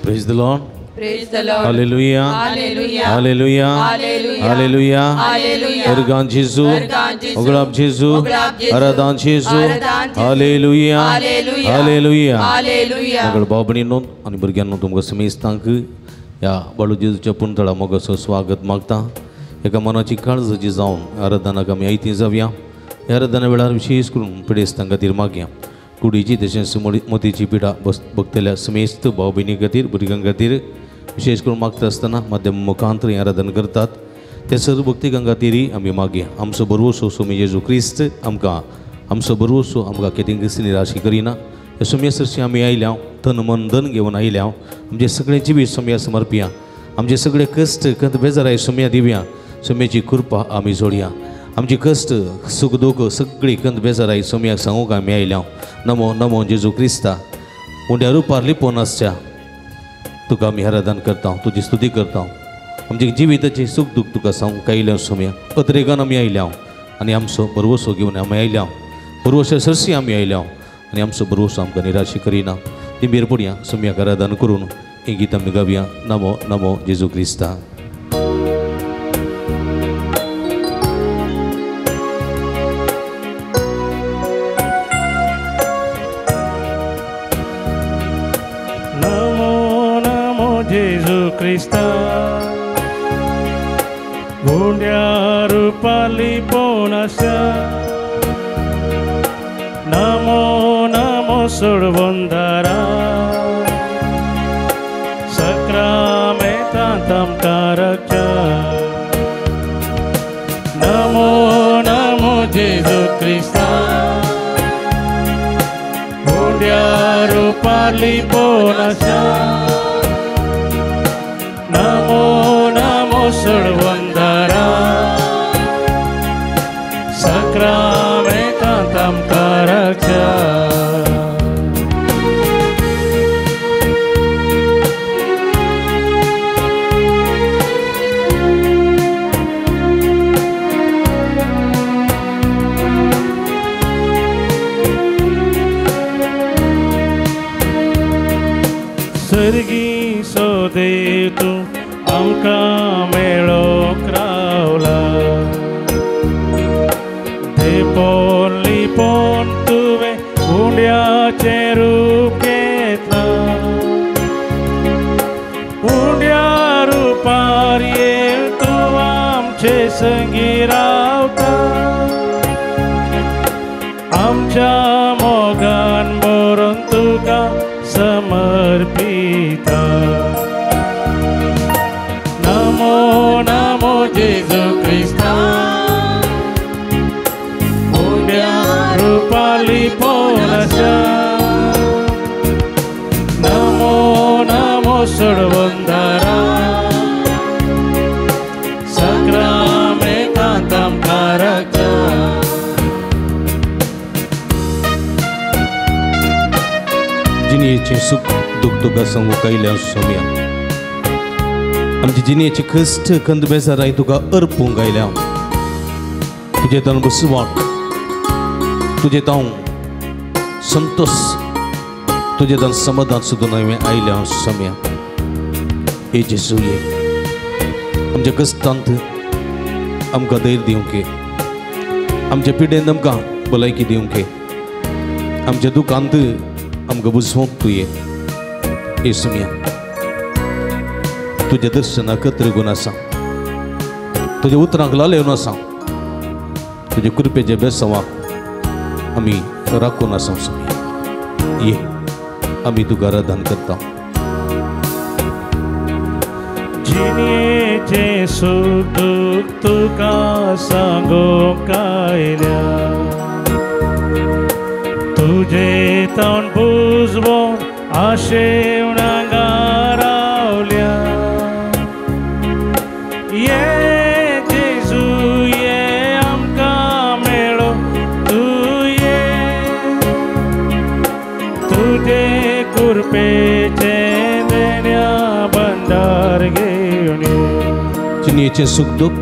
Praise the Lord. Praise the Lord. Hallelujah. Hallelujah. Hallelujah. Hallelujah. Hallelujah. Ergan Jesu. Oglab Jesu. Aradan Jesu. Hallelujah. Hallelujah. Hallelujah. मगळ भाव-भयणींनो आनी भुरग्यांनो तुमकां समेस्तांक ह्या बाळू जेजूच्या पुंतळा मोगाचो स्वागत मागता. एका मनाची काळजाची जावन आराधनाक आमी आयती जावया. ह्या आराधना वेळार विशेष करून पिडेस्तां खातीर मागया. कुडीची तशेंच मोतीची पिडा बस बघतल्या समेस्त भाव भयणी खातीर भुरग्यां खातीर विशेष करून मागता आसतना माध्यम मुखांतर हें आराधन करतात त्या सर्व भक्तिकां खातीरय आमी मागया. आमचो भरवसो स्वामी जेजू क्रिस्त आमकां आमचो भरवसो आमकां केदिंकच निराशी करिना. ह्या सोम्या सरशी आमी आयल्या तन मन धन घेवन आयल्या. आमचें सगळें जिवीत सोम्या समर्पया. आमचे सगळे कश्ट कंत बेजाराय सोम्या दिवया. सोम्याची कृपा आमी जोडया. आमची कश्ट सुख दुख सगळी कंत बेजाराय सोम्याक सांगूंक आमी आयल्या. नमो नमो जेजू क्रिस्ता उंड्या रुपार लिपोवन आसच्या तुका आमी आराधन करता, तुजी स्तुती करता. आमचे जिविताचें सुख दुख तुका सांगूंक आयल्या सोम्या. अत्रेगान आमी आयल्या आनी आमचो भरवसो घेवन आमी आयल्या. भरवशा सरशी आमी आयल्या आनी आमचो भरवसो आमकां निराशी करिना. दिंबेर पडया सोम्याक आराधन करून हें गीत आमी गावया. नमो नमो जेजू क्रिस्ता. Krista गुंड्या रुपाली पोनाशा नमो नमो सोडवंदारा सक्रामेंतांत आमकां रक्षा. नमो नमो जेजू क्रिस्ता गुंड्या रुपाली पोनाशा नमो नमो सोडवंदारा सक्रामेंतांत आमकां रक्षा. सर्गी सो देव तूं आमकां मेळोंक रावला. देपोन लिपोन तुवें उंड्याचें रूप घेतलां. उंड्या रुपार येवन तूं आमचे संगी रावता. आमच्या मोगान भरून तुका समर्पिता. नमो नमो जेजू क्रिस्ता उंड्या रुपाली पोनाशा नमो नमो सोडवंदारा सक्रामेंतांत आमकां रक्षा. जिणेचें सुख दुख तुका सांगूंक आयल्या सोम्या. आमचे जिणेचे कश्ट कंद बेजाराय तुका अर्पूंक आयल्या. तुजें तावन बसवाट, तुजें तावन संतोष, तुजें तावन समाधान सुद्दां हांवें आयल्या सोम्या. हे जेजू ये आमच्या कश्टांत आमकां धैर्य दिवंक, आमच्या पिडेन आमकां भलायकी दिवंक, आमच्या दुखांत आमकां बुजवंक तूं ये. हे सोम्या तुज्या दर्शनाक त्रिगुण आसा, तुज्या उतरांक लालेवन आसा, तुज्या कृपेच्या बेसावाक आमी राखून आसा सोम्या. ये आमी तुका आराधन करता. जिणेचें सुख दुख तुका सांगूंक आयल्या. तुजें तोंड बुजवून आशेवन हांगा रावल्या. ये जेजू ये आमकां मेळो तूं ये. तुजे कृपेचें देण्या भंडार घेवन ये. जिणेचें सुख दुख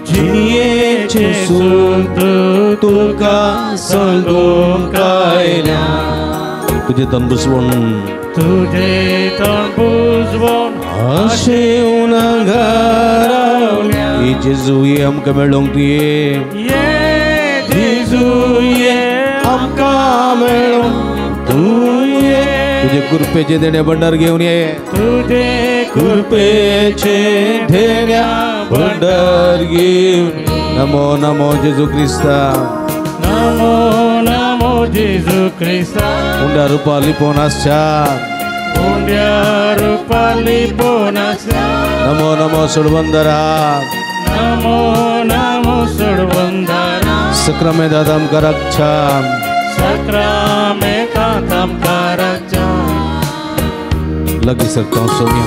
जिणेचें सुख दुख तुका सांगूंक आयल्या. तुझे तन बुजवण तुझे तन बुजवण आशेवन घरावल्या ये जेजू ये आमकां मेळोंक तूं ये ये जेजू ये आमकां मेळोंक तूं ये तुझे कृपेचे देणे भंडार घेवन ये तुझे कृपेचे देण्या भंडार घेवन. नमो नमो जेजू क्रिस्ता नमो नमो जेजू क्रिस्ता उंड्या रुपा लिपोवन आसच्या उंड्या रुपा लिपोवन आसच्या नमो नमो सोडबंदरा नमो नमो सोडबंदरा सक्रामेंतांत आमकां राखच्या सक्रामेंतांत आमकां राखच्या. लागीं सरता सोम्या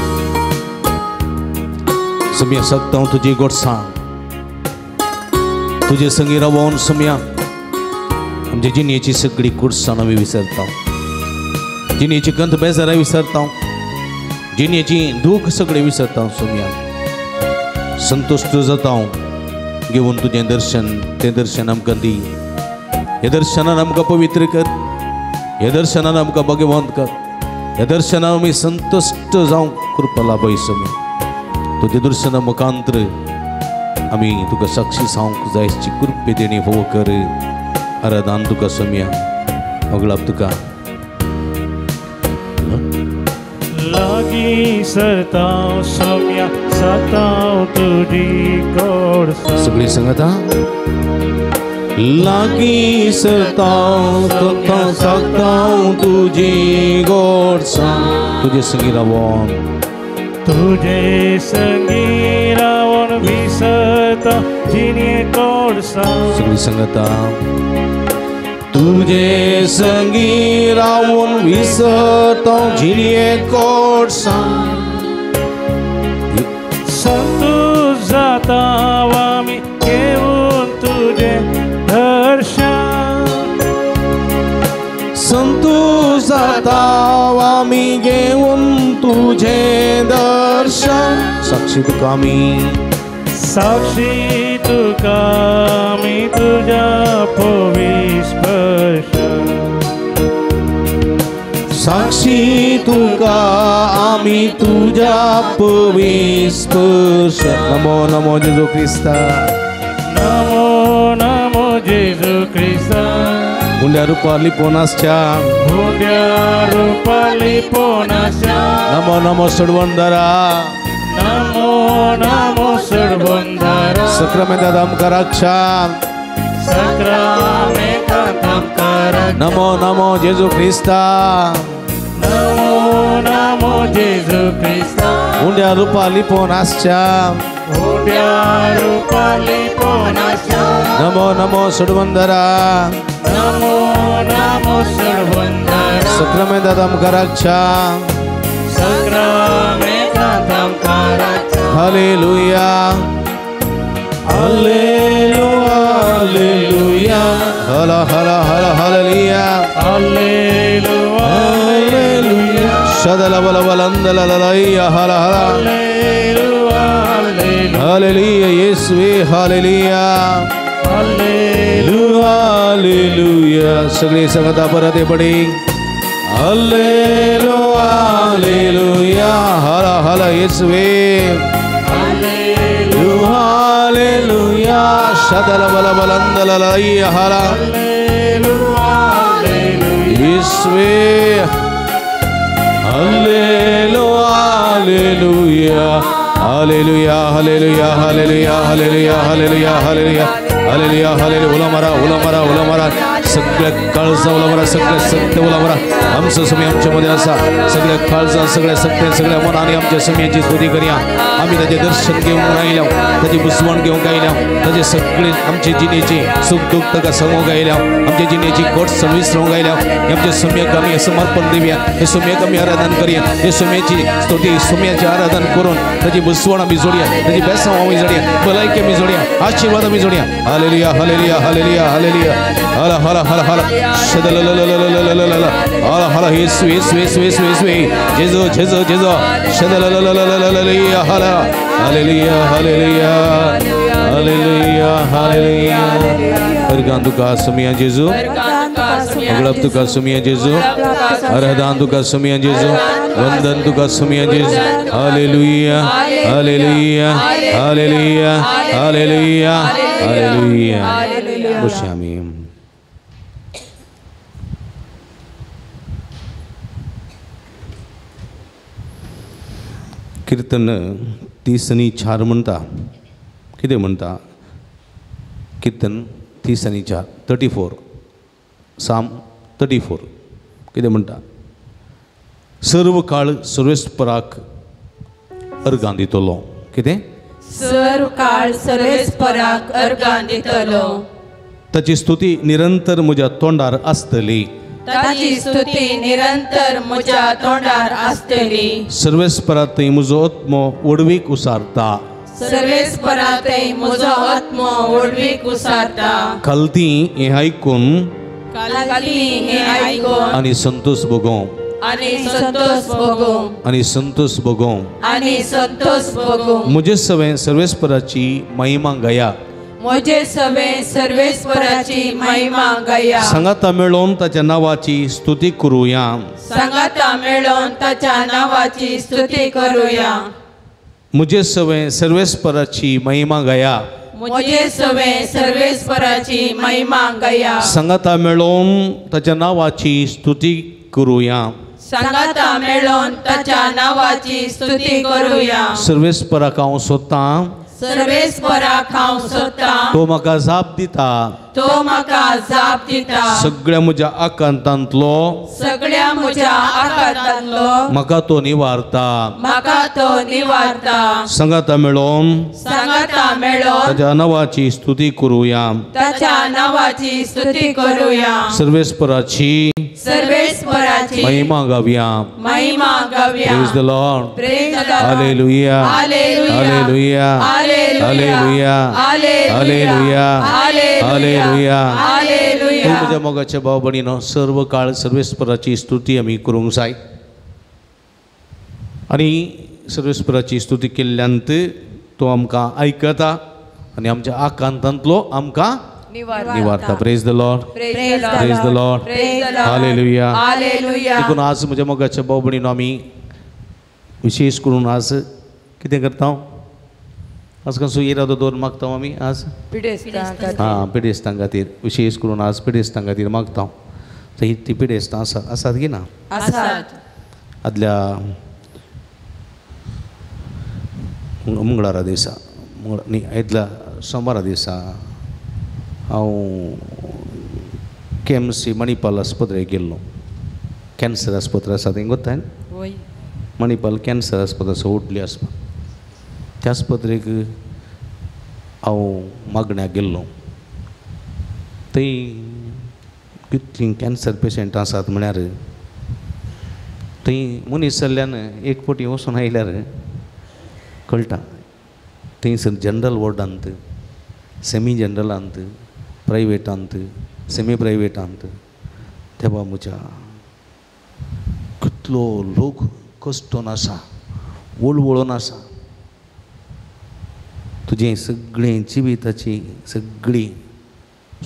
सोम्या सकता तुजी गोडसाण तुजे संगी रावोन सोम्या आमच्या जिणेची सगळी कुडसाण आमी विसरता जिणेची कंत बेजारां विसरता जिणेची दूख सगळें विसरता सोम्या. संतुश्ट जाता घेवन तुजें दर्शन तें दर्शन आमकां दी. ह्या दर्शनान आमकां पवित्र कर ह्या दर्शनान आमकां भाग्यवंत कर ह्या दर्शनान आमी संतुश्ट जावंक कृपा लाभय सोम्या. तुजें दर्शना मुखांतर आमी तुका साक्षी जावंक जायची कृपे देणी फोव कर. आराधन तुका सोम्या मगळाप तुका लागीं सरता सोम्या सताव तुजी गोडसाण. सगळी सांगता लागीं सरता सताव तुजी गोडसाण तुजे संगी रावोन तुजे संगी रावोन विसरता जिणे गोडसाण. सगळी सांगता तुझे संगी रावून विसरता जिणे गोडसाण. संतोष जाता आमी घेवन तुजें दर्शन संतोष जाता आमी घेवन तुजें दर्शन. साक्षी तुका आमी साक्षी तुका आमी तुज्या पवी स्पर्श साक्षी तुका आमी तुज्या पवी स्पर्श. नमो नमो जेजू क्रिस्ता नमो नमो जेजू क्रिस्ता उंड्या रुपा लिपोवन आसच्या उंड्या रुपा लिपोवन आसच्या नमो नमो सोडवणदारा नमो नमो सोडवणदारा सक्रामेंतांत आमकां राखच्या सक्रामेंतांत आमकां राखच्या नमो नमो जेजू क्रिस्ता नमो नमो जेजू क्रिस्ता उंड्या रुपा लिपोवन आसच्या उंड्या रुपा लिपोवन आसच्या नमो नमो सोडवणदारा नमो नमो सोडवणदारा सक्रामेंतांत आमकां राखच्या सक्रामेंतांत आमकां राखच्या. हालेलुया हालेलुया हालेलुया हला हला हला हालेलुया हालेलुया हालेलुया शदल बल बलंदल ललैया हला हला हालेलुया हालेलुया येशुवे हालेलुया हालेलुया हालेलुया. सगळे सांगता परत पडी हालेलुया हालेलुया हला हला येशुवे हालेलुया शदल बल बलंदल ललैया हला येशुवे hallelujah hallelujah hallelujah hallelujah hallelujah hallelujah hallelujah hallelujah hallelujah hallelujah. उला मारा उला मारा उला मारा सगळ्या काळजा उला मारा सगळ्या सत्य उला मारा. आमचं समय आमच्यामध्ये असा सगळ्या काळजा सगळ्या सत्य सगळ्या मनाने आमच्या समयाची स्तुती करूया. आम्ही त्याचे दर्शन घेऊन राहिल्या त्याची बुजवण घेऊन गायल्या त्याचे सगळे आमचे जिणेचे सुख दुःख ताका सांगूंक गायल्या आमच्या जिणेची गोडसाण विसरूंक गायल्या. आमच्या सम्यक आमी समर्पण दिवया हे सम्यक आमी आराधन करूया हे सम्याची स्तुती सम्याचे आराधन करून त्याची बुजवण आमी जोडया त्याची बेसांव आमी जोडया भलायकी आमी जोडया आशीर्वाद आमी जोडया. Hallelujah hallelujah hallelujah hallelujah हला हला हला हला शदलललललललल हला हला येशू येशू येशू येशू येशू जेजू जेजू जेजू शदललललललल हला hallelujah hallelujah. Hallelujah hallelujah. Organ तुका सुमिया जेजू, अगलब तुका सुमिया जेजू, आराधन तुका सुमिया जेजू, वंदन तुका सुमिया जेजू। Hallelujah hallelujah hallelujah hallelujah hallelujah. बसया। कीर्तन 34 म्हणटा, कितें म्हणटा? कीर्तन 34, 34, साम 34 कितें म्हणटा? सर्व काळ सर्वेस्पराक अर्गां दितलो। कितें? सर्व काळ सर्वेस्पराक अर्गां दितलो। ताची स्तुती निरंतर म्हज्या तोंडार आसतली। ताची स्तुती निरंतर म्हज्या तोंडार आसतली। सर्वेस्परा थंय म्हजो आत्मो व्हडवीक उसारता। सर्वेस्परा थंय म्हजो आत्मो व्हडवीक उसारता। खालती हें आयकून, खालती हें आयकून आनी संतोष भोगों, आनी संतोष भोगों, आनी संतोष भोगों, आनी संतोष भोगों। म्हजे सवें सर्वेस्पराची महिमा गाया। म्हजे सवें सर्वेस्पराची महिमा गाया। सांगाता मेळोवन ताच्या नांवाची स्तुती करुया। सांगाता मेळोवन ताच्या नांवाची स्तुती करुया। म्हजे सवें सर्वेस्पराची महिमा गाया। म्हजे सवें सर्वेस्पराची महिमा गाया। सांगाता मेळोवन ताच्या नांवाची स्तुती करुया। सांगाता मेळोवन ताच्या नांवाची स्तुती करुया। सर्वेस्पराक हांव सोदतां, सर्वेस्पराक हांव सोदतां, तो म्हाका जाप दिता, तो म्हाका जाप दिता। सगळ्या म्हज्या आकांतांतलो, सगळ्या म्हज्या आकांतांतलो म्हाका तो निवारता, म्हाका तो निवारता। सांगाता मेळोवन, सांगाता मेळोवन ताच्या नांवाची स्तुती करुया। ताच्या नांवाची स्तुती करुया। सर्वेस्पराची, सर्वेस्पराची महिमा गावया, महिमा गावया। Praise the Lord, praise the Lord. Hallelujah hallelujah hallelujah hallelujah hallelujah hallelujah. म्हज्या मोगाच्या भाव भयणीनो, सर्व काळ सर्वेस्पराची स्तुती आमी करूंक जाय आनी सर्वेस्पराची स्तुती केल्ल्यान तो आमकां आयकता आनी आमच्या आकांतांतलो आमकां निवारता। Praise the Lord, praise the Lord, hallelujah. देखून आज म्हज्या मोगाच्या भाव भयणीनो, आमी विशेष करून आज कितें करता? आज कसो इरादो दवरून मागता आमी आज हां पिडेस्तां खातीर, विशेष करून आज पिडेस्तां खातीर मागता। ही ती पिडेस्तां आसात, आसात की ना? आदल्या मंगळारा दिसा, न्ही आदल्या सोमारा दिसा हांव केएमसी मणिपाल आस्पत्रेक गेल्लो। कॅन्सर आस्पत्रे आसा तें गोत्ताय? मणिपाल कॅन्सर आस्पत्रे आसा, व्हडली आस्पत्रे। त्या आस्पत्रेक हांव मागण्याक गेल्लो। थंय कितलीं कॅन्सर पेशंट आसात म्हळ्यार थंय मनीस जाल्ल्यान एक फावटी वचून आयल्यार कळटा। थंयसर जनरल वॉर्डांत, सेमी जनरलांत, प्रायवेटांत, सेमी प्रायवेटांत तेवा म्हज्या कितलो लोक कश्टोन आसा, वळवळून आसा। तुजें सगळें जिविताची सगळीं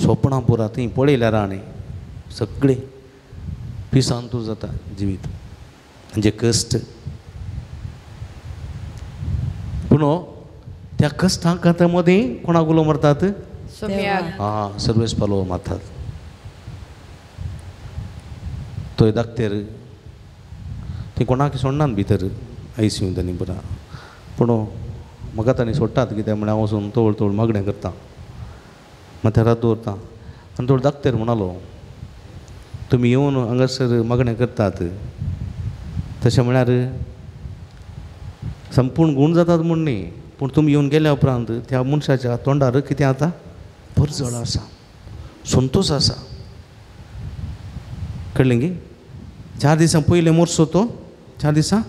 सोपणां पुरा थंय पळयल्यार आनी सगळें पिसांतूर जाता जिवीत, म्हणजे कश्ट। पूण त्या कश्टां मदीं कोणाक उलो मारतात? आं, सर्वेस पालो मारतात। थंय दाक्तेर थंय कोणाक सोडनात भितर आयसीयू तांणी पुरा, पूण म्हाका तांणी सोडटात कित्याक म्हळ्यार हांव वचून तवळ तवळ मागणें करता, माथ्यार हात दवरता। आनी तो दाक्तेर म्हणालो, तुमी येवन हांगासर मागणें करतात तशें म्हळ्यार संपूर्ण गूण जातात म्हूण न्ही, पूण तुमी येवन गेल्या उपरांत त्या मनशाच्या तोंडार कितें आतां परजळ आसा, संतोश आसा। कळ्ळें गी? 4 दिसां पयलें मोरसो तो 4 दिसां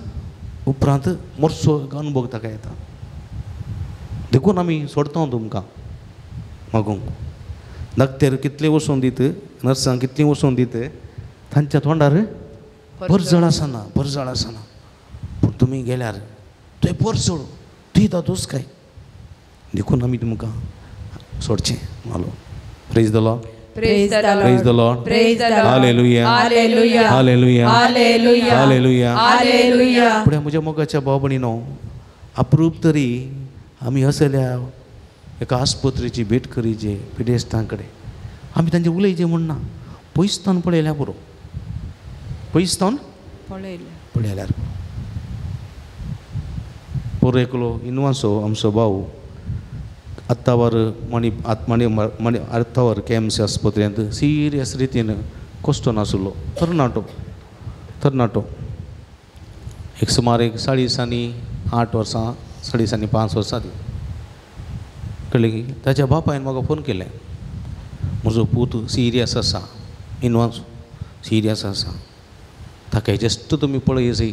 उपरांत मोरसो अनुभव ताका येता। देखून आमी सोडता तुमकां मागूंक। दाक्तेर कितले वचून दीत, नर्सांक कितलीं वचून दीत, तांच्या तोंडार परजळ आसना, परजळ आसना। पूण तुमी गेल्यार थंय परजळ, थंय तातूंच काय देखून आमी तुमकां सोडचें मालो. Praise the Lord. Praise the Lord. Praise the Lord. Praise the Lord. Hallelujah. Hallelujah. Hallelujah. Hallelujah. Hallelujah. Hallelujah. पूण म्हज्या मोगाच्या भाव भयणीनो, अप्रूप तरी आमी असल्या एका आस्पत्रेची भेट करीचे पिडेस्तां कडेन आमी तांचे उलयचें म्हूण ना, पयसतान पळयल्यार पुरो, पयसतान पळयल्यार पुरो. पोर एकलो इनवासो आमचो भाव आत्तावर मणी आत्माणी मणी आत्तावर के एम सी आस्पत्रेंत सिरियस रितीन कश्ट नासलो, तरणाटो तरणाटो एक सुमार एक 8.5 वर्सां 5.5 वर्सां ती कळ्ळें की ताच्या बापायन म्हाका फोन केलें, म्हजो पूत सिरियस आसा, इनवांस सिरियस आसा, ताका जस्ट तुमी पळय जाय,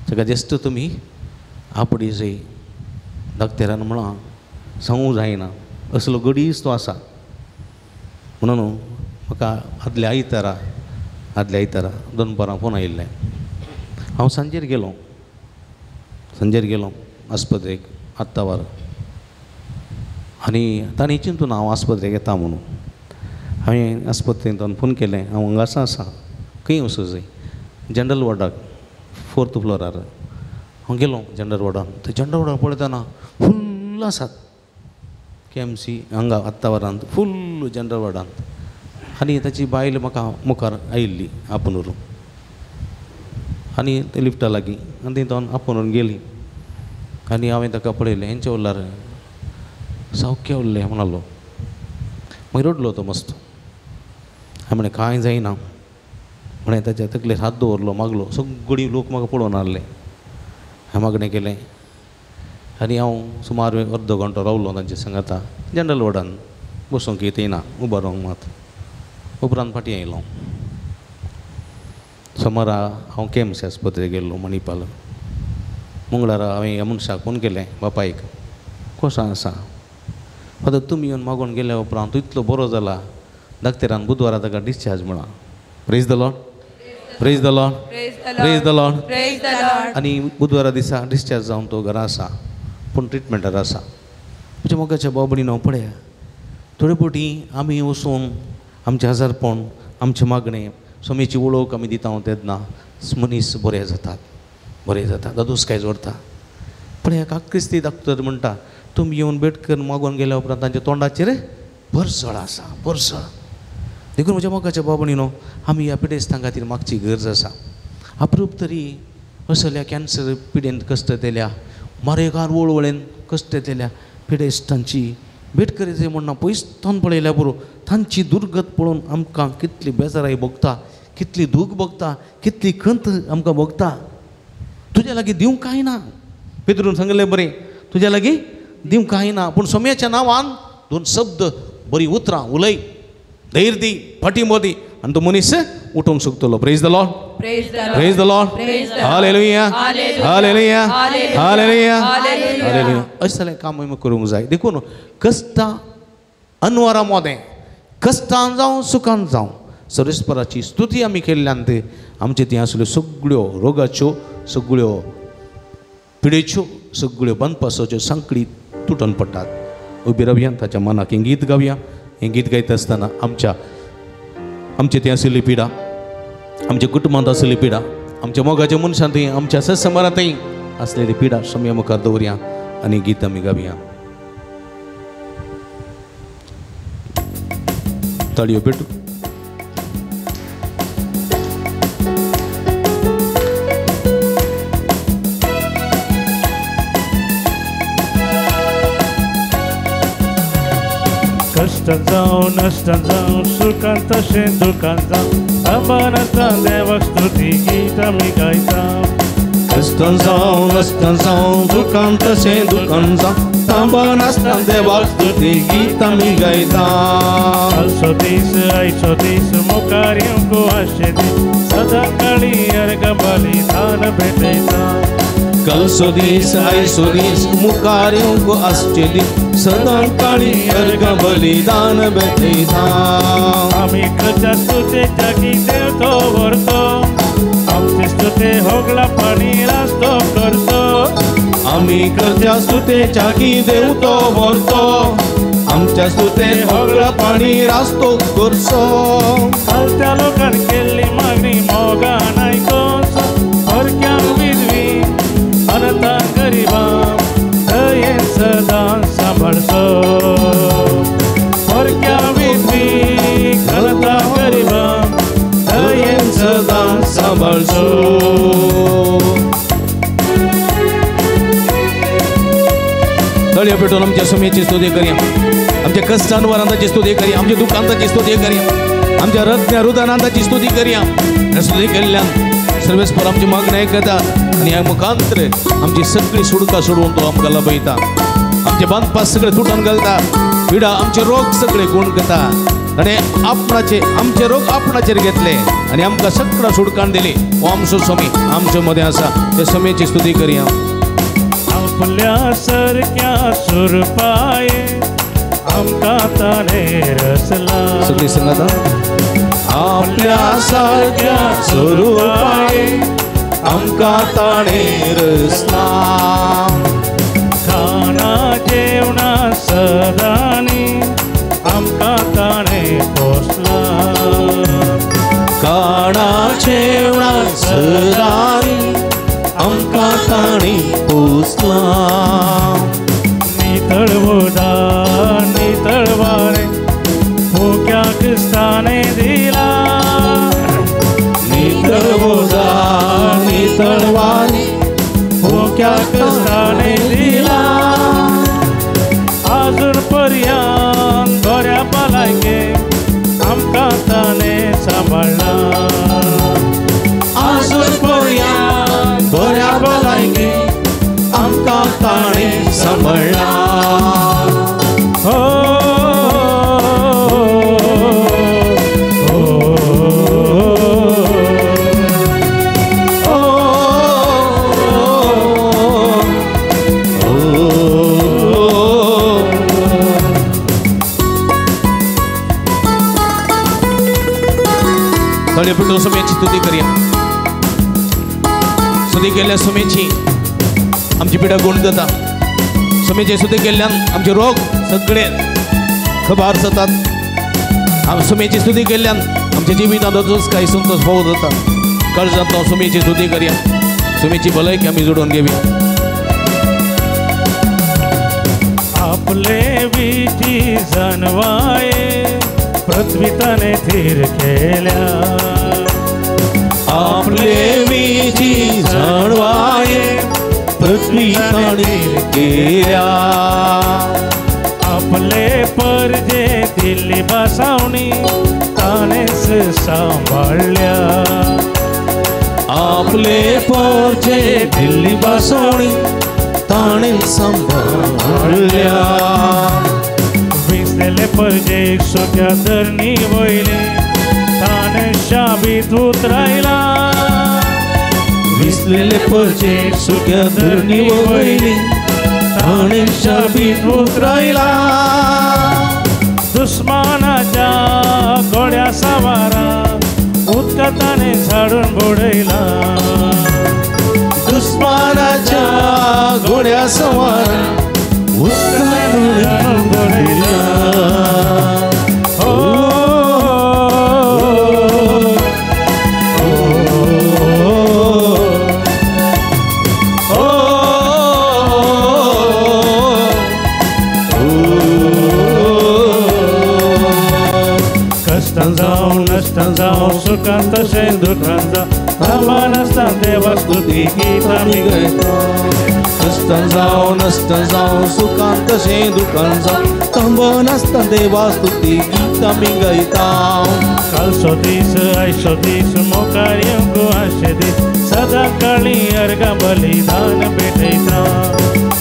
ताका जस्ट तुमी आपडी जाय. डॉक्टरान म्हळां सांगूंक जायना असलो गडीच तो आसा. म्हणून म्हाका आदल्या आयतारा दनपारां फोन आयिल्लें. हांव सांजेर गेलो आस्पत्रेक आत्तावार आनी तांणी चिंतून हांव आस्पत्रेक येता म्हणून. हांवें आस्पत्रेंत फोन केलें, हांव हांगासर आसा, खंय वचूं जाय? जनरल वॉर्डाक, 4th फ्लोरार. हांव गेलो जनरल वॉर्डान. थंय जनरल वॉर्डान पळयतना फुल्ल आसात के एम सी हांगा आत्तावरांत फुल्ल जनरल वॉर्डांत. आनी ताची बायल म्हाका मुखार आयिल्ली आपोवन व्हरूंक आनी ते लिफ्टा लागीं आनी थंय तो आपोवन व्हरून गेली आनी हांवें ताका पळयलें, हेंचे उरलार सावके उरलें म्हणालो. मागीर रडलो तो मस्त. हांवें म्हणलें कांय जायना म्हणलें, ताच्या तकलेर हात दवरलो, मागलो, सगळीं लोक म्हाका पळोवन आहले. हांवें मागणें केलें आनी हांव सुमार अर्दो घंटो रावलो तांचे सांगाता जनरल वॉर्डान, बसूंक येता ना, उबो रावंक मात. उपरांत फाटीं आयलो. सोमारा हांव के एम सी आस्पत्रेक गेल्लो मणिपाल. मंगळारा हांवें ह्या मनशाक फोन केलें, बापायक, कसो आसा? आतां तुमी येवन मागून गेल्या उपरांत इतलो बरो जाला, डॉक्टरान बुधवारा ताका डिस्चार्ज म्हळां. Praise the Lord. Praise the Lord. Praise the Lord. आनी बुधवारा दिसा डिस्चार्ज जावन तो घरा आसा, पूण ट्रिटमेंटार आसा. म्हज्या मोगाच्या भाव भयणीनो, पळया थोडे फावटी आमी वचून आमचें आजारपण, आमचें मागणें, स्वामीची वळख आमी दिता तेन्ना मनीस बरे जातात, बरे जातात, दादोसकाय जोडता. पळया क्रिस्ती डॉक्टर म्हणटा, तुमी येवन भेट करून मागून गेल्या उपरांत तांच्या तोंडाचेर भरसळ आसा, भरसळ. देखून म्हज्या मोगाच्या भाव भयणीनो, आमी ह्या पिडेस्तां खातीर मागची गरज आसा. अप्रूप तरी असल्या कॅन्सर पिडेन कश्ट येतल्या, मारेकार वळवळेन कश्ट येतल्या पिडेस्तांची भेट करीत म्हण ना पयसतान पळयल्या पुरो, तांची दुर्गत पळोवन आमकां कितली बेजाराय भोगता, कितली दूख भोगता, कितली खंत आमकां भोगता. तुज्या लागीं दिवंक कांय ना, पेद्रून सांगलें बरें, तुज्या लागीं दिवंक कांय ना, पूण सोम्याच्या नांवान 2 शब्द बरीं उतरां उलय, धैर्य दी, फाटिंबो दी आनी तो मनीस उठोवंक शकतलो. Praise the Lord. Praise the Lord. Hallelujah. Hallelujah. Hallelujah. Hallelujah. अशें जाल्यार काम आमी करूंक जाय. देखून कश्टां अनवरा मोदें, कश्टान जावं सुखान जावं, सर्वेस्पराची स्तुती आमी केल्ल्यान ते आमचे थंय आसल्यो सगळ्यो रोगाच्यो, सगळ्यो पिडेच्यो, सगळ्यो बांदपासाच्यो सांकळी तुटून पडटात. उबी रावया, ताच्या मनाक हें गीत गावया. हें गीत गायता आसतना आमचे थंय आशिल्ली पिडा, आमच्या कुटुंबांत आशिल्ली पिडा, आमच्या मोगाच्या मनशांतय, आमच्या सत्संबारांतय आसलेली पिडा सोम्या मुखार दवरया आनी गीत आमी गावया. ताळयो पेटू. कष्टान जावं नश्टान जावं, सुखान तशें दुखान जावं, अमरांता देवाक स्तुती गीत आमी गायता. कष्टान जावं नश्टान जावं, दुखान तशें दुखान जावं, तांबनासतना देवाक स्तुती गीत आमी गायता. कालचो दीस आयचो दीस मुखार येवंक आशे दीस, सदां काळी अर्घ बलिदान भेटयता. कालचो दीस आयचो दीस मुखार येवंक आसचे दीस, सदां काळी अर्घ बलिदान भेटयता. आमी खच्या स्तुतेच्या गीतेर तो व्हरतो, आमचे स्तुते होगला पाणी रास्तो करतो. आमी आमी करच्या स्तुतेच्या की देव तो व्हरतो आमच्या स्तुते होगळा पाणी रास्तो करचो. कालच्या लोकान केल्ली मागणी मोगान आयकोचो परक्यांक विधवी अनंता गरिबां दयेन सदां सांबाळचो. परक्या विधवी अनंता गरिबां दयेन सदां सांबाळचो. तळयो पेटोवन आमच्या सुमेची स्तुती करया, आमच्या कश्टांवर स्तुती करया, आमच्या दुखांची स्तुती करया, आमच्या रत्न्या रुदानांची स्तुती करया. स्तुती केल्ल्यान सर्वेस्पर आमची मागणी आयकता आनी ह्या मुखांतर आमची सगळी सुडका सोडून तो आमकां लभयता. आमचे बांदपास सगळे तुटून घालता, पिडा आमचे रोग सगळे गुण करता. आनी आपणाचे आमचे रोग आपणाचेर घेतले आनी आमकां सगळं सुडकान दिली. हो आमचो स्वामी आमचे मदें आसा, ते स्वामीची स्तुती करया. आपल्या सारक्या सुरपाये आमकां ताणें रचला. सगळी सांगात, आपल्या सारक्या स्वरुपाये आमकां ताणें रचला. खाणा जेवणा सदांनी आमकां ताणें पोसला. खाणा जेवणा सदांनी आमकां ताणें पोसला. नितळ उदक नितळ वारें फुक्या क्रिस्ताने दिला. नितळ उदक नितळ वारें फुक्या क्रिस्ताने दिला. अजून पर्यंत बऱ्या भलायके आमकां ताणें सांबाळ्ळा. अजून पर्यंत बऱ्या भलायके आमकां ताणें सांबाळ्ळा. हो तळयो पेटोवन सुमेची स्तुती करया. स्तुती केल्ल्या सुमेची आमची पिडा गुण जाता. सुमेची स्तुती केल्ल्यान आमचे रोग सगळे खबार जातात. सुमेची स्तुती केल्ल्यान आमच्या जिवितांत रोज काय संतोष भोव जाता. काळजांत सुमेची स्तुती करया. सुमेची भलायकी आमी जोडून घेवया. आपले विधी जनवाये पृथ्वी ताणें थीर केल्या. आपले विधी जाणवाये पृथ्वी ताणें केल्या. आपले परजे दिल्ली बसावणी ताणेंच सांबाळ्ळ्या. आपले परजे दिल्ली बसावणी ताणें सांबाळ्ळ्या. विसलेले परजे सुक्या धरणी वयले ताणें शाबीत उतरायला. विसलेले परजे सुक्या धरणी वयले ताणें शाबीत उतरायला. दुस्मानाच्या घोड्या सवारा उदका ताणें झाडून बुडयला. दुस्मानाच्या घोड्या सवारा उदका ताणें बुडयला. कश्टान जावं नश्टान जावं सुखान तशें दुखान जावं थांबा नासतना देवा स्तुती गीत आमी गायता. कश्टान जावं नश्टान जावं सुखान तशें दुखान जावं थांबा नासतना देवा स्तुती गीत आमी गायता. कालचो दीस आयचो दीस मुखार येवंक आशे दीस सदां काळी अर्घां बलिदान भेटयता.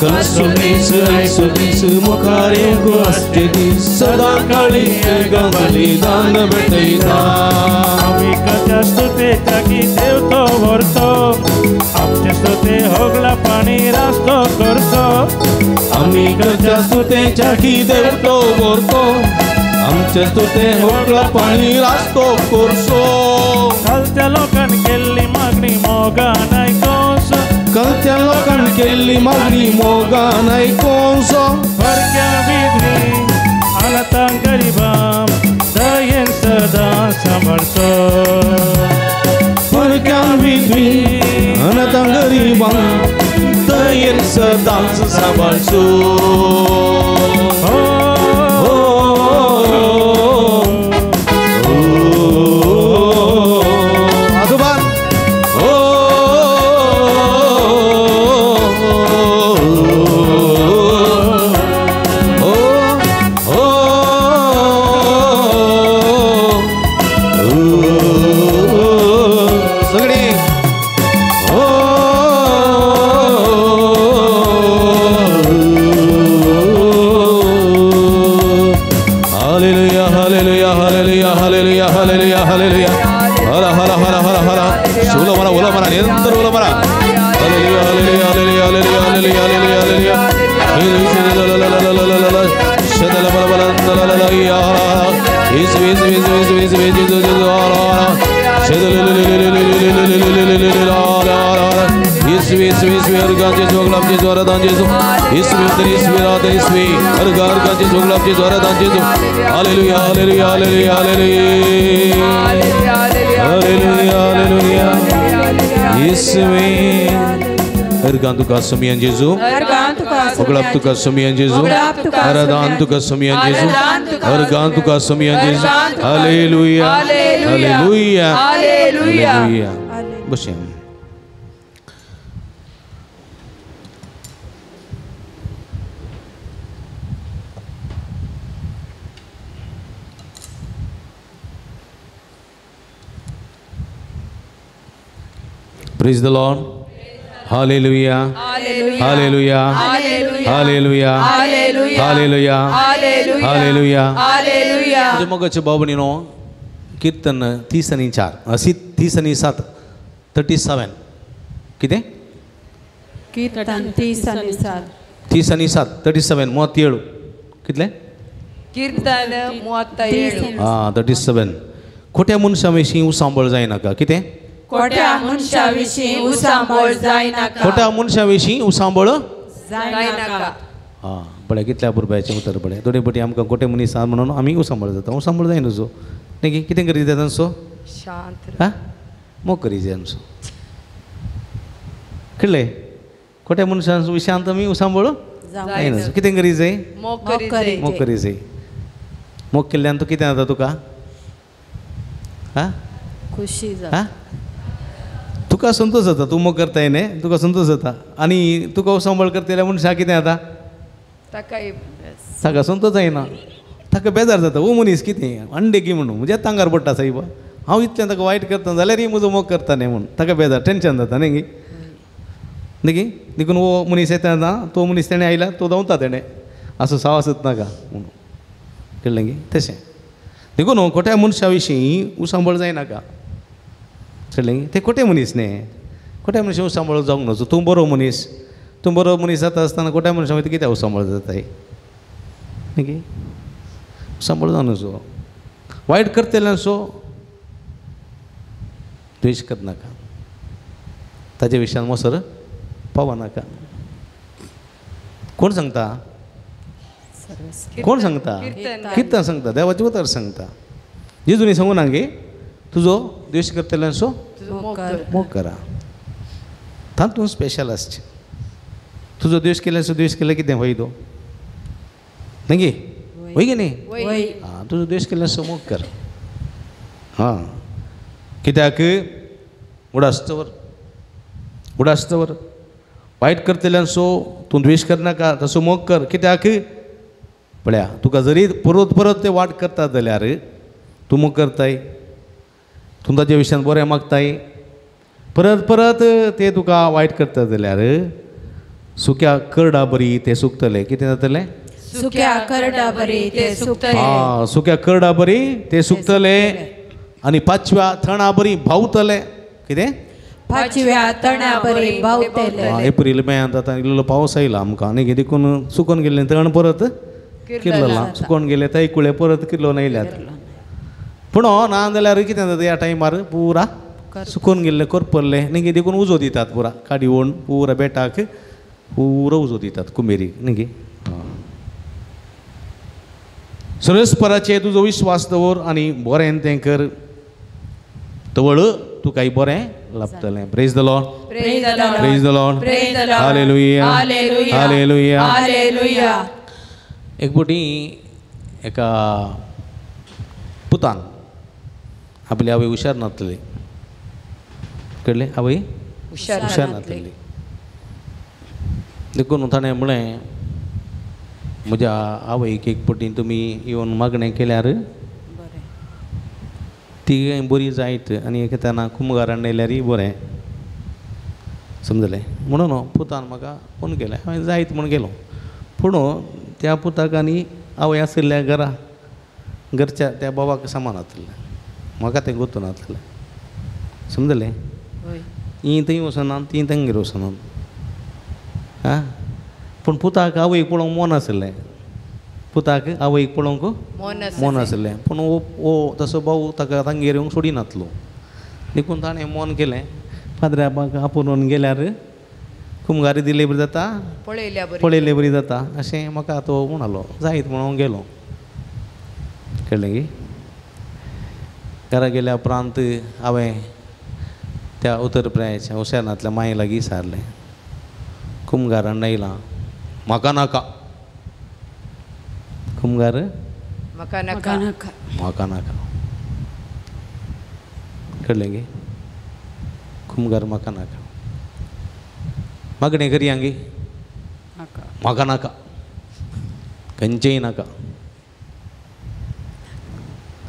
कालचो दीस आयचो दीस मुखार येवंक आसचे दीस सदां काळी अर्घां बलिदान भेटयता. आमी करच्या स्तुतेच्या की देव तो व्हरतो आमचे स्तुते होगळा पाणी रास्तो करचो. आमी करच्या स्तुतेच्या की देव तो व्हरतो आमचे स्तुते होगळा पाणी रास्तो करचो. कालच्या लोकान केल्ली मागणी मोगान आयकोचो. गलत्या लोकांक केल्ली मागणी मोगान आयकोवचो परक्या विधवी अनाथांक गरिबांक दयेन सदां सांबाळचो परक्या विधवी अनाथांक गरिबांक दयेन सदांच सांबाळचो Hallelujah, hallelujah, hallelujah, hallelujah, hallelujah. Yesue, Ergan tuka sumiyan Jesu, Oglap tuka sumiyan Jesu, Aradan tuka sumiyan Jesu, Ergan tuka sumiyan Jesu. Hallelujah, hallelujah, hallelujah. Bosyan. Praise the Lord. Hallelujah. Hallelujah. Hallelujah. Hallelujah. Hallelujah. Hallelujah. मोगाचे भाव-भयणींनो, कीर्तन 30 आणि 4, 30 आणि 7, 37. कितें? कीर्तन 30 आणि 7. 30 आणि 7, 37, 37. कितले? कीर्तन 37. हां, 37. खोट्या मनशा विशीं उसांबळ जायनाका. कितें? खोट्या मनशा विशीं उसांबळ जायनाका. खोट्या मनशा विशीं उसांबळ जायनाका. हां, पळय कितल्या अपुरबायेचें उतर पळय. थोडे पटी आमकां खोटे मनीस आसा म्हणून आमी उसांबळ जाता. उसांबळ जायना सो न्ही. कितें करीत जाय तांचो? शांत. हां, मोग करीत जाय आमचो. कळ्ळें? खोट्या मनशा विशांत आमी उसांबळ जायना. कितें करीत जाय? मोग करीत जाय. मोग केल्ल्यान तूं कितें जाता तुका? हां, खुशी जाता. तुका संतोष जाता. तूं मोग करताय न्ही, तुका संतोष जाता. आनी तुका उसांबळ करतल्या मनशाक कितें जाता? ताका संतोष जायना, ताका बेजार जाता. ओ मनीस कितें अंडेकी म्हणून म्हज्या तांगार पडटा सायब, हांव इतलें ताका वायट करता जाल्यारय म्हजो मोग करता न्ही म्हूण ताका बेजार, टेंशन जाता न्ही गी न्ही. देखून हो मनीस येता ना, तो मनीस तेणें आयला तो धांवता तेणें, असो सावासत नाका म्हणून. कळ्ळें गी? तशें देखून खोट्या मनशा विशीं उसांबळ जायनाका. कळ्ळें? ते खोटे मनीस न्ही. खोट्या मनशा उसांबळ जावंक नजो. तूं बरो मनीस, तूं बरो मनीस जाता आसतना खोट्या मनशा वयता कित्याक उसांबळ जाताय न्ही? उसांबळ जावं नजो. वायट करतल्यांचो द्वेश करनाका, ताजे विशयान मोसर पावनाका. कोण सांगता? कोण सांगता? कीर्तन सांगता, देवाचें उतर सांगता. जेजूनी सांगू ना गे तुजो द्वेश करतल्यांचो मोग करा. तातूंत स्पेशल आसचें. तुजो द्वेश केल्याचो द्वेश केल्यार कितें फायदो न्ही गे? वय गे न्ही? आं, तुजो द्वेश केल्याचो मोग कर. हां, कित्याक उडासतवर उडासतवर वायट करतल्यांचो तूं द्वेश करनाका, तसो मोग कर. कित्याक पळया तुका जरी परत परत ते वाट करता जाल्यार तूं मोग करताय, तूं ताज्या विशयान बरें मागताय. परत परत ते तुका वायट करता जाल्यार सुक्या करडा बरी ते सुकतले. कितें जातलें? सुक्या करडा बरी ते सुकतले. आं, सुक्या करडा बरी ते सुकतले आनी पांचव्या थणा बरी भावतले. कितें? पांचव्या तणा बरी भावतले. एप्रील मेयांत आतां इल्लो पावस आयला आमकां न्ही, देखून सुकोन गेल्लें तण परत किरला, सुकोन गेले तैकुळे परत किरलोन आयल्यात. पूण ना जाल्यार कितें जाता ह्या टायमार पुरा सुकून गेल्ले करपल्ले न्ही देखून उजो दितात पुरा काडी ओण पुरा बेटाक पुरो उजो दितात कुमेरीक न्ही. सरस्पराचेर तुजो विश्वास दवर आनी बरें तें कर, तवळ तुकाय बरें लाभतलें. Praise the Lord. Praise the Lord. Hallelujah. Hallelujah. Hallelujah. एक फावटी एका पुतान आपली आवय हुशार नासली, कळ्ळें? आवय हुशार नासली देखून ताणें म्हळें म्हज्या आवयक एक फावटी तुमी येवन मागणें केल्यार ती बरी जायत आनी एक तेन्ना कुमगारान येयल्यारय बरें, समजलें? म्हणून पुतान म्हाका फोन केलें, हांवें जायत म्हूण गेलो. पूण त्या पुताक आनी आवय आशिल्ल्या घरा घरच्या त्या बाबाक समान आसलें, म्हाका तें गोतून नासलें, समजलें? ही थंय वचना ती तांगेर वचना. आं, पूण पुताक आवयक पळोवंक मन आशिल्लें, पुताक आवयक पळोवंक मन आशिल्लें, पूण हो तसो भाऊ ताका तांगेर येवंक सोडिनातलो. देखून ताणें मन केलें, पाद्र्याबाक आपोवन गेल्यार कुमगारी दिले बरी जाता, पळयले बरी जाता अशें म्हाका तो म्हणालो. जायत म्हणून हांव गेलो, कळ्ळें की? घरा गेल्या उपरांत हांवें त्या उतर प्रायाच्या हुशारांतल्या माये लागीं सारलें, कुमगारान आयलां म्हाका नाका, कुमगार म्हाका नाका, म्हाका नाका, कळ्ळें गे? कुमगार म्हाका नाका, मागणें करया गे, म्हाका नाका, खंयचेय नाका,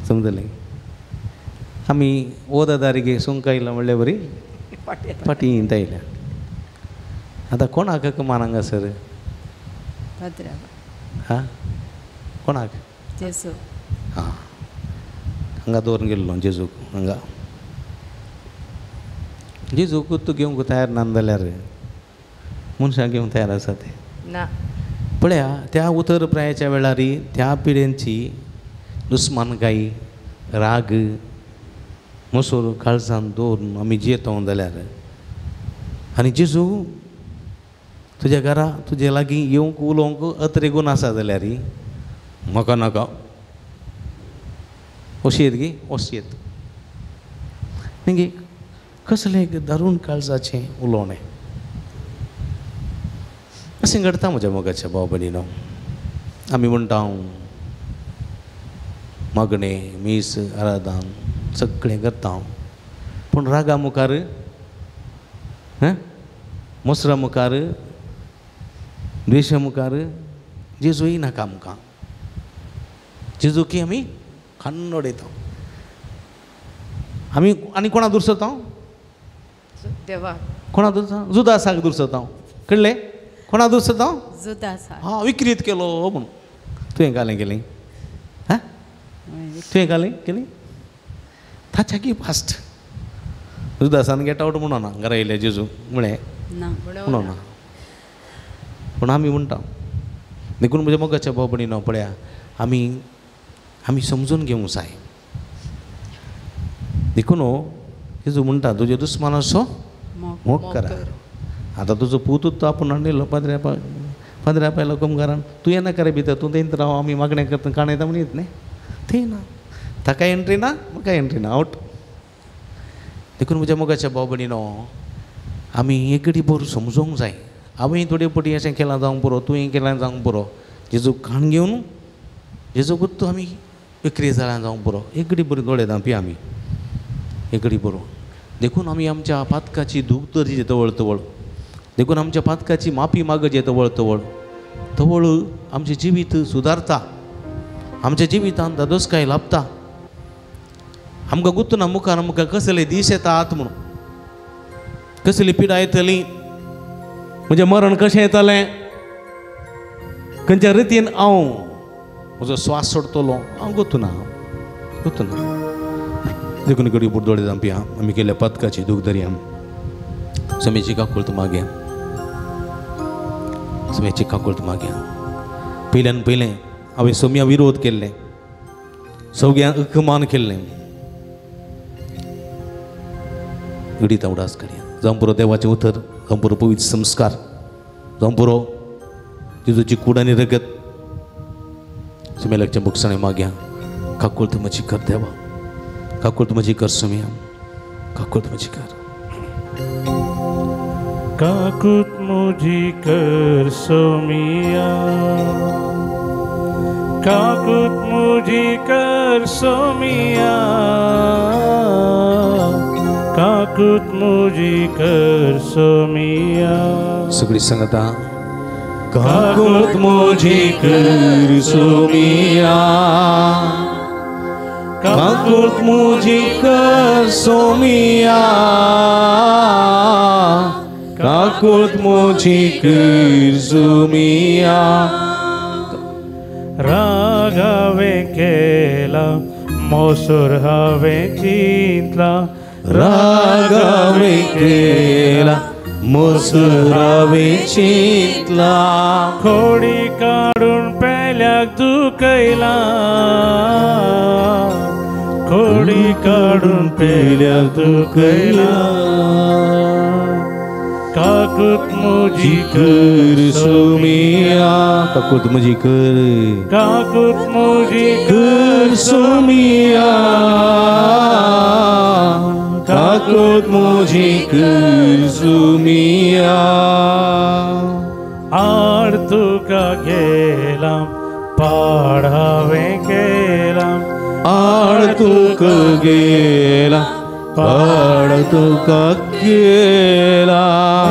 समजलें? आमी ओदादारिगे सुंकायला म्हणल्यार बरी फाटीं आयल्या. आतां कोणाक कमान हांगासर? हां, कोणाक? हां, हांगा दवरून गेल्लो जेजूक. हांगा जेजूक तूं घेवंक तयार ना जाल्यार मनशां घेवंक तयार आसा ते ना. पळया त्या उतर प्रायाच्या वेळार त्या पिढ्यांची दुस्मानकाय, राग, मसूर काळजान दवरून आमी जियेता जाल्यार आनी जेजू तुज्या घरा तुजे लागीं येवंक उलोवंक अत्रेगून आसा जाल्यार म्हाका नाका, ओशेत गी ओशेत न्ही. कसलें एक दारूण काळजाचें उलोवणें अशें घडटा म्हज्या मोगाच्या भाव भयणीनो. आमी म्हणटा मागणें, मीस, आराधन सगळें करता, पूण रागा मुखार, मोसरा मुखार, द्वेशा मुखार जेजूय नाका आमकां. जेजू की आमी खान्न उडयता. आमी आनी कोणा दुरसता? देवा. कोणा दुरसता? जुदासाक दुरसता, कळ्ळें? कोणा दुरसता? जुदासाक. हां, विक्रीत केलो म्हणून. तुवें घालें केलें? हां, तुवें घालें केलें? ताच्या की फास्ट जुदासान गेट आवट म्हणून घरा येयले जेजू म्हळें म्हणून ना. पूण आमी म्हणटा देखून म्हज्या मोगाच्या भाव भयणीनो पळया आमी आमी समजून घेवंक जाय. देखून जेजू म्हणटा तुज्या दुस्मानाचो मोग करा. आतां तुजो पूत तो आपूण हाडिल्लो पाद्र्या पायलो कुमगारान, तूं येना रे भितर, तूं थंयच राव, आमी मागणें करता काण येता म्हण येत न्ही, थंय ना, ताका एंट्री ना, म्हाका एंट्री ना, आवट. देखून म्हज्या मोगाच्या भाव भयणीनो आमी एक घडी भर समजूंक जाय. हांवें थोडे फावटी अशें केलां जावंक पुरो, तुवें केलां जावंक पुरो, जेजू काण घेवन जेजूकूच तूं आमी विक्री जाल्यार जावंक पुरो, एक घडी बरी दोळे धांपया आमी एक घडी बरो. देखून आमी आमच्या पातकाची दूख धरची तवळ तवळ, देखून आमच्या पातकाची माफी मागची तवळ तवळ. तवळ आमचें जिवीत सुदारता, आमच्या जिवितांत धादोसकाय लाभता. आमकां गुत्तना मुखार आमकां कसले दीस येतात म्हणून, कसली पिडा येतली, म्हजें मरण कशें येतलें, खंयच्या रितीन हांव म्हजो स्वास सोडटलो, हांव गुत्तना गुत्तना. देखून घडी दोळे धांपया, आमी केल्या पदकाची दूख धरया. समेची काकुळत मागया, समेची काकुळत मागया. पयल्यान पयलें हांवें सोम्या विरोध केल्लें, सगळ्यांक अपमान केल्लें. घडीत उडास करया. जावं पुरो देवाचें उतर, जावं पुरो पवित्र संस्कार, जावं पुरो जेजूची कूड आनी रगत. सुमेलाच्या भोगसणे मागया. काकुळत म्हजी कर देवा, काकुळत म्हजी कर सुम्या, काकुळत म्हजी कर. काकूत मुझी कर सोमिया, काकूत मुझी कर सोमिया, काकूत मुझी कर सोमिया. सगळी सांगता. काकूत मुझी कर सोमिया, काकूत मुझी कर सोमिया, काकूत मुझी कर सोमिया. राग हांवें केला मोसोर हांवें चिंतला, राग हांवें केला मोसोर हांवें चिंतला, खोडी काडून पेल्याक दुखयला, खोडी काडून पेल्याक दुखयला. काकूत मुझी कर सोमिया, काकूत मुझी कर, काकूत मुझी कर सोमिया, काकूत मुझी कर सोमिया. आड तुका गेला पाड हांवें केला, आड तुका गेला पाड तुका केला,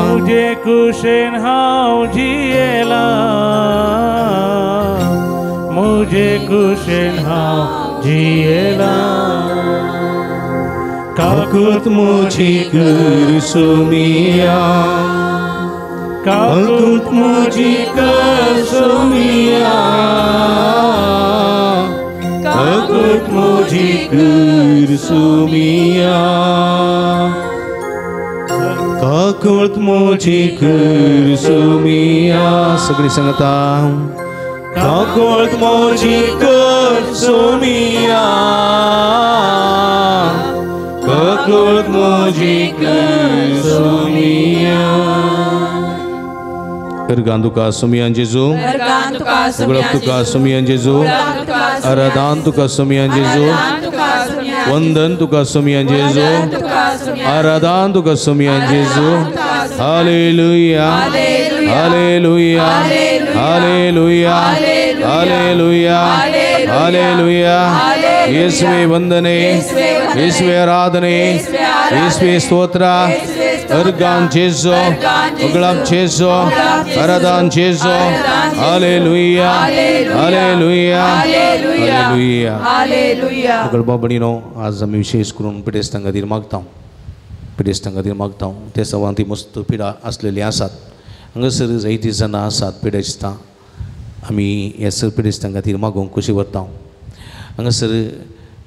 मुझे कुशेन हांव जियेला, मुझे कुशेन हांव जियेला. काकूत मुझी कर सोमिया, काकूत मुझी कर सोमिया, काकूत मुझी कर सोमिया, काकूत मुझी कर सोमिया. सगळी सांगता. काकूत मुझी कर सोमिया, काकूत मुझी कर सोमिया. अर्गान तुका सोमियान जेजू, उगडप तुका सोमियान जेजू, आराधन तुका सोमियान जेजू, वंदन तुका सोमियान जेजू, आराधन तुका सोमियान जेजू. Hallelujah, hallelujah, hallelujah, hallelujah, hallelujah. येसुवे वंदने, येसुवे आराधने, येसुवे स्तोत्र. अर्गान जेजू, उगडप जेजू, आराधन जेजू. Hallelujah, hallelujah, hallelujah. उगडपा भयणीनो, आज आमी विशेष करून पिडेस्तां खातीर मागता, पिडेस्तां खातीर मागता. ते सवान ती मस्त पिडा आसलेली आसात. हांगासर जायतीं जाणां आसात पिडेस्तां. आमी ह्या सर पिडेस्तां खातीर मागूंक खोशी व्हरता. हांगासर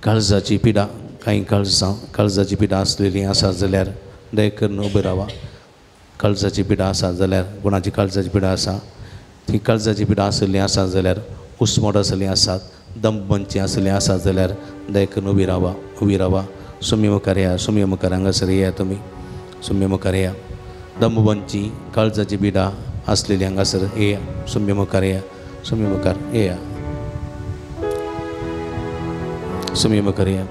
काळजाची पिडा, कांय काळजां काळजाची पिडा आसलेली आसा जाल्यार दया करून उबे रावा. काळजाची पिडा आसा जाल्यार, कोणाची काळजाची पिडा आसा ती काळजाची पिडा आसलेली आसा जाल्यार, उस्मोट आसलेली आसात, दंबनची आसलेली आसा जाल्यार दया करून उबी रावा, उबी रावा. सुमी मुखार या, सुमी मुखार हांगासर येया तुमी, सुमी मुखार या. दंबनची काळजाची पिडा आसलेली हांगासर येया, सुमी मुखार या, सुमी मुखार येया, सुमी मुखार या.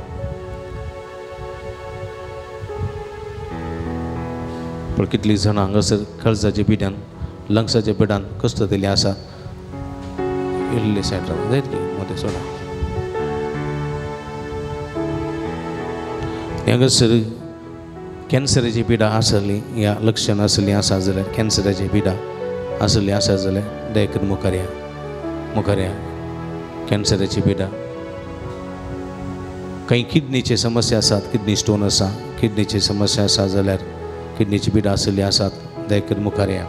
पण कितलीं जाणां हांगासर काळजाच्या पिड्यान, लंग्साच्या पिड्यान कश्ट दिल्ली आसा. इल्ले सायड राव जायत की मदें सोडा. हांगासर कॅन्सराची पिडा आसली ह्या लक्षण आसली आसा जाल्यार, कॅन्सराची पिडा आसली आसा जाल्यार दया करून मुखार या, मुखार या. कॅन्सराची पिडा, कांय किडनीचे समस्या आसात, किडनी स्टोन आसा, किडनीची समस्या आसा जाल्यार, किडनीची पिडा आसली आसात दया करून मुखार या.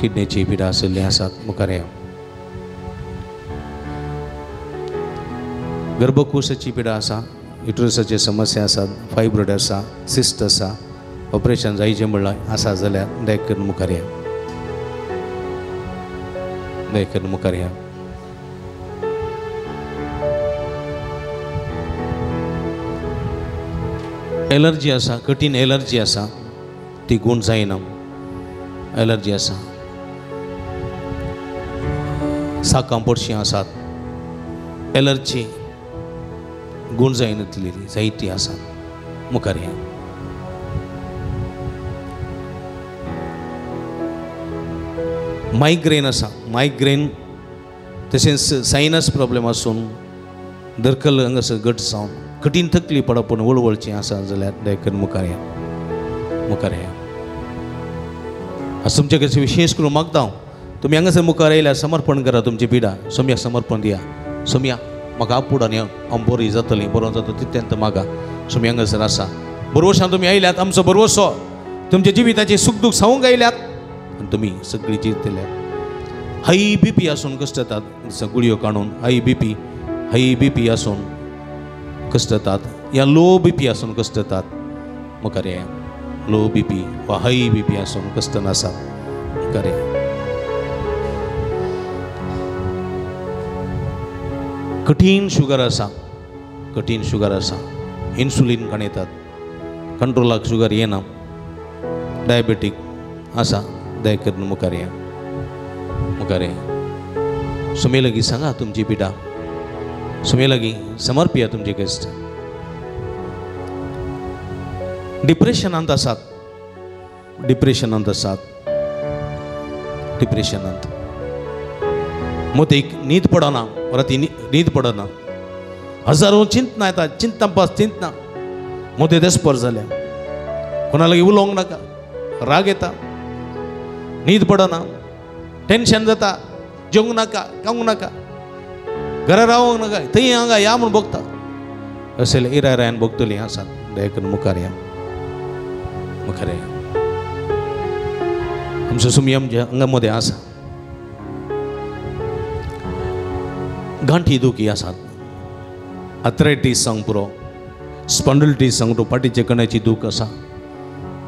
किडनीची पिडा आसली आसात मुखार या. गर्भकोशाची पिडा आसा, युट्रसाची समस्या आसात, फायब्रॉयड आसा, सिस्ट आसा, ऑपरेशन जायचें म्हणल्यार आसा जाल्यार दया करून मुखार या, दया करून मुखार या. एलर्जी आसा, कठीण एलर्जी आसा, ती गूण जायना, एलर्जी आसा. साकां पडशीं आसात, एलर्जी गूण जायनातली जायती आसात. मुखार या. मायग्रेन आसा, मायग्रेन तशेंच सायनस प्रॉब्लेम आसून दरकल हांगासर घट जावन कठीण तकली पडप पूण वळवळचें आसा जाल्यार दयाकरून मुखार या, मुखार या. आज तुमचे कडेन विशेष करून मागता हांव, तुमी हांगासर मुखार आयल्यार समर्पण करा तुमची पिडा सोम्याक समर्पण दिया. सोम्या म्हाका आपूड आनी हांव बरी जातली, बरो जाता तितल्यांत मागा. सोम्या हांगासर आसा, बरवशान तुमी आयल्यात, आमचो बरवसो तुमच्या जिविताची सुख दूख सांगूंक आयल्यात आनी तुमी सगळी जितल्यात. हाय बी पी आसून कश्ट येतात, गुळयो काडून हाय बी पी, हाय बी पी आसून कश्ट येतात, या लो बी पी आसून कश्ट येतात. मुखार या. लो बी पी वा हाय बी पी आसून कश्ट नासात. मुखार या. कठीण शुगर आसा, कठीण शुगर आसा, इन्सुलीन काडटात, कंट्रोलाक शुगर येना, डायबेटीक आसा, दया करून मुखार या, मुखार या. सुमे लागीं सांगा तुमची पिडा, सुमे लागीं समर्पिया तुमचे कश्ट. डिप्रेशनांत आसात, डिप्रेशनांत आसात, डिप्रेशनांत मोतीक न्हीद पडना, राती न्हीद पडना, हजारो चिंतना येता, चिंतना पास चिंतना, मोती देसपर जाल्या, कोणा लागीं उलोवंक नाका, राग येता, न्हीद पडना, टेन्शन जाता, जेवंक नाका, खावंक नाका, घरा रावंक नाका, थंय हांगा या म्हूण भोगता. अशें इरायरायन भोगतलीं आसात. दया करून मुखार या, मुखार या. आमचो सुमी आमच्या हांगा मदें आसा. गांठी दुखी आसात, आथरायटीस सांग पुरो, स्पॉन्डिलिटीस सांग पुरो, फाटीच्या कण्याची दूख आसा,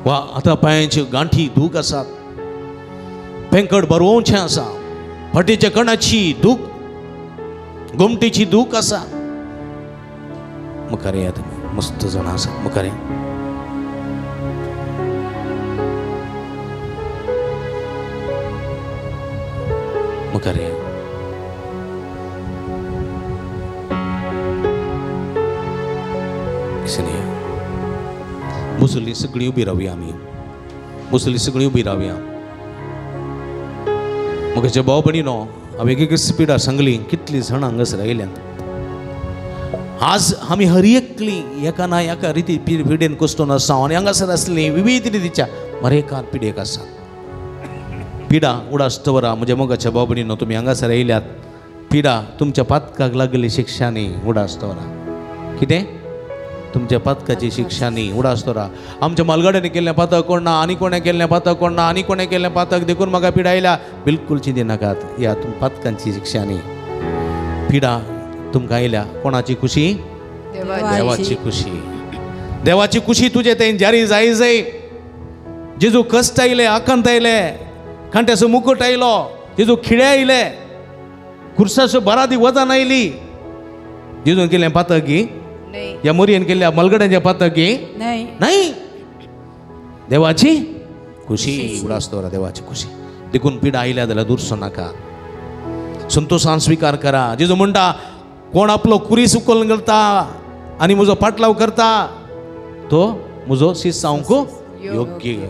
वा आतां पांयांच्यो गांठी दूख आसात, पेंकट बरोवचें आसा, फाटीच्या कणाची दूख, गोमटीची दूख आसा. मुखार या तुमी, मस्त जाणां आसात, मुखार या. मुखार या. मुसली सगळीं उबी रावया आमी, मुसली सगळीं उबी रावया. म्हज्या भाव भयणीनो, हांवें एक एक स्पिडा सांगली, कितलीं जाणां हांगासर आयल्यात. आज आमी हर एकली एका ना एका रिती पिडेन कश्टून आसा आनी हांगासर आसली विविध रितीच्या मरेकार पिडेक आसा. पिडा उडास दवरा. म्हज्या मोगाच्या भाव भयणीनो, तुमी हांगासर आयल्यात, पिडा तुमच्या पातकाक लागली शिक्षा न्ही, उडास दवरा. कितें? तुमच्या पातकाची शिक्षा न्ही, उडास दवरा. आमच्या मालगाड्यांनी केल्लें पातक कोण ना, आनी कोणें केल्लें पातक कोण ना, आनी कोणें केल्लें पातक देखून म्हाका पिडा आयल्या, बिलकूल चिंती नाकात. ह्या तुम पातकांची शिक्षा न्ही. पिडा तुमकां आयल्या कोणाची खुशी? देवाची खुशी. देवाची खुशी तुजे थंय जारी जाय जाय. जेजू कश्ट आयले, आकांत आयले, कांट्याचो मुकुट आयलो, जेजू खिळे आयले, खुर्साचो बारादी वजन आयली. जेजून केलें पातक ही? या मोरयेन केल्ल्या मलगड्यांच्या पातक ही नाही. देवाची खुशी उडास दवरा, देवाची खुशी. देखून पिडा आयल्या जाल्यार दुरसो नाका, संतोशान स्विकार करा. जेजू म्हणटा, कोण आपलो कुरीस उखलून करता आनी म्हजो पाटलाव करता तो म्हजो शीस जावंक योग्य.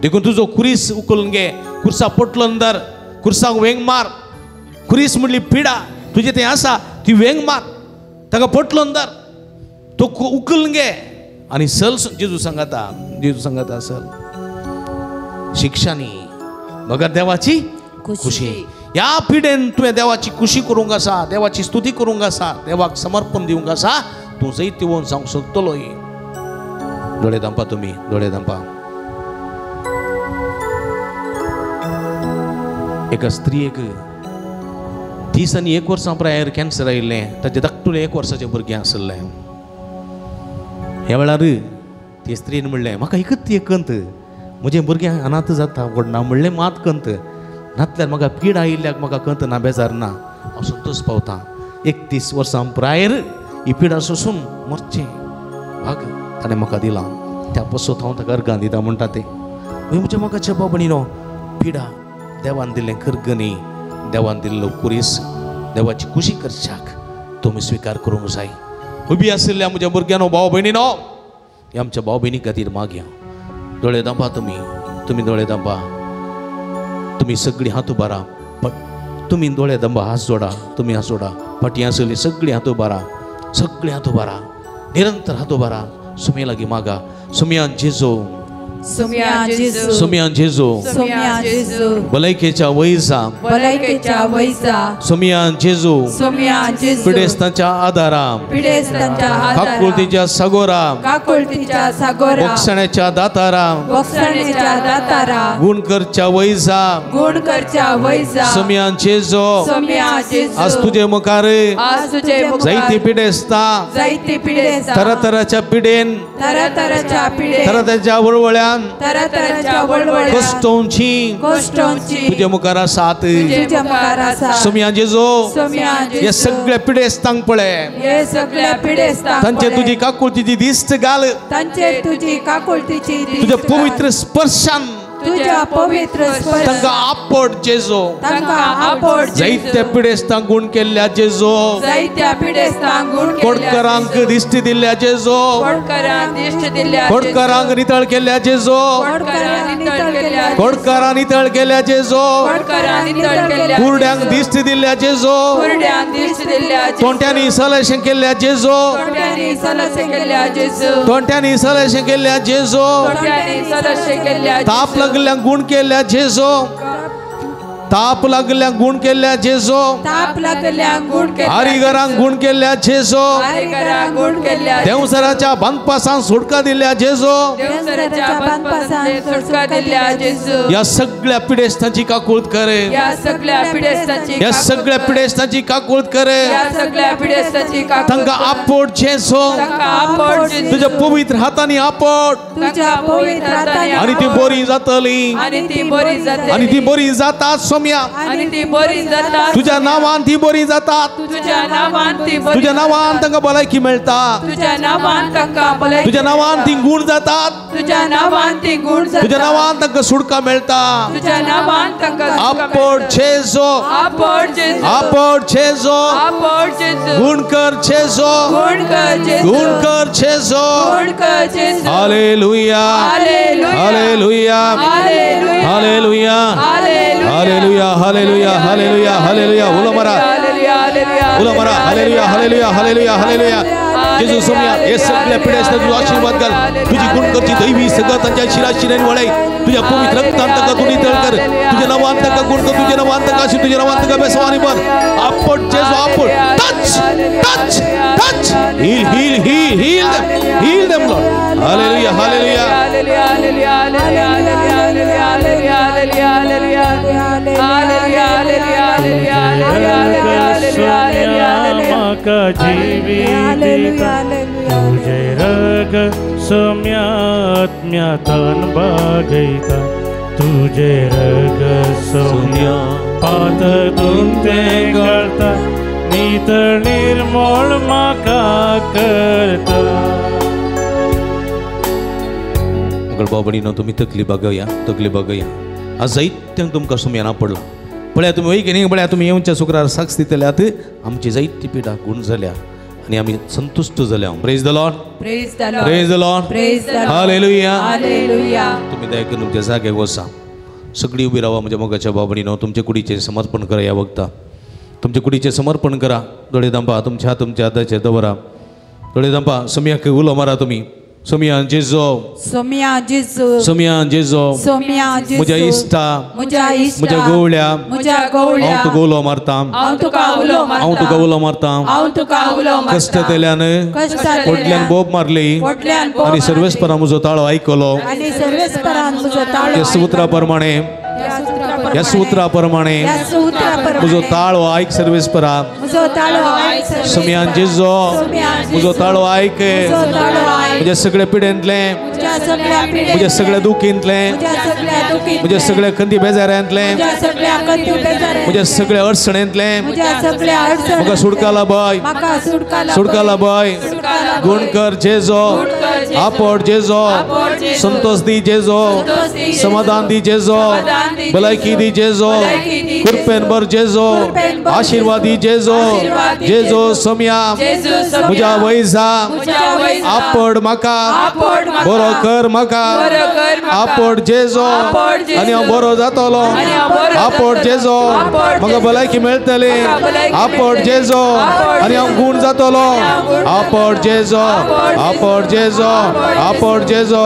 देखून तुजो कुरीस उखलून घे, कुर्सा पोटलो धर, कुर्साक वेंग मार. कुरीस म्हणली पिडा तुजें तें आसा ती वेंग मार, ताका पोटलो धर, तो उखलून घे आनी सल. जेजू सांगता, जेजू सांगता सल. शिक्षा न्ही बगर देवाची खुशी. ह्या पिडेन तुवें देवाची खुशी करूंक आसा, देवाची स्तुती करूंक आसा, देवाक समर्पण दिवंक आसा, तूं जैतिवंत जावंक शकतलोय. दोळे धांपा तुमी, दोळे धांपा. एका स्त्रियेक 30 आनी 1 वर्सां प्रायर कॅन्सर आयिल्लें. ताचें धाकटुलें 1 वर्साचें भुरगें आशिल्लें. ह्या वेळार ती स्त्रीन म्हणलें, म्हाका एकच एक कंत, म्हजें भुरगें अनाथ जाता व्हडना म्हणलें मात कंत, नातल्यार म्हाका पीड आयिल्ल्याक म्हाका कंत ना, बेजार ना, हांव संतोश पावता. 31 वर्सां प्रायर ही पिडा सोसून मरचें भाग ताणें म्हाका दिलां त्या पसत हांव ताका अर्गां दिता म्हणटा तें. म्हज्या मोगाच्या भाव भयणीनो, पिडा देवान दिल्लें करगणी, देवान दिल्लो कुरीस, देवाची खुशी करच्याक तुमी स्विकार करूंक जाय. उबी आशिल्ल्या म्हज्या भुरग्यांनो, भाव भयणीनो, ह्या आमच्या भाव भयणी खातीर मागया. दोळे दांपा तुमी, तुमी दोळे दांपा, तुमी सगळीं हात उबारा, तुमी दोळे दांपा, हात जोडा, तुमी हात जोडा. फाटीं आशिल्ली सगळीं हात उबारा, सगळीं हात उबारा, निरंतर हात उबारा. सुमे लागीं मागा. सुमयान जेजू, सुमयान जेजू, भलायकेच्या वैजा, भलायकेच्या वैजा, सुमयान जेजू, पिडेस्तांच्या आदारा, पिडेस्तांच्या आदारा, काकुळतीच्या सागोरा, काकुळतीच्या सागोरा, बोगसण्याच्या दातारा, बोगसण्याच्या दातारा, गुणकरच्या वैजा, गुणकरच्या वैजा, सुमयान जेजू, सुमयान जेजू, आज तुझे मुखार, आज तुझे मुखार, जायते पिडेस्ता, जायते पिडेस्ता, तरातराच्या पिडेन, तरातराच्या पिडेन, तरातराच्या वळवळ्यान, तरातराच्या वळवळ्यान, कश्टोंची, कश्टोंची, तुझ्या मुखार आसात, तुझ्या मुखार आसात. सुमयान जेजू, सुमयान जेजू, हे सगळ्या पिडेस्तांक पळय, हे सगळ्या पिडेस्तांक तांचे तुझी काकुळतीची दिश्ट घाल, तांचे तुझी काकुळतीची दिश्ट, तुझ्या पवित्र स्पर्शान, तुझ्या पवित्र स्पर्शान, तांकां आपट जेजू, तांकां आपट, जायत्या पिडेस्तांक गुण केल्ल्या जेजू, जायत्या पिडेस्तांक गुण केल्ल्या, कोडकरांक दिश्टी दिल्ल्या जेजू, कोडकरांक दिश्टी दिल्ल्या, कोडकरांक नितळ केल्ल्या जेजू, कोडकरांक नितळ केल्ल्या, कोडकरांक नितळ केल्ल्या जेजू, कोडकरांक नितळ केल्ल्या, कुरड्यांक दिश्टी दिल्ल्या जेजू, कुरड्यांक दिश्टी दिल्ल्या, तोंट्यांनी सलशें केल्ल्या जेजू, तोंट्यांनी सलशें केल्ल्या जेजू, तोंट्यांनी सलशें केल्ल्या जेजू, तोंट्यांनी सलशें केल्ल्या, ताप लागल्यांक गुण केल्ल्या जेजू, ताप लागल्यांक गुण केल्ल्या जेजू, ताप लागल्यांक गुण केल्ल्या, हरिघरांक गुण केल्ल्या जेजू, हरिघरांक गुण केल्ल्या, देवसराच्या बांदपासान सुटका दिल्ल्या जेजू, देवसराच्या बांदपासान सुटका दिल्ल्या जेजू, या सगळ्या पिडेस्तांची काकूळत करे, या सगळ्या पिडेस्तांची, या सगळ्या पिडेस्तांची काकूळत करे, या सगळ्या पिडेस्तांची काकूळत, तांकां आपट जेजू, तांकां आपट जेजू, तुझ्या पवित्र हातांनी आपट, तुझ्या पवित्र हातांनी, आनी ती बरी जातली, आनी ती बरी जातली, आनी ती बरी जातात सोम्या, आनी ती बरी जाता, तुझ्या नावान ती बरी जातात, तुझ्या नावान ती बरी, तुझ्या नावान तांकां भलायकी मेळटा, तुझ्या नावान तांकां भलायकी, तुझ्या नावान ती गुण जातात, तुझ्या नावान ती गुण जातात, तुझ्या नावान तांकां सुटका मेळटा, तुझ्या नावान तांकां आपट जेजू, आपट जेजू, आपट जेजू, आपट जेजू, गुण कर जेजू, गुण कर जेजू, गुण कर जेजू, गुण कर जेजू. Hallelujah, hallelujah, hallelujah, hallelujah, hallelujah, hallelujah, hallelujah. उलो मारा, उलो मारा, हालेलुया, हालेलुया, हालेलुया, हालेलुया. जेजू सोम्या, हे सगळ्या पिडेस्तांक तुजो आशीर्वाद घाल. तुझी गुण करची दैवी सगळं तांच्या शिराशिरांनी वळय. तुझ्या पवित्र रक्तान तांकां तूं नितळ कर. तुझ्या नावान तांकां गुण कर, तुझ्या नावान तांकां आशीर्वाद, तुझ्या नावान तांकां बेसवानी भर. आपट जेजू, आपट. Touch, touch, touch. Heal, heal, heal, heal them, heal them Lord. Hallelujah, hallelujah, hallelujah, hallelujah, hallelujah, hallelujah, hallelujah, hallelujah, hallelujah, hallelujah. म्हाका जिवीत दिता, तुजें रग सोम्यात्म्यातान बागयता, तुजें रग सोम्या पात तुमतें घालता, नितळ निर्मळ म्हाका करता. मंगळ भाव भयणीनो, तुमी तकली बागया, तकली बागया. आज जायत्यांक तुमकां सुमयान पडला. पळया तुमी वय की न्ही, पळया तुमी येवच्या शुक्रार साक्ष दितल्यात. आमची जायती पिडा गुण जाल्या आनी आमी संतुश्ट जाल्या. Praise the Lord, praise the Lord, praise the Lord, praise the Lord. Hallelujah, hallelujah. तुमी दया करून तुमच्या जाग्याक वचा. सगळी उबी रावा म्हज्या मोगाच्या भाव भयणीनो. तुमच्या कुडीचें समर्पण करा. ह्या वखदा तुमच्या कुडीचें समर्पण करा. दोळे दांपा, तुमच्या हात तुमच्या हाताचेर दवरा. दोळे दांपा. सोम्याक उलो मारा तुमी. सोम्या जेजू, सोम्या जेजू, सोम्या जेजू, सोम्या जेजू, म्हज्या इश्टा, म्हज्या इश्टा, म्हज्या गवळ्या, म्हज्या गवळ्या, हांव तुका उलो मारता, हांव तुका उलो मारता, हांव तुका उलो मारता, हांव तुका उलो मारता. कश्टतेल्यान, पोटल्यान बोब मारली आनी सर्वेस्परान म्हजो ताळो आयकलो, आनी सर्वेस्परान म्हजो ताळो ह्या सुत्रा प्रमाणे, ह्या सूत्रा प्रमाणे म्हजो ताळो आयक सर्वेस्परा. सोम्यान जेजू, म्हजो ताळो आयक. म्हज्या सगळ्या पिडेंतलें, म्हज्या सगळ्या दुखींतलें, म्हज्या सगळ्या खंती बेजारांतलें, म्हज्या सगळ्या अडचणेंतलें म्हाका सुटका लाभय, सुटका लाभय. गुण कर जेजो, आपड जेजो, संतोष दी जेजो, समाधान दी जेजो, भलायकी दी जेजो, कृपेन भर जेजो, आशीर्वाद दी जेजो. जेजो सोम्या म्हज्या वैजा आपड म्हाका, बरो कर म्हाका, आपड जेजो आनी हांव बरो जातलो. आपड जेजो म्हाका भलायकी मेळटली. आपड जेजो आनी हांव गूण जातलो. आपड जेजो, आपड जेजो, आपड जेजो.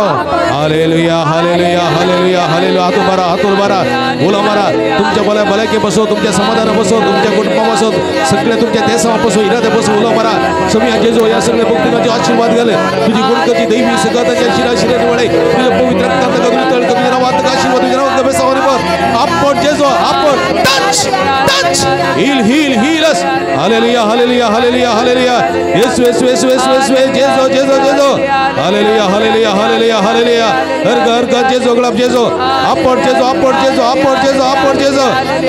Hallelujah, hallelujah, hallelujah, hallelujah. हातून मारा, हातून मारा, उलो मारा. तुमच्या भल्या भलायकी बसो, तुमच्या समाधाना बसो, तुमच्या कुटुंबा बसो, सगळे तुमच्या देसा बसो, इरादे बसो. उलो मारा. सगळ्या जेजो ह्या सगळ्या भक्तींचे आशीर्वाद घाले. तुझी गुणकची दैवी सगळ्याच्या शिरा शिरा निवळे तुझ्या पवित्र रक्तांत तुझ्या नावात आशीर्वाद, तुझ्या नावात बेसावर भर. आपड जेजो, आपड. Touch, touch, heal, heal, heal us. Hallelujah, hallelujah, hallelujah, hallelujah. Yesu, Yesu, Yesu, Yesu, Yesu, जेजो, जेजो, जेजो. Hallelujah, hallelujah, hallelujah, hallelujah. हर घर घर जेजो, गुलाब जेजो, आपड जेजो, आपड जेजो, आपड जेजो, आपड जेजो.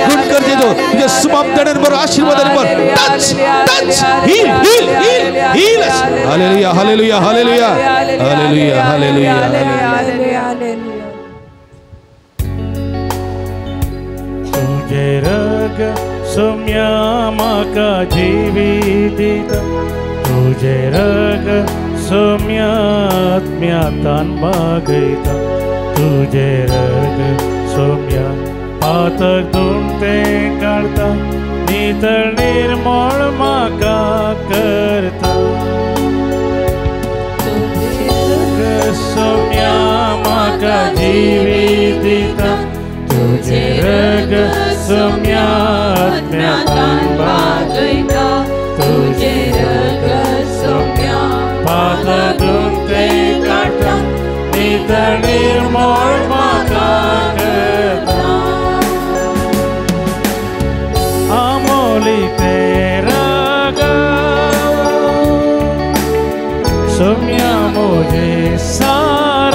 गुण कर जेजो, तुझ्या सुमाप भर, आशीर्वादाने भर. Touch, touch, heal, heal, heal, heal us. Hallelujah, hallelujah, hallelujah, hallelujah, hallelujah, hallelujah. तुझे रग सोम्या म्हाका जिवी दिता, तुझे रग सोम्या आत्म्यातान बागयता, तुझे रग सोम्या पातक धुवन तें काडता, नितळ निर्मळ म्हाका करता. तुझे सोम्या म्हाका जिवी दिता, तुझे रग सोम्या आत्म्यातान बागयता, तुझे रग सोम्या पातक धुवन तें काडटा, नितळ निर्मळ म्हाका करता. आमोली तें रग सोम्या म्हजें सार,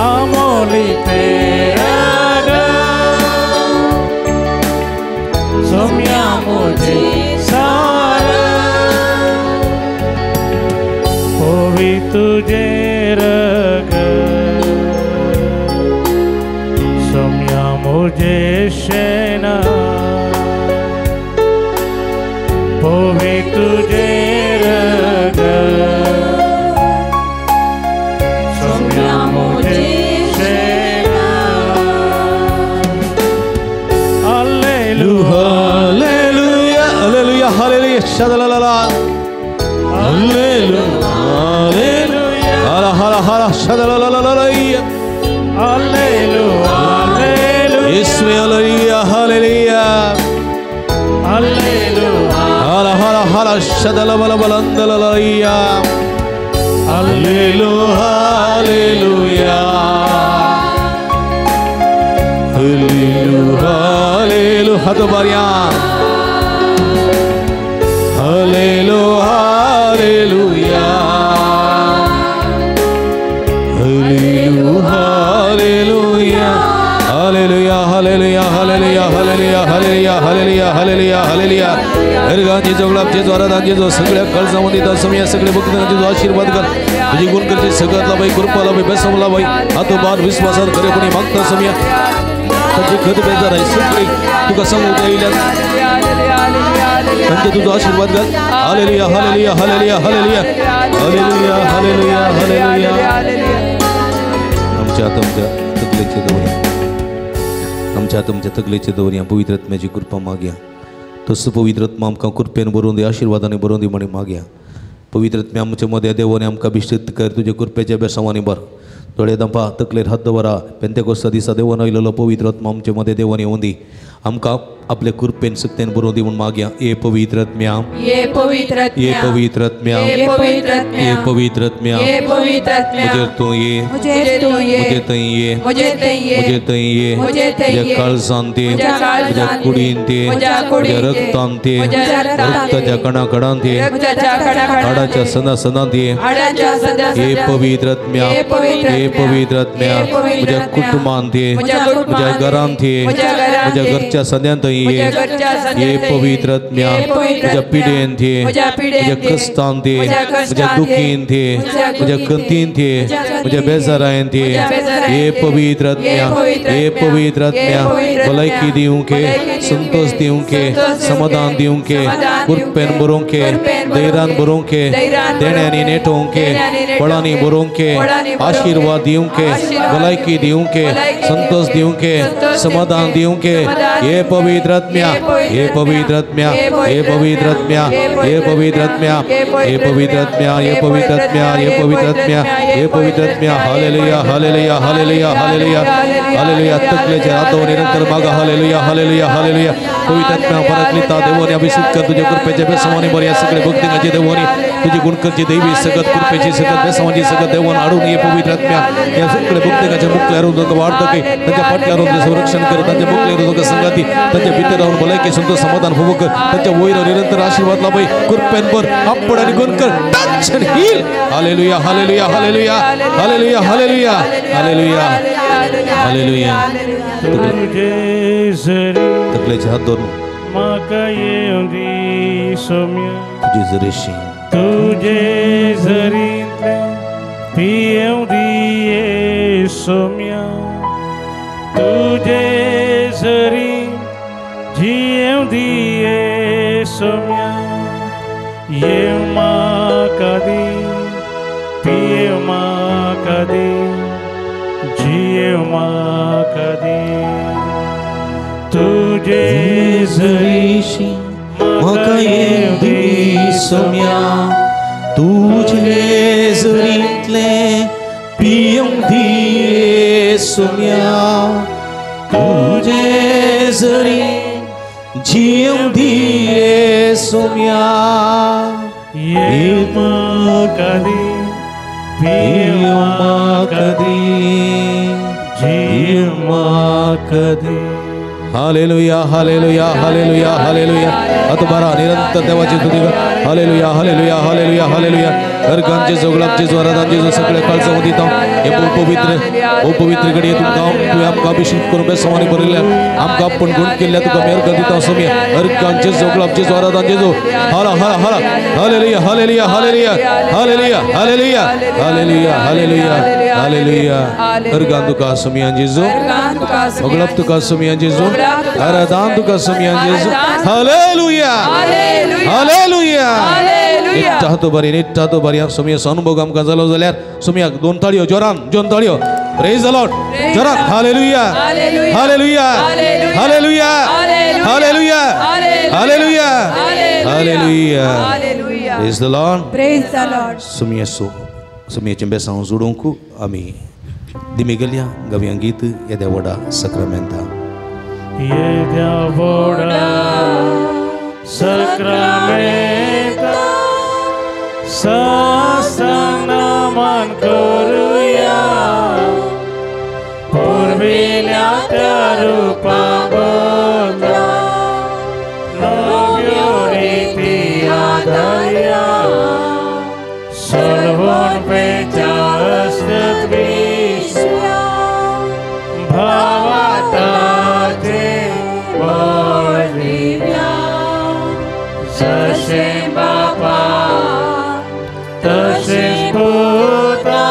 आमोली तें रग सोम्या म्हजें सार, ओवी तुझें रग सोम्या म्हजें शेणा, पोवी तुझें रग सोम्या म्हजें शेणा. Hallelujah, hallelujah, hallelujah, hallelujah. शदलला hallelujah, hallelujah, hala hala hala शदलला hallelujah, hallelujah, Yesue hallelujah, hallelujah, hallelujah, hala hala hala शदलबल बलंदललया hallelujah, hallelujah, hallelujah, hallelujah. हात बारया. Hallelujah, hallelujah, hallelujah, hallelujah, hallelujah, hallelujah, hallelujah, hallelujah, hallelujah, hallelujah, hallelujah, hallelujah. हरगांचे जोगलापचे जोरादांचे जो सगळ्या कळजामध्ये दसम्या सगळे भक्तांचे जो आशीर्वाद कर. तुझी गुणकरची सगळ्यात लाभाई, कृपा लाभाई, बेसम लाभाई. हातोबार विश्वासात खरेपणी मागता सम्या तांचे खत बेजार आहे सगळे तुका सांगू येयल्यात तांचे तुझो आशीर्वाद घाल. Hallelujah, hallelujah, hallelujah, hallelujah, hallelujah, hallelujah, hallelujah. आमच्या तुमच्या तकलेचे दवरया, आमच्या तुमच्या तकलेचे दवरया. पवित्र आत्म्याची कृपा मागया. तसो पवित्र आत्मा आमकां कृपेन बरोवन दी, आशिर्वादांनी बरोवन दी म्हणी मागया. पवित्र आत्म्या आमच्या मदें देवाने आमकां अभिषेक कर, तुज्या कृपेच्या बेसांवांनी भर. दोळे दंपा तकलेर हात दवरा. पेंतेकोस्ता दिसा देवान आयलेलो पवित्र आत्मा आमचे मदें देवान येवन दी. आमकां आपले कृपेन सक्तेन बरोवन दी म्हूण मागया. ए पवित्र आत्म्या, ये पवित्र ये पवित्र आत्म्या, ये पवित्र आत्म्या, ये पवित्र आत्म्या, ये पवित्र आत्म्या, म्हजेर तूं ये, म्हजेर तूं ये, म्हजे थंय ये, म्हजे थंय ये, म्हजे थंय ये, म्हजे थंय म्हज्या ये, काळजान ते, म्हज्या काळजान म्हज्या ते, कुडीन ते, म्हज्या कुडीन म्हज्या ते, रक्तान ते, म्हज्या रक्तान ते, रक्ताच्या कणाकणान ते, रक्ताच्या कणाकणान हाडाच्या ते, सदा सदां ते, हाडाच्या सदा हे सदा पवित्र आत्म्या, हे पवित्र हे आत्म्या, पवित्र आत्म्या, हे पवित्र म्हज्या आत्म्या, कुटुंबान ते, म्हज्या कुटुंबान म्हज्या ते, घरान ते, म्हज्या घरान म्हज्या ते, घरच्या सद्यांत ये, म्हज्या घरच्या सद्यांत हे ये, पवित्र आत्म्या, हे पवित्र म्हज्या आत्म्या, पिडेन ते, म्हज्या पिडेन म्हज्या ते, कश्टान ते, म्हज्या म्हज्या कश्टान ते, दुखीन ते, म्हज्या म्हज्या दुखीन खंतीन ते, म्हज्या म्हज्या खंतीन ते, बेजारायन ते, म्हज्या बेजारायन हे ते, पवित्र आत्म्या, हे पवित्र हे आत्म्या, पवित्र आत्म्या, हे पवित्र आत्म्या, भलायकी दिवंक, भलायकी दिवंक, संतोष दिवंक, संतोष दिवंक, समाधान दिवंक, समाधान दिवंक, कृपेन भरोवंक, कृपेन भरोवंक, धैर्यान भरोवंक, धैर्यान देण्यांनी भरोवंक, नेटोवंक, देण्यांनी नेटोवंक, फळांनी भरोवंक, फळांनी भरोवंक, आशिर्वाद दिवंक, आशिर्वाद भलायकी दिवंक, दिवंक, भलायकी संतोष दिवंक, दिवंक, संतोष समाधान दिवंक, दिवंक, समाधान हे दिवंक, पवित्र आत्म्या, हे पवित्र आत्म्या, हे पवित्र आत्म्या, हे पवित्र आत्म्या, हे पवित्र आत्म्या, हे पवित्र आत्म्या, हे पवित्र आत्म्या, हे पवित्र आत्म्या. Hallelujah, hallelujah, hallelujah, hallelujah, hallelujah. तकलेचे हात निरंतर मागा. Hallelujah, hallelujah, hallelujah. पवित्र आत्म्या पराक्लिता देवाने अभिषेक कर तुझ्या कृपेच्या बेसवानी बरी या सगळे भक्तिंगाचे देवाने तुझी गुणकरची देवी सगत कृपेची सगत बेसवाची सगत देवान हाडून ये पवित्र आत्म्या या सगळे भक्तिंगाच्या मुखल्यार तुका वाढतो की त्यांच्या फाटल्यार संरक्षण कर, त्यांच्या मुखल्यार तुका संगाती, त्यांच्या भितर राहून भलायकी संतोष समाधान होवं कर, त्यांच्या वयर निरंतर आशीर्वाद लाभय, कृपेन भर, आपण आणि गुण कर, touch and heal. Hallelujah, hallelujah, hallelujah, hallelujah, hallelujah, hallelujah, hallelujah. तुझे जरी तकलेचे हात धरून म्हाका येवं दी सोम्या, तुझे जरीशी तुझे जरींतलें पियेवं दी सोम्या, तुझे जरी जियेवं दी सोम्या, येवं म्हाका दी, पियेवं म्हाका दी, जियेवं म्हाका दी, तुझे जरीशी म्हाका येवं दी सोम्या, तुझे जरींतलें पियेवं दी सोम्या, तुझे जरी जियेवं दी सोम्या, येवं म्हाका दी, पियेवं म्हाका दी, जियेवं म्हाका दी. Hallelujah, hallelujah, hallelujah, hallelujah. आता बारा निरंतर देवाची स्तुती कर. Hallelujah, hallelujah, hallelujah, hallelujah. हरगांचे जोगलापचे स्वरादांचे जो सगळे काळजां दिता हे पवित्र ओ पवित्र घडये तुमकां तुवें आमकां अभिषेक करून बेसवानी भरिल्ल्या आमकां आपण गुण केल्ल्या तुका मेहर दिता सोम्या. हरगांचे जोगलापचे स्वरादांचे जो हाला हाला हाला. Hallelujah, hallelujah, hallelujah, hallelujah, hallelujah, hallelujah, hallelujah, hallelujah. हरगान तुका सोम्या जेजू, अगलप तुका सोम्या जेजू, आराधन तुका सोम्या जेजू. Hallelujah, hallelujah. निट्टा तो बरी, निट्टा तो बरी. सोमिया अनुभव आमकां जालो जाल्यार सोमियाक दोन ताळयो जोरान, दोन ताळयो. प्रेज the Lord जोरान. Hallelujah, hallelujah, hallelujah, hallelujah, hallelujah, hallelujah. Praise the Lord, praise the Lord. सोमिया सो सोमियाचें बेसांव जोडूंक आमी दिमी गेल्या गव्यां गीत येद्या व्हडा सक्रामेंता. येद्या व्हडा सक्रामेंता साष्टांग नमन करूया, पुर्विल्या त्या रुपा बदला नव्यो रिती आदारया, सलवण पेच्या असत विश्वा भावाताचे बळ दिव्या, जशें बापा तशें पुता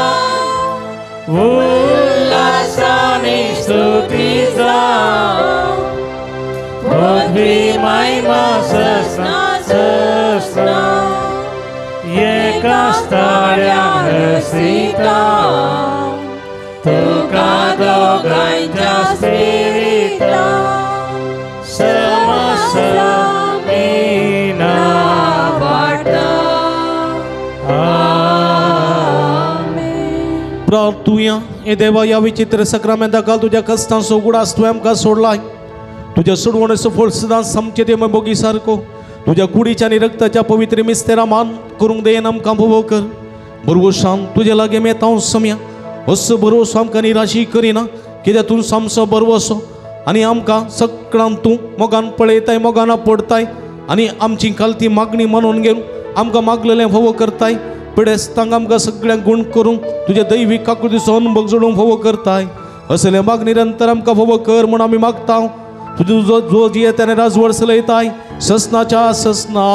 उल्हासानी स्तुती जावं, पदवी महिमा सस्ना सस्ना एका स्थाळ्या रसिता, तुका दोगांच्या स्पिरिता समसमीना वाडटा. प्रार्थुया. हे देवा, ह्या विचित्र सक्रामेंता काल तुज्या कश्टांचो उगडास तुवें आमकां सोडलाय. तुज्या सोडवणेचो फळ सदांच आमचे ते मोगी सारको तुज्या कुडीच्या आनी रक्ताच्या पवित्र मिस्तेरा मान करूंक देन आमकां भोवो कर. बरवसान तुजे लागीं मेतांव सम्या असो भरवसो आमकां निराशी करिना कित्याक तूं सामसो बरवसो आनी आमकां सगळ्यान तूं मोगान पळयताय मोगान आपडताय आनी आमची खालती मागणी मानून घेवन आमकां मागलेलें भोवो करताय. पिडेस्तांक आमकां सगळ्यांक गूण करूंक तुज्या दैवीक काकुळतीचो अनुभव जोडूंक भोवो करताय. असलें माग निरंतर आमकां भोवो कर म्हूण आमी मागता. तुजो जो जियेता आनी राजवड चलयताय ससनाच्या ससना.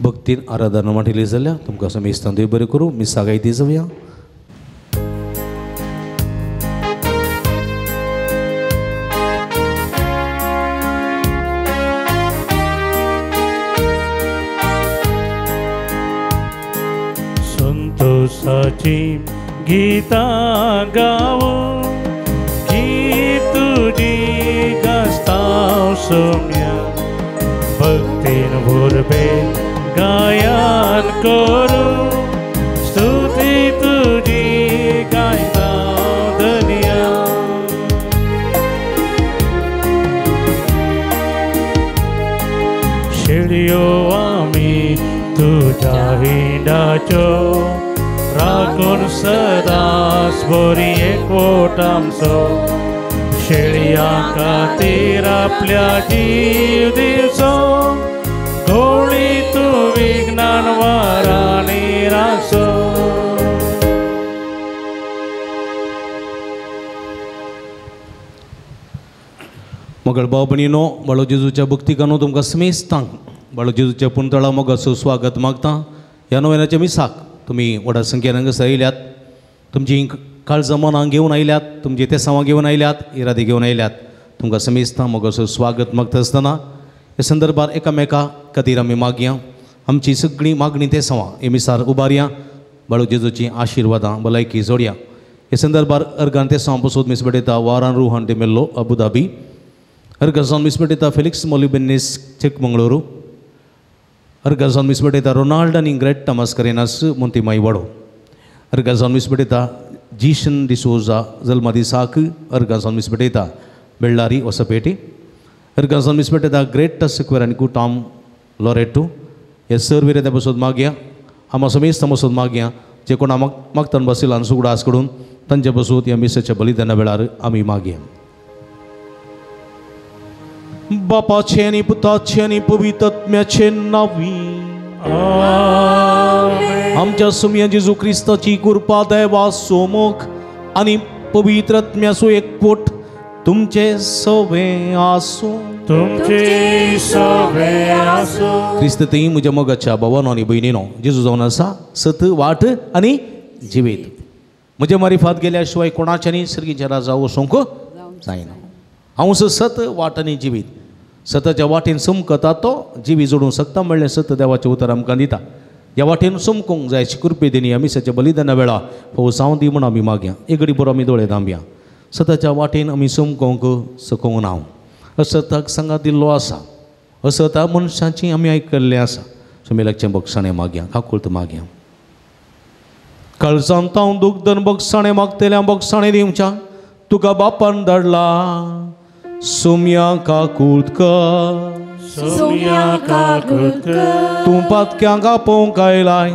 भक्तीन आराधना मांडिल्ली जाल्यार तुमकां समेस्तान देव बरें करूं. मिसाक आयती जावया. संतोषाची गीतां गावो गीत तुजी गाजता सोम्या भक्तीन भुरबे गायन करू स्तुती तुजी गायता धनिया. शेळयो आमी तुज्या हिंडाच्यो राखून सदांच बरी एकवट आमचो शेळयां खातीर आपल्या जीव दिवचो गोळी तूं विज्ञान वारांनी राखचो. मगळ भाव भयणीनो, बाळो जेजूच्या भक्तिकानो तुमकां समेस्तांक बाळो जेजूच्या पुंतळा मोगाचो स्वागत मागता. ह्या नोवेनाच्या मिसाक तुमी व्हडा संख्येन हांगासर आयल्यात, तुमची काळजां मनां घेवन आयल्यात, तुमची तेसांवां घेवन आयल्यात, इरादे घेवन आयल्यात. तुमकां समेस्तां मोगाचो स्वागत मागता आसतना ह्या संदर्भार एकामेका खातीर आमी मागया. आमची सगळीं मागणी तेसांवां हे मिसार उबारया. बाळो जेजूची आशिर्वादां भलायकी जोडया. ह्या संदर्भार अर्गान तेसांवां पसून मीस भेटयता वारान रुहान डिमेल्लो अबुधाबी, अर्गाजावन मीस भेटयता फेलिक्स मोलिबेन्नीस चिकमंगळुरू, अर्गाजावन मीस भेटयता रोनाल्ड आनी ग्रेट मास्करेनास मोंतीमाई वाडो, अर्गाजावन मीस भेटयता जीशन डिसोजा जल्मा दिसाक, अर्गाजावन मीस भेटयता बेळ्ळारी होसपेटी, अर्गाजावन मीस भेटयता ग्रेट सिक्वेर आनी कुटाम लॉरेटो. हे सर विरेत्या पसून मागया आमा समेस्त पसून मागया जे कोणा मागतान बसिलान सुगडास कडून तांचे पसून ह्या मिसाच्या बलिदाना वेळार आमी मागया. बापाचे आनी पुताचे आनी पवित्र आत्म्याचे नांवी आमच्या सुमया जेजू क्रिस्ताची कृपा देवा सोमोख आनी पवित्र आत्म्याचो एकवट तुमचे सवे आसूं. तुमचे सवे आसूं. क्रिस्त ती म्हज्या मोगाच्या भावानो आनी भयणीनो, जेजू जावन आसा सत वाट आनी जिवीत. म्हज्या मारिफात गेल्या शिवाय कोणाच्यानी सर्गीच्या राजा वचूंक जायना. हांव सत वाट आनी जिवीत. सताच्या वाटेन समकता तो जिवी जोडूंक शकता म्हणलें सत देवाचें उतर आमकां दिता. ह्या वाटेन समकूंक जाय अशी कृपे दिनी आमी सच्या बलिदाना वेळा फोव दी म्हूण आमी मागया. एक घडी बरो आमी दोळे धांबया. सताच्या वाटेन आमी समकोंक सकूंक ना. असताक सांगा दिल्लो आसा, असता मनशाची आमी आयकल्लें आसा. सुमेलाचें बक्षाणें मागया, काकुळत मागया. काळजांत हांव दुखदन बक्षाणें मागतल्या बक्षाणें दिवच्या तुका बापान धाडला. सोम्या काकूत कर, सोम्या काकूत कर, तूं पातक्यांक आपोवंक आयलाय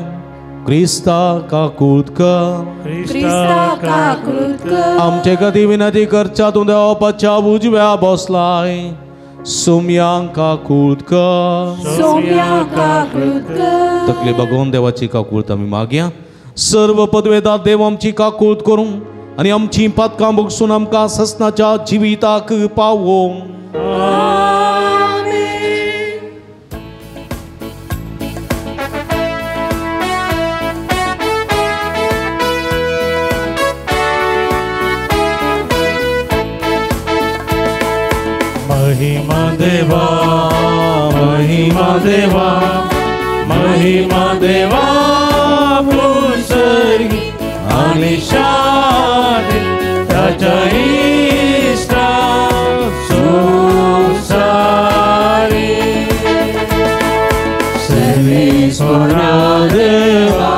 क्रिस्ता काकूत कर, क्रिस्ता काकूत कर। आमचे खातीर विनंती करच्या तूं देवा बापाच्या उजव्या बसलाय। सोम्यांक काकूत कर, सोम्यांक काकूत कर। तकले बागोवन देवाची काकूत आमी मागया। सर्व पदवेदार देव आमची काकूत करूं आनी आमची पातकां भोगसून आमकां ससनाच्या जिविताक पावोवं। महिमा देवा, महिमा देवा, महिमा देवा पुसर्गी आणि शांती ताच्या इश्टा संसारी। सर्वेश्वरा देवा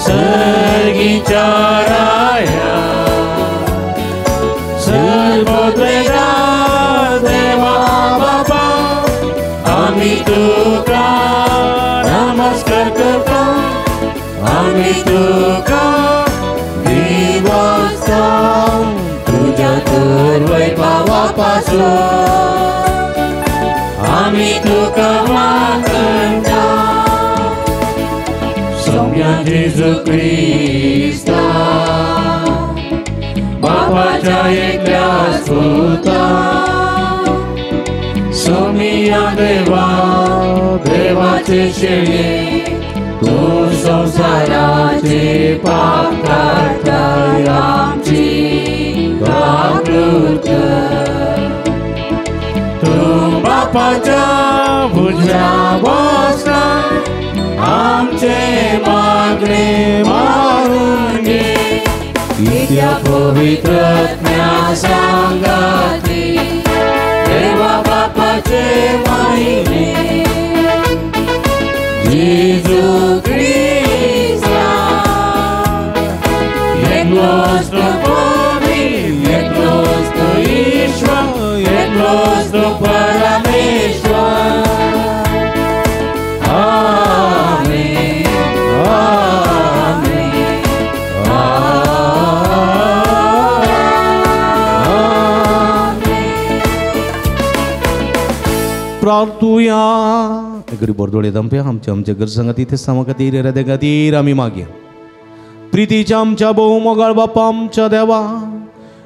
सर्गीच्या राया सर्वद्वेदा देवा बाबा आम्ही तुका नमस्कार करता, आम्ही तुका दिवसता तुझ्या तर वैभवापासून आम्ही तुका मागता। सोम्या जेजू क्रिस्ता बापाच्या एकल्या सुता सोमिया देवा देवाचे शेळे तू संसाराचे पाप काडताय आमची काकूत कर। तू बापाच्या उजव्या बसला आमचे मागणे मारून घे। नित्य पवित्र आत्म्या सांगाती देवा बापाचे महिमे जेजू क्रिस्ता एकलोच तो पवित्र, एकलोच तो ईश्वर, एकलोच तो परमेश्वर। आमेन, आमेन, आमेन। प्रार्थुया। गरीब बोरदोळे दंप्या आमच्या आमच्या गरजां खातीर ते सामा खातीर इराद्या खातीर आमी मागया। प्रितीच्या आमच्या भोव मोगाळ बापा आमच्या देवा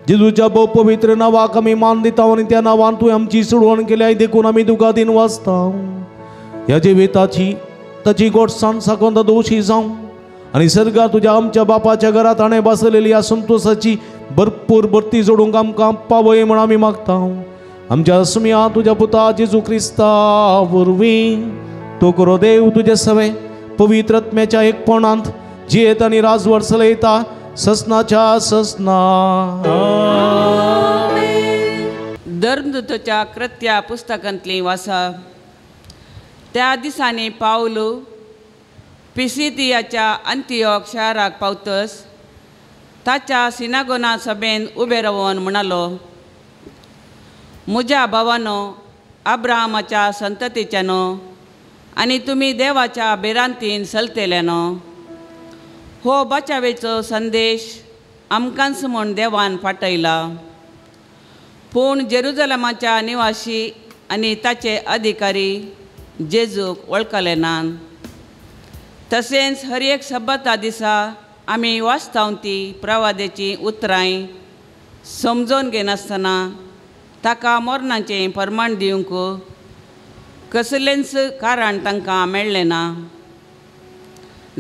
जेजूच्या भोव पवित्र नांवाक आमी मान दिता आनी त्या नांवान तुवें आमची सोडवण केल्या देखून आमी तुका दिन वाचता। ह्या जिविताची ताची गोडसाण साकून दोशी जावं आनी सर्गार तुज्या आमच्या बापाच्या घरात हाणें बसलेली ह्या संतोसाची भरपूर भरती जोडूंक आमकां पावय म्हूण आमी मागता। आमच्या सुमया तुज्या पुता जेजू क्रिस्ता वरवीं तो करो देव तुजे सवे पवित्र आत्म्याच्या एकपणांत जियेत आनी राजवट चलयता ससनाच्या ससना। धर्मदूताच्या कृत्या पुस्तकांतली वासा। त्या दिसांनी पावलू पिसिदियाच्या अंतियोक शाराक पावतस ताच्या सिनागोना सभेन उबे रावन म्हणालो, म्हज्या भावानो अब्राहमाच्या संततीच्यानो आनी तुमी देवाच्या भिरांतीन चलतल्यानो, हो बचावेचो संदेश आमकांच म्हूण देवान फाटयला। पूण जेरुजलमाच्या निवासी आनी ताचे अधिकारी जेजूक वळखले नात। तशेंच हर एक सब्बता दिसा आमी वाचता ती प्रवादेची उतरांय समजून घेनासतना ताका मरणाचें प्रमाण दिवंक कसलेंच कारण तांकां मेळ्ळें ना।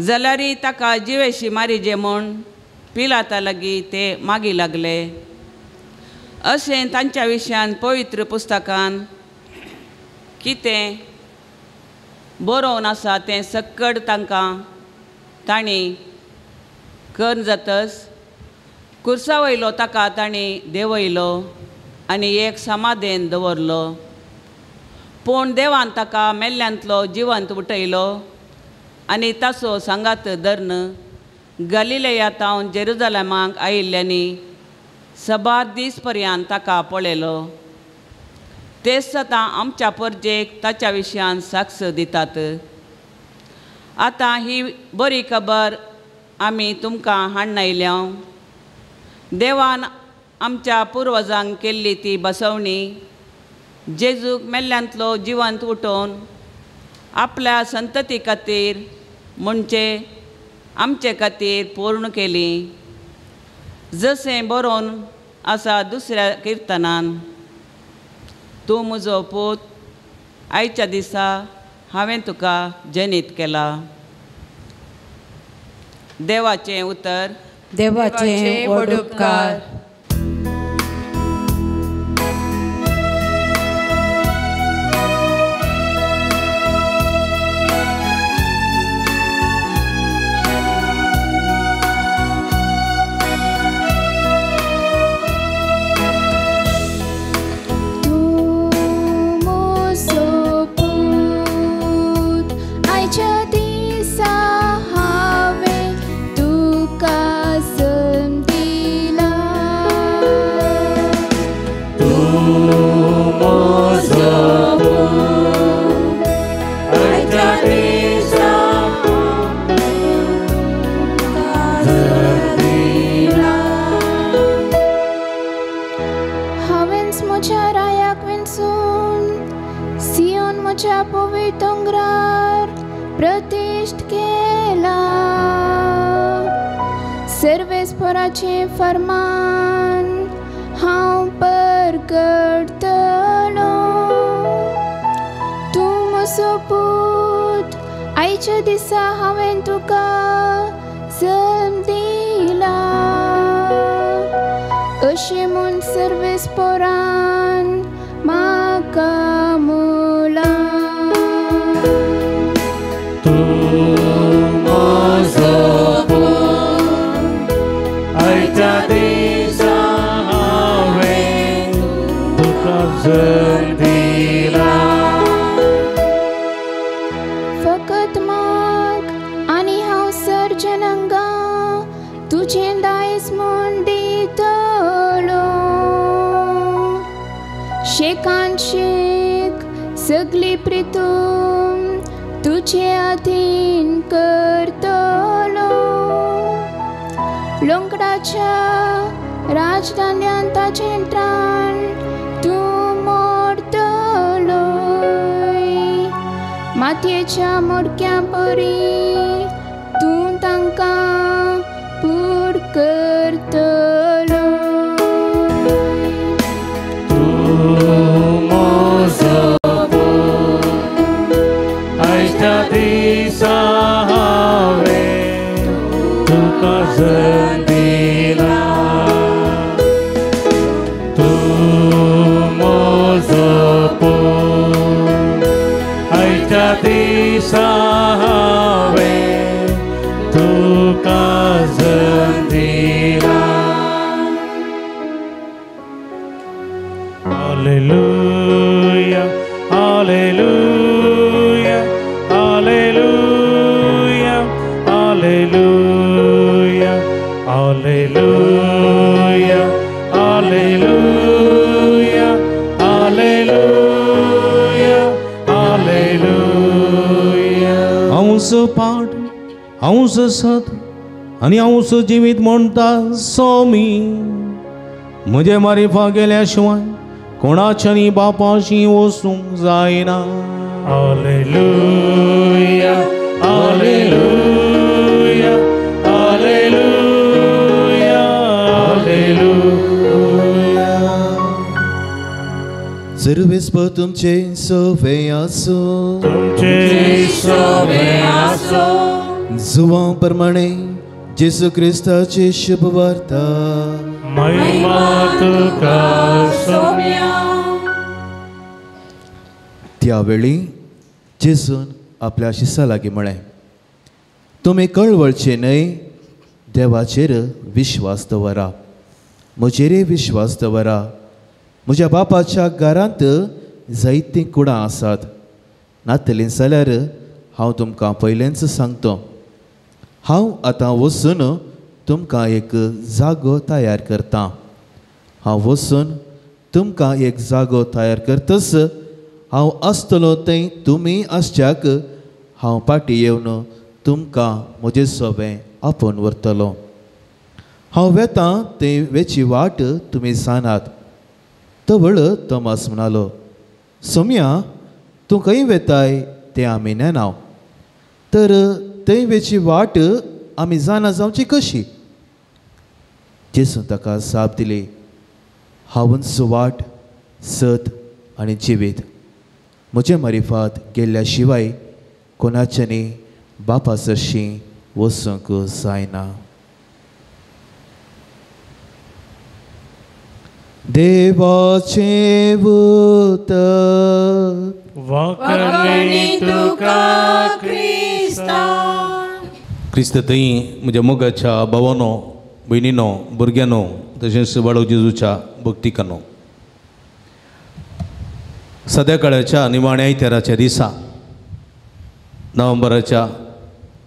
जाल्यार ताका जिवेशी मारिजे म्हूण पिलाता लागीं ते मागी लागले। अशें तांच्या विशयान पवित्र पुस्तकान कितें बरोवन आसा तें सक्कड तांकां तांणी करून जातच कुर्सा वयलो ताका तांणी देंवयलो आनी एक समाधेन दवरलो। पूण देवान ताका मेल्ल्यांतलो जिवंत उठयलो आनी ताचो सांगात धरून गलिलेया तावन जेरुजलमाक आयिल्ल्यांनी सबार दीस पर्यंत ताका पळयलो। तेच सदां आमच्या परजेक ताच्या विशयान साक्ष दितात। आतां ही बरी खबर आमी तुमकां हाडून आयल्या. देवान आमच्या पुर्वजांक केल्ली ती बसवणी जेजूक मेल्ल्यांतलो जिवंत उठोवन आपल्या संतती खातीर म्हणजे आमचे खातीर पूर्ण केली, जशें बरोवन आसा दुसऱ्या किर्तनान, तूं म्हजो पूत, आयच्या दिसा हांवें तुका जनीत केला. देवाचें उतर. देवाचें व्हड उपकार. फरमान हांव परगटतलो, तूं म्हजो पूत, आयच्या दिसा हांवें तुका जल्म दिला. अशें म्हूण सर्वेस्पोरान म्हाका मुला. तूं म्हजो पूत, आयच्या दिसा हांवें तुका जल्म दिला. फकत माग आनी हांव सर्जनंगा तुजें दायज म्हूण दितलो. शेकान शेक सगली प्रितूम तुजे अधीन करतलो. लोंकडाच्या राजधान्यान ताचें त्राण तूं मोडतलोय, मातयेच्या मोडक्या परी तूं तांकां पूर करतलो. तूं म्हजो पूत, आयच्या दिसा हांवें तुका जल्म दिला. तूं म्हजो पूत, आयच्या दिसा हांवें तुका जल्म दिला. Hallelujah, hallelujah, hallelujah, hallelujah, hallelujah, hallelujah, hallelujah, hallelujah. हांवस पाठ, हांवस सत आनी हांवस जिवीत म्हणटा स्वामी, म्हजे मारिफा गेल्या शिवाय कोणाच्यानी बापाशी वचूंक जायना. Hallelujah, hallelujah, hallelujah, hallelujah. सर्वेस्पर तुमचे सवे आसूं, तुमचे सवे आसूं. जुवां प्रमाणे जेजू क्रिस्ताची शुभवार्ता. महिमा तुका सोम्या. त्यावेळी जेजून आपल्या शिसा लागीं म्हळें, तुमी कळवळचे न्हय, देवाचेर विश्वास दवरा, म्हजेरय विश्वास दवरा. म्हज्या बापाच्या घरांत जायतीं कुडां आसात, नातलीं जाल्यार हांव तुमकां पयलेंच सांगता. हांव आतां वचून तुमकां एक जागो तयार करता. हांव वचून तुमकां एक जागो तयार करतच हांव आसतलो थंय तुमी आसच्याक हांव फाटीं येवन तुमकां म्हजे सोबें आपोवन व्हरतलो. हांव वेतां थंय वेची वाट तुमी जाणात. तवळ तोमास म्हणालो, सोम्या, तूं खंय वेताय तें आमी नेणाव, तर थंय वेची वाट आमी जाणा जावची कशी? जेजून ताका जाप दिली, हांवूच वाट, सत आनी जिवीत. म्हजे मारिफात गेल्ल्या शिवाय कोणाच्यानी बापा सरशीं वचूंक जायना. देवाचें उतर. वांकणी तुका क्रिस्ता. क्रिस्त थंय म्हज्या मोगाच्या भावानो, भयणीनो, भुरग्यांनो, तशेंच बाळो जेजूच्या भक्तिकानो, सद्या काळाच्या निमाण्या आयताराच्या दिसा नोव्हेंबराच्या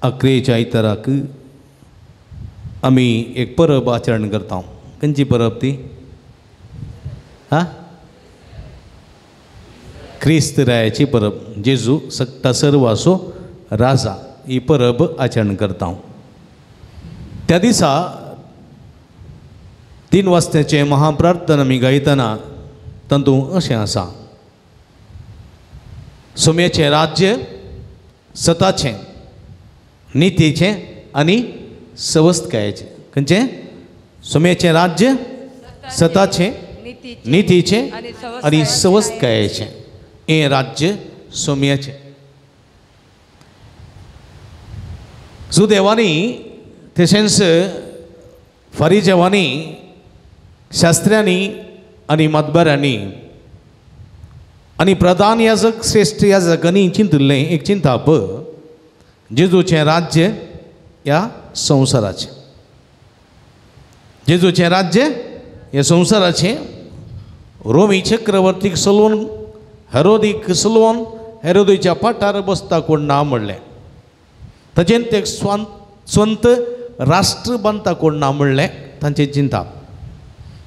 11 आयताराक आमी एक परब आचरण करता. खंयची परब ती? हा, क्रिस्त रायाची परब. जेजू सत्ता सर्वासो राजा ही परब आचरण करता. त्या दिसा 3 वाजत्याचें महाप्रार्थना आमी गायतना तातूंत अशें आसा, सोम्याचें राज्य सताचें, नितीचें आनी सवस्तकायेचें. खंयचें? सोम्याचें राज्य सताचें, नितीचें आनी सवस्तकायेचें. हें राज्य सोम्याचें. जुदेवांनी तशेंच फारिजेवांनी, शास्त्र्यांनी आनी मतबारांनी आनी प्रधान याजक, श्रेश्ठ याजकांनी चिंतिल्लें एक चिंताप, जेजूचें राज्य ह्या संवसाराचें. जेजूचें राज्य ह्या संवसाराचें. रोमी चक्रवर्तीक चलोवन, हेरोदीक चलोवन, हेरोदीच्या पाटार बसता कोण ना म्हणलें. ताचेन ते स्वंत राष्ट्र बांदता कोण ना म्हणलें तांचें चिंताप.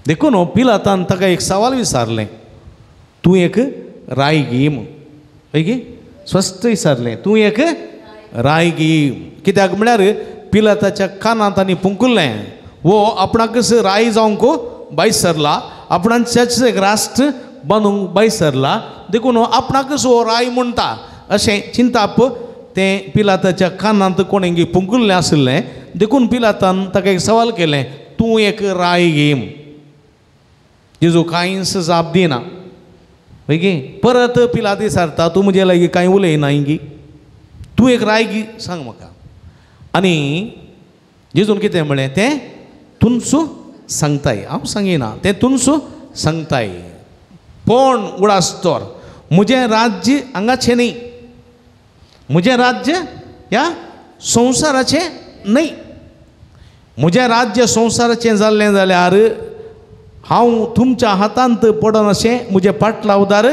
देखून पिलातान ताका एक सवाल विचारलें, तूं एक राय गी म्हूण. हय गी, स्पश्ट विचारलें, तूं एक राय गी. कित्याक म्हळ्यार पिलाताच्या कानांत आनी पुंकुल्लें, वो आपणाकच राय जावंक भायर सरला, आपणाचेच एक राष्ट्र बांदूंक भायर सरला, देखून आपणाकच हो राय म्हणटा अशें चिंताप तें पिलाताच्या कानांत कोणें पुंकुल्लें आशिल्लें. देखून पिलातान ताका एक सवाल केलें, तूं एक राय गी. जेजू कांयच जाप दिना. हय गी, परत पिलात विचारता, तूं म्हजे लागीं कांय उलयना गी, तूं एक राय गी सांग म्हाका. आनी जेजून कितें म्हणलें, तें तुमचो सांगताय, हांव सांगिना, तें तुमचो सांगताय, पूण उडास तर म्हजें राज्य हांगाचें न्ही, म्हजें राज्य ह्या संवसाराचें न्हय. म्हजें राज्य संवसाराचें जाल्लें जाल्यार हांव तुमच्या हातांत पडन अशें म्हजें पाटलावदार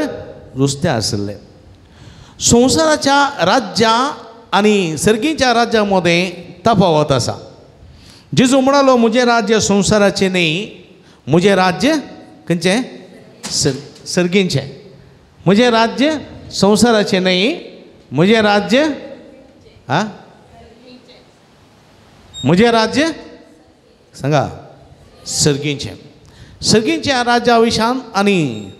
नुस्तें आशिल्लें. संवसाराच्या राज्या आनी सर्गीच्या राज्या मदें तफावत आसा. जेजू म्हणालो, म्हजें राज्य संवसाराचें न्ही, म्हजें राज्य खंयचें? सर्गीचें. म्हजें राज्य संवसाराचें न्ही, म्हजें राज्य आ म्हजें राज्य सांगा सर्गीचें. सर्गीच्या राज्या विशांत आनी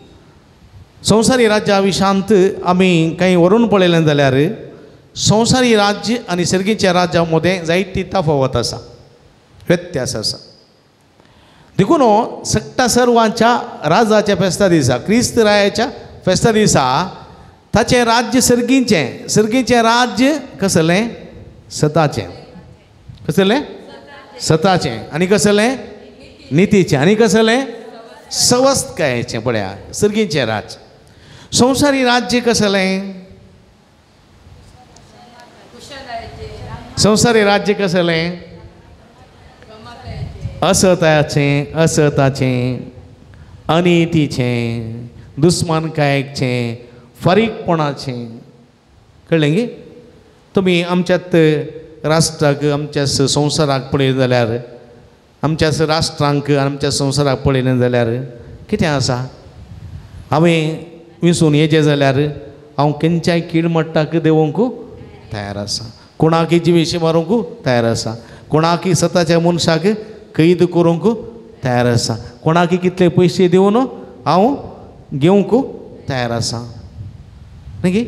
संवसारी राज्या विशांत आमी कांय व्हरून पळयलें जाल्यार संवसारी राज्य आनी सर्गीच्या राज्या मदें जायती तफावत आसा, व्यत्यास आसा. देखून सट्टा सर्वांच्या राजाच्या फेस्ता दिसा, क्रिस्त रायाच्या फेस्ता दिसा ताचें राज्य सर्गीचें. सर्गीचें राज्य कसलें? सताचें. कसलें? सताचें. आनी कसलें? नितीचें. आनी कसलें? सवस्तकायेचें. पळया, सर्गीचें राज्य. संवसारी राज्य कसलें? संवसारी राज्य कसलें? असताचें, असताचें, अनितीचें, दुस्मानकायेचें, फारीकपणाचें. कळ्ळें गी? तुमी आमच्यात राष्ट्राक, आमच्या संवसाराक पळयलें जाल्यार, आमच्या राष्ट्रांक आमच्या संवसाराक पळयलें जाल्यार कितें आसा? हांवें विसून येचें जाल्यार हांव खंयच्याय किळमट्टाक देंवोंक तयार आसा. कोणाकी जिवेशी मारूंक तयार आसा, कोणाकी सताच्या मनशाक कैद करूंक तयार आसा, कोणाकी कितले पयशे दिवन हांव घेवंक तयार आसा. न्ही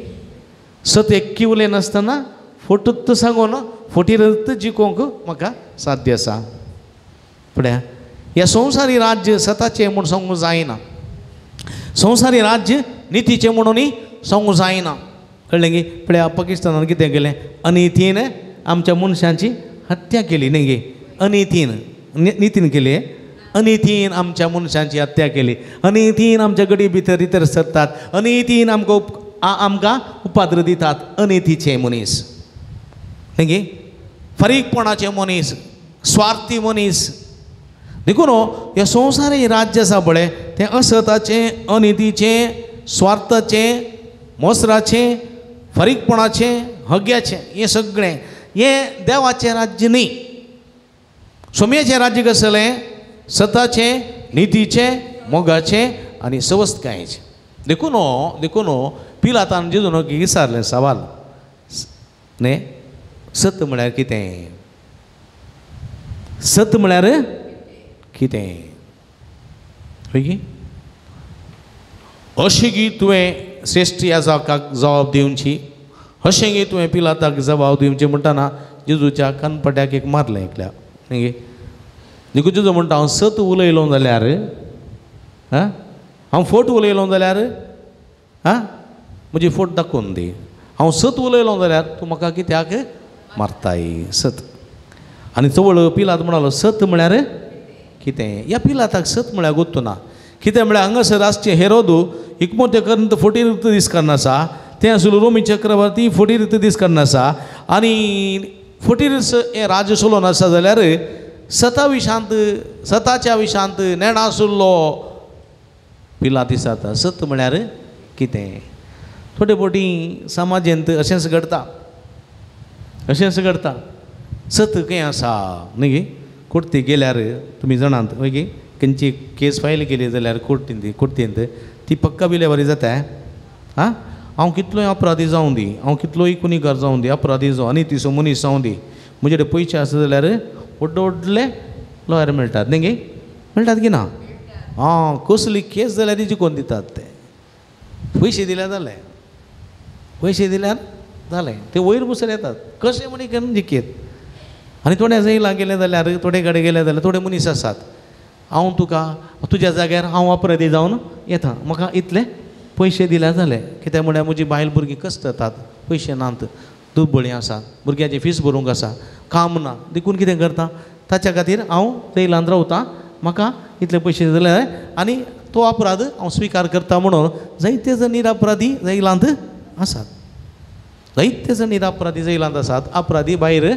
सत एक्की उलयनासतना फोटूच सांगून फोटीरच जिखोवंक म्हाका साध्य आसा. पळया ह्या संवसारी राज्य सताचें म्हूण सांगूंक जायना, संवसारी राज्य नितीचें म्हणूनय सांगूंक जायना. कळ्ळें गी? पळया पाकिस्तानान कितें केलें, अनितीन आमच्या मनशांची हत्या केली. न्ही गे, अनितीन, नितीन केली, अनितीन आमच्या मनशांची हत्या केली, अनितीन आमच्या गडी भितर भितर सरतात, अनितीन आमकां आमकां उपाद्र दितात. अनितीचे मनीस न्ही गे, फारीकपणाचे मनीस, स्वार्थी मनीस. देखून ह्या संवसारी राज्य आसा पळय तें असताचें, अनितीचें, स्वार्थाचें, मोसराचें, फारीकपणाचें, हग्याचें, हें सगळें हें देवाचें राज्य न्ही. सोम्याचें राज्य कसलें? सताचें, नितीचें, मोगाचें आनी सवस्तकायेचें. देखून देखून पिलातान जेजून विचारलें सवाल, न्ही सत म्हळ्यार कितें? सत म्हळ्यार कितें? हय की? अशें की तुवें श्रेश्ठ याजकाक जबाब दिवची, अशें की तुवें पिलाताक जबाब दिवची म्हणटना जेजूच्या कानपट्याक एक मारलें एकल्या. न्ही देखून जेजू म्हणटा हांव सत उलयलो जाल्यार, आं हांव फोट उलयलो जाल्यार, आं म्हजी फोट दाखोवन दी, हांव सत उलयलो जाल्यार तूं म्हाका कित्याक मारताय? सत. आनी चवळ पिलात म्हणालो सत म्हळ्यार कितें? ह्या पिलाताक सत म्हळ्यार गोत्तू ना. कितें म्हळ्यार हांगासर आसचें हेरोदू इकमोते करून फोटीर दीस करना आसा, तें आसलो रोमी चक्रवर्ती फोटीर दीस करना आसा आनी फोटीर हें राज्य चलोवन आसा जाल्यार सता विशांत, सताच्या विशांत नेणा आसलो पिलात दिसाता सत म्हळ्यार कितें? थोडे फावटी समाजेंत अशेंच घडटा, अशेंच घडटा. सत खंय आसा न्ही गे? कोर्ती गेल्यार तुमी जाणात हय गे, खंयची केस फायल केली जाल्यार कोर्टींत कोर्तींत ती पक्का विलेवारी जाता. आं हांव कितलोय अपराधी जावं दी, हांव कितलोय गुनेगार जावं दी, अपराधी जावं आनी तिसो मनीस जावं दी, म्हजे कडेन पयशे आसा जाल्यार व्हडले व्हडले लॉयर मेळटात न्ही गे? मेळटात की ना? आं कसली केस जाल्यार ती जिखोवन दितात ते. पयशे दिल्यार जालें, पयशे दिल्यार जालें, ते वयर बसून येतात कशें म्हण करून जिखयत. आनी थोडे जैलां गेले जाल्यार, थोडे कडेन गेले जाल्यार थोडे मनीस आसात, हांव तुका तुज्या जाग्यार हांव अपराधी जावन येता, म्हाका इतले पयशे दिल्यार जाले. कित्याक म्हळ्यार म्हजी बायल भुरगीं कश्ट जातात, पयशे नात, दुबळीं आसात, भुरग्याची फीस भरूंक आसा, काम ना, देखून कितें करता ताच्या खातीर हांव जैलांत रावता, म्हाका इतले पयशे दिले आनी तो अपराध हांव स्विकार करता म्हणून जायते जण निरापराधी जैलांत आसात, जायते जण निरापराधी जैलांत आसात, अपराधी भायर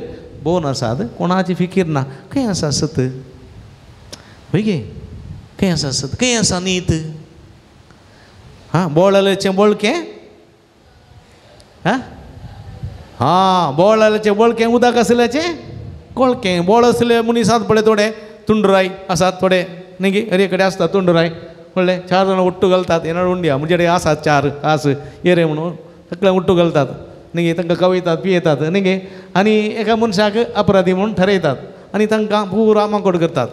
भोंवन आसात, कोणाची फिकीर ना. खंय आसा सत? हय गे, खंय आसा सत? खंय आसा नीत? हां बोळाल्याचें बोळकें, हां हां बोळाल्याचें बोळकें उदक आसल्याचें कोळकें. बोळ आसले मनीस आसात पळय थोडे तुंडराय आसात, थोडे न्ही गे हर कडेन आसता तुंडराय, म्हणलें चार जाणां उट्टू घालतात, येणार उंडिया म्हणजे आसात चार आस येरे म्हणून सगळे उट्टू घालतात न्ही गे, तांकां कवयतात पियेतात न्ही गे, आनी एका मनशाक अपराधी म्हूण ठरयतात आनी तांकां पुरा माकोड करतात.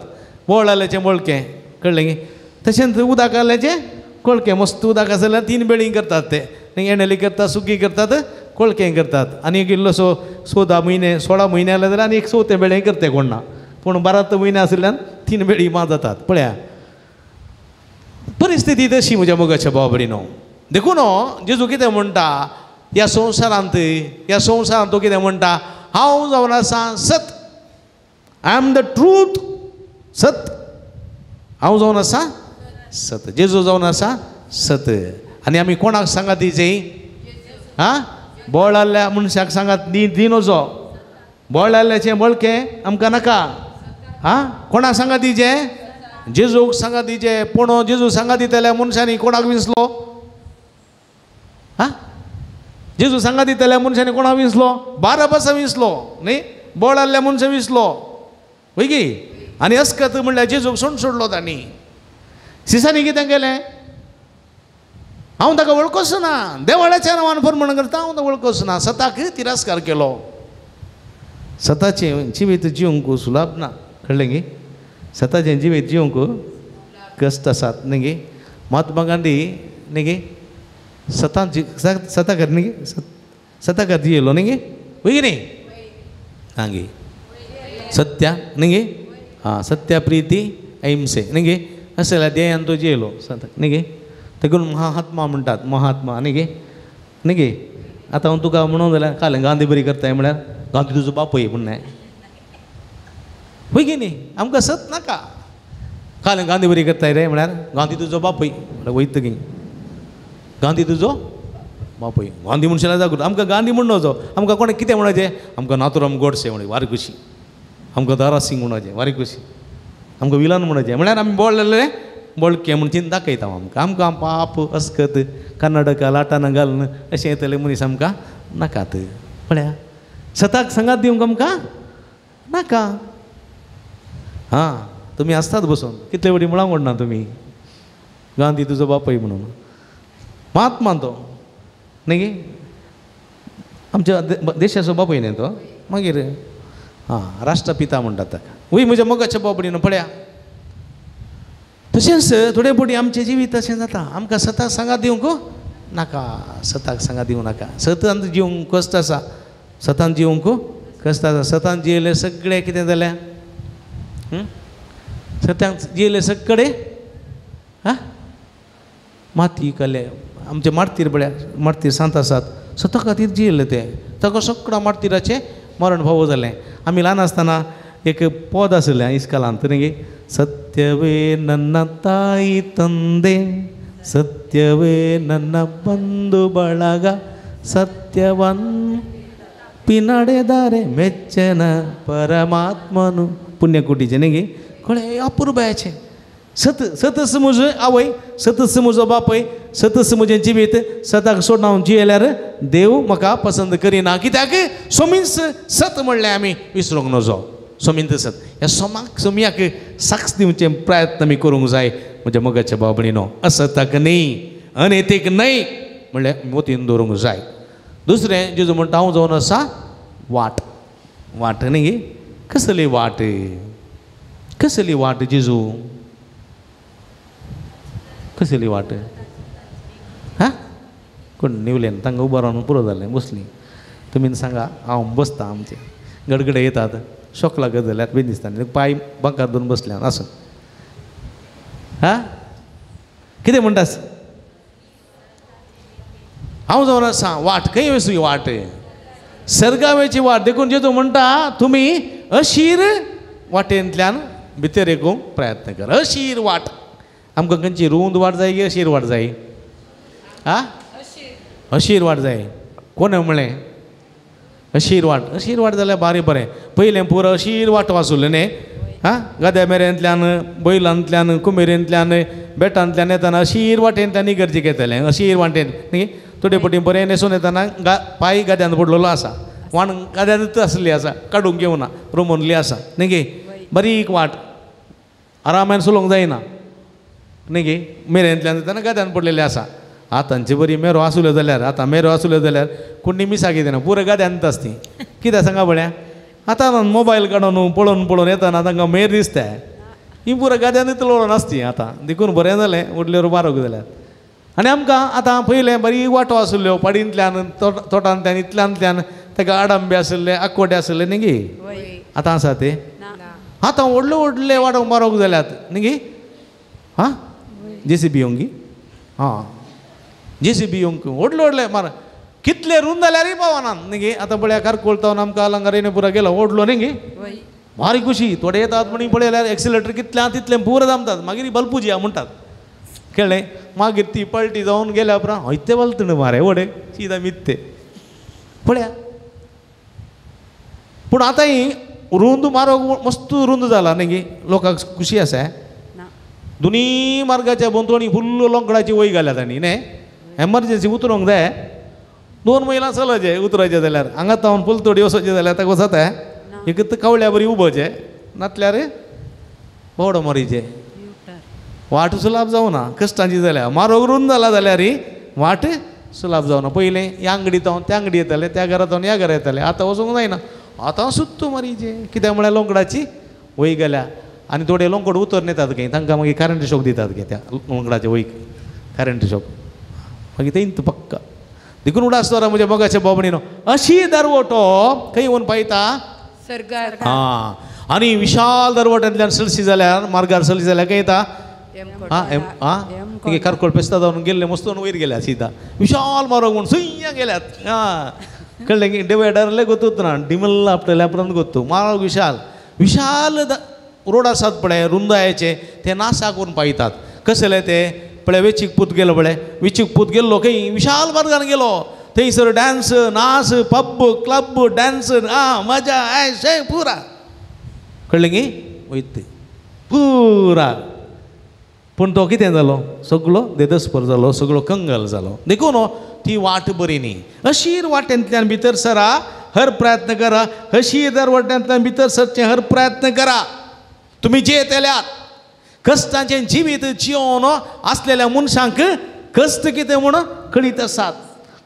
बोळ आल्याचें बोळकें, कळ्ळें गे? तशेंच उदक आल्याचें कोळकें, मस्त उदक आसल्यार जाल्यार तीन बेळी करतात ते, एणेली करतात, सुकी करतात, कोळकें करतात. आनी एक इल्लोसो 14 म्हयने 16 म्हयने आले जाल्यार आनी एक चवथे बेळे करते कोण ना, पूण 12 म्हयने आशिल्ल्यान 3 बेळी मा जातात. पळया परिस्थिती तशी म्हज्या मोगाच्या भाव भयणीनो. देखून जेजू कितें म्हणटा ह्या संवसारांत, ह्या संवसारांत तो कितें म्हणटा, हांव जावन आसा सत, I am the truth, सत, हांव जावन आसा सत, जेजू जावन आसा सत. आनी आमी कोणाक सांगात दिजे? आं बोळाल्या मनशाक सांगात दिनोजो, बोळाल्याचें बळकें आमकां नाका. आं कोणाक सांगात दिजे? जेजूक सांगात दिजे. पूण जेजू सांगात दितल्या मनशांनी कोणाक विसलो? आं जेजू सांगात दितल्या मनशांनी कोणाक विसलो? बाराबासा विसलो न्ही, बोळाल्या मनशां विसलो वय की. आनी अस्कत म्हणल्यार जेजूक सोड सोडलो तांणी. सिसांनी कितें केलें? हांव ताका वळखोच ना, देवाळ्याच्या नांवान फरमण करता, हांव ताका वळखोच ना, सताक तिरस्कार केलो. सताचें जिवीत जिवंक सुलाभ ना कळ्ळें गे सताचें जिवीत जिवंक कश्ट आसात न्ही गे महात्मा गांधी न्ही गे सता सता कर न्ही गे सता कर जियेलो न्ही गे वय न्ही आं गे सत्या न्ही गे आं सत्या प्रिती अहिंसे न्ही गे अशें जाल्यार ध्येयान तो जियेलो सता न्ही गे तेकून महात्मा म्हणटात महात्मा न्ही गे न्ही गे आतां हांव तुका म्हणून जाल्यार काल गांधी बरी करताय म्हळ्यार गांधी तुजो बापूय म्हणून वय गे न्ही आमकां सत नाका काल गांधी बरी करताय रे म्हळ्यार गांधी तुजो बापूय म्हळ्यार वयता गे गांधी तुजो बापूय गांधी म्हणशाला जागृत आमकां गांधी म्हण नजो आमकां कोणें कितें म्हणपाचें आमकां नाथुराम गोडसे म्हण वारी खुशी आमकां दारासिंग म्हणपाचें वारी खुशी आमकां विलन म्हणपाचें म्हळ्यार आमी बोळलेले बोळके म्हूण चिंत दाखयता आमकां आमकां पाप अस्कत कर्नाटका लाटान घालून अशें येतले मनीस आमकां नाकात पळया सताक सांगात दिवंक आमकां नाका हां तुमी आसतात बसून कितले वडी मुळां मोडना तुमी गांधी तुजो बापूय म्हणून महात्मा तो न्ही गे आमच्या देशाचो बापूय न्ही तो मागीर हां राष्ट्रपिता म्हणटात ताका वय म्हज्या मोगाच्या बाबडीन पळया तशेंच थोडे फावटी आमचें जिवीत अशें जाता आमकां सताक सांगात दिवंक नाका सताक सांगात दिवं नाका सतान जिवंक कश्ट आसा सतान जिवंक कश्ट आसा सतान जियेले सगळें कितें जालें सत्यांक जियेले सगळे आं माती कले आमचे मार्तीर पळया मार्तीर सांत आसात सता खातीर जियेले ते ताका सगळ्या मार्तीराचें मरण फावो जालें आमी ल्हान आसतना एक पद आशिल्लें इस्कॉलांत न्ही गे सत्यवे नन्न ताई तंदे सत्यवे नन्न बंधु ಬಳಗ सत्यवन पिनाडेदारे मेच्चन परमात्मनु पुण्यकोटीचें न्ही गे कळ्ळें अपुरबायेचें सत सतस म्हजो आवय सतस म्हजो बापूय सतस म्हजें जिवीत सताक सोडून हांव जियेल्यार देव म्हाका पसंत करिना कित्याक सोमींच सत म्हणलें आमी विसरूंक नजो सोमींत सत ह्या सोमाक सोमयाक साक्ष दिवचे प्रयत्न आमी करूंक जाय म्हज्या मोगाच्या बाबणीनो असताक न्ही अनैतीक न्हय म्हणल्यार मोतीन दवरूंक जाय दुसरें जेजू म्हणटा हांव जावन आसा वाट वाट न्ही गे कसली वाट कसली वाट जेजू कसली वाट हां कोण निवलें तांकां उबो रावन पुरो जालें बसलीं तुमी सांगा हांव बसता आमचें गडगडे येतात शॉक लागत जाल्यार बी दिसता पांय बांकार धरून बसल्यान आसूं हां कितें म्हणटास हांव जावन आसा वाट खंय वचूं वाट सर्गावेची वाट देखून जेजू म्हणटा तुमी अशीर वाटेंतल्यान भितर येवंक प्रयत्न कर अशीर वाट आमकां खंयची रूंद वाट जाय की अशीर वाट जाय आं अशीर वाट जाय कोणें म्हणलें अशीर वाट अशीर वाट जाल्यार बारी बरें पयलें पुरो अशीर वाट आसुल्लें न्ही आं गद्या मेरेंतल्यान बैलांतल्यान कुमेरेंतल्यान बेटांतल्यान येतना अशीर वाटेंतल्यान इगर्जेक येतलें अशीर वाटेन न्ही थोडे फावटी बरें न्हेसून येतना पांय गद्यान पडलेलो आसा वाण गद्यानूच आसली आसा काडूंक घेवना रोमनली आसा न्ही गे बारीक वाट आरामान चलोवंक जायना न्ही गे मेरेंतल्यान येतना गद्यान पडलेलें आसा आतांचे बरी मेरो आसुल्यो जाल्यार आतां मेरो आसुल्यो जाल्यार कोण मिसाक येना पुरो गद्यांत आसती कित्याक सांगा पळया आतां मोबायल काडून पळोवन पळोवन येतना तांकां मेर दिसता ही पुरो गद्यानूच लोळोन आसती आतां देखून बरें जालें व्हडल्यो बारोग जाल्यार आनी आमकां आतां पयलें बरी वाटो आसुल्ल्यो पाडींतल्यान तोटांतल्यान इतल्यांतल्यान ताका आडंबे आसुल्ले आकोटे आसुल्ले न्ही गे आतां आसा ते आतां व्हडले व्हडले वाटो मारोग जाल्यात न्ही गे हां जेसीबी येवंक हां जेसीबी येवंक व्हडले व्हडले मार कितले रूंद जाल्यारय पावना न्ही गे आतां पळया कारकोळ तावन आमकां अलंगार पुरा गेलो व्हडलो न्ही गे भारी खुशी थोडे येतात म्हणी पळयल्यार एक्सिलेटर कितलें आहा तितलें पुरो दामतात मागीर बल्पूजी म्हणटात कळ्ळें मागीर ती पलटी जावन गेल्या उपरांत हयते बलतण मारे व्हडे सीदा मित्ते पळया पूण आतां ही रुंद मारोग मस्त रुंद जाला न्ही गे लोकांक खुशी आसा दोनी मार्गाच्या भोंवतणी फुल्ल लोंकडाची वय घाल्या तांणी न्ही एमर्जन्सी उतरूंक जाय 2 मैलां चलचें उतरायचें जाल्यार हांगा तावन पलतडी वचचें जाल्यार ताका वचता एक कवळ्या बरी उबोचें नातल्यार बोडो मारीचें वाट सुलाभ जावना कश्टांची जाल्या मारोग रुंद जाला जाल्यार वाट सुलाभ जावना पयलें ह्या अंगडी तावन त्या अंगडी येताले त्या घरा तावन ह्या घरा येताले आतां वचूंक जायना आतां सुत्तू मरीजे कित्याक म्हळ्यार लोंकडाची वय गेल्या. आनी थोडे लोंकड उतर येतात खंय, तांकां मागीर करंट शॉक दितात गे, त्या लोंकडाचे वयक करंट शॉक मागीर तेंत पक्का. देखून उडास दवरा म्हज्या मोगाच्या बाबणीनो, अशी दरवटो खंय वचून पायता सर्गार. आं, आनी विशाल दरवट्यांतल्यान सलशी जाल्यार मार्गार सलशी जाल्यार खंय येता आं आं कारकोळ पेस्ता जावन गेल्ले मस्त वयर गेल्या सीधा विशाल मार्ग म्हूण सुय्या गेल्यात. आं कळ्ळें की डिवायडरले गोतूच ना, डिमल आपटल्या उपरांत गोतू मार्ग विशाल विशाल रोड आसात पळय रुंदायेचे, ते नासाक व्हरून पायतात. कसले ते पळय वेचीक पूत गेलो, पळय वेचीक पूत गेल्लो खंय विशाल मार्गान गेलो, थंयसर डांस नाच पब क्लब डांस आ मजा ऐश पुरा. कळ्ळें की वयत पुरा. पूण तो कितें जालो, सगळो देदस्पर जालो, सगळो कंगाल जालो. देखून ती वाट बरी न्ही. अशीर वाटेंतल्यान भितर सरा, हर प्रयत्न करा. अशीर दर वाटेंतल्यान भितर सरचें हर प्रयत्न करा. तुमी जियेतल्यात कश्टांचें जिवीत जियोन आसलेल्या मनशांक कश्ट कितें म्हूण कळीत आसात.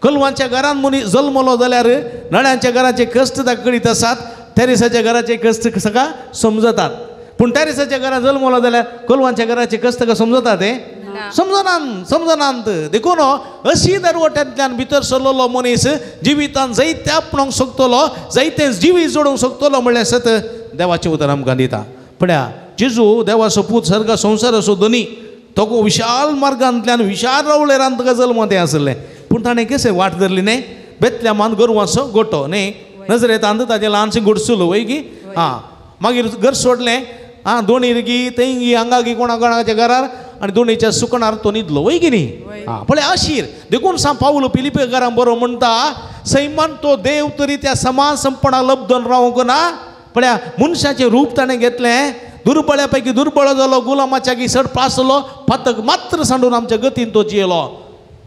कलवांच्या घरान मनीस जल्मलो जाल्यार नळ्यांच्या घराचे कश्ट ताका कळीत आसात, टेरिसाच्या घराचे कश्ट सगळा समजतात. पूण टेरिसाच्या घरान जल्मलो जाल्यार कोलवांच्या घराचे कश्ट ताका समजतात ते समजनात समजनात. देखून अशी दरवट्यांतल्यान भितर सरलेलो मनीस जिवितान जायते आपणोवंक शकतलो, जायते जिवीत जोडूंक शकतलो म्हणल्यार सत देवाचें उतर आमकां दिता. पळया जेजू देवाचो पूत सर्ग संवसाराचो धनी, तो विशाल मार्गांतल्यान विशाल रावळेरान ताका जल्म तें आसलें. पूण ताणें कशें वाट धरली न्ही, बेतल्यामान गोरवांचो गोटो न्ही, नजरेतान ताजें ल्हानशें गुडसुलो वय की आं, मागीर घर सोडलें आं, दोणी गी थंय गी हांगा गी कोणा कोणाच्या घरार, आनी दोणीच्या सुकणार तो न्हिदलो वय की न्ही. आं पळय अशीर. देखून सांग पावलो पिलिपे घरान बरो म्हणटा, सैमान तो देव तरी त्या समाज संपणा लब्धन रावंक ना. पळया मनशाचें रूप ताणें घेतलें, दुर्बळ्या पैकी दुर्बळ जालो, गुलामाच्या गी सड पासलो, पातक मात्र सांडून आमच्या गतीन तो जियेलो.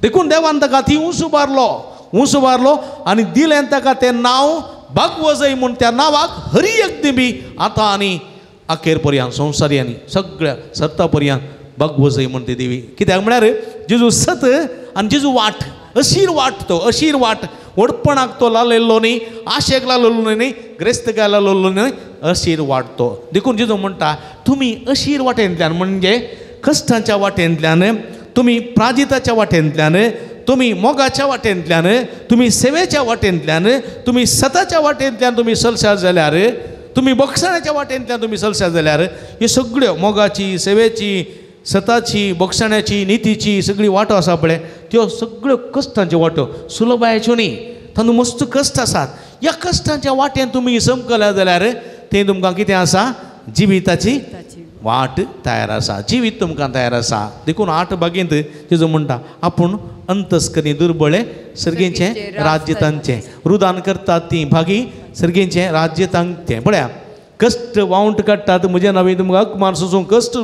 देखून देवान ताका ती ऊंस उबारलो, ऊंस उबारलो आनी दिलें ताका तें नांव भागवजय म्हूण. त्या नांवाक हरी एक दिबी आतां आनी अखेर पर्यंत संवसारी आनी सगळ्या सत्ता पर्यंत भागवजय म्हण ती देवी. कित्याक म्हळ्यार जेजू सत आनी जेजू वाट, अशीर वाट तो, अशीर वाट. व्हडपणाक तो लालयल्लो न्ही, आशेक लालयल्लो न्ही, ग्रेस्तकाय लालयल्लो न्ही, अशीर वाट तो. देखून जेजू म्हणटा तुमी अशीर वाटेंतल्यान म्हणजे कश्टांच्या वाटेंतल्यान, तुमी प्राजिताच्या वाटेंतल्यान, तुमी मोगाच्या वाटेंतल्यान, तुमी सेवेच्या वाटेंतल्यान, तुमी सताच्या वाटेंतल्यान तुमी सलशात जाल्यार, तुमी बक्षाण्याच्या वाटेंतल्यान तुमी सलशात जाल्यार, ह्यो सगळ्यो मोगाची, सेवेची, सताची, बक्षाण्याची, नितीची सगळी वाटो आसा पळय, त्यो सगळ्यो कश्टांच्यो वाटो, सुलभायच्यो न्ही, तातूंत मस्त कश्ट आसात. ह्या कश्टांच्या वाटेन तुमी समकल्या जाल्यार तें तुमकां कितें आसा, जिविताची वाट तयार आसा, जिवीत तुमकां तयार आसा. देखून आठ बागेंत जेजू म्हणटा आपूण अंतस्करी दुर्बळे सर्गेचें राज्य तांचें, रुदान करतात ती भागी सर्गेचें राज्य तांचें. पळया कश्ट वावंट काडटात म्हज्या नांवान तुमकां अकमान सोसूंक कश्ट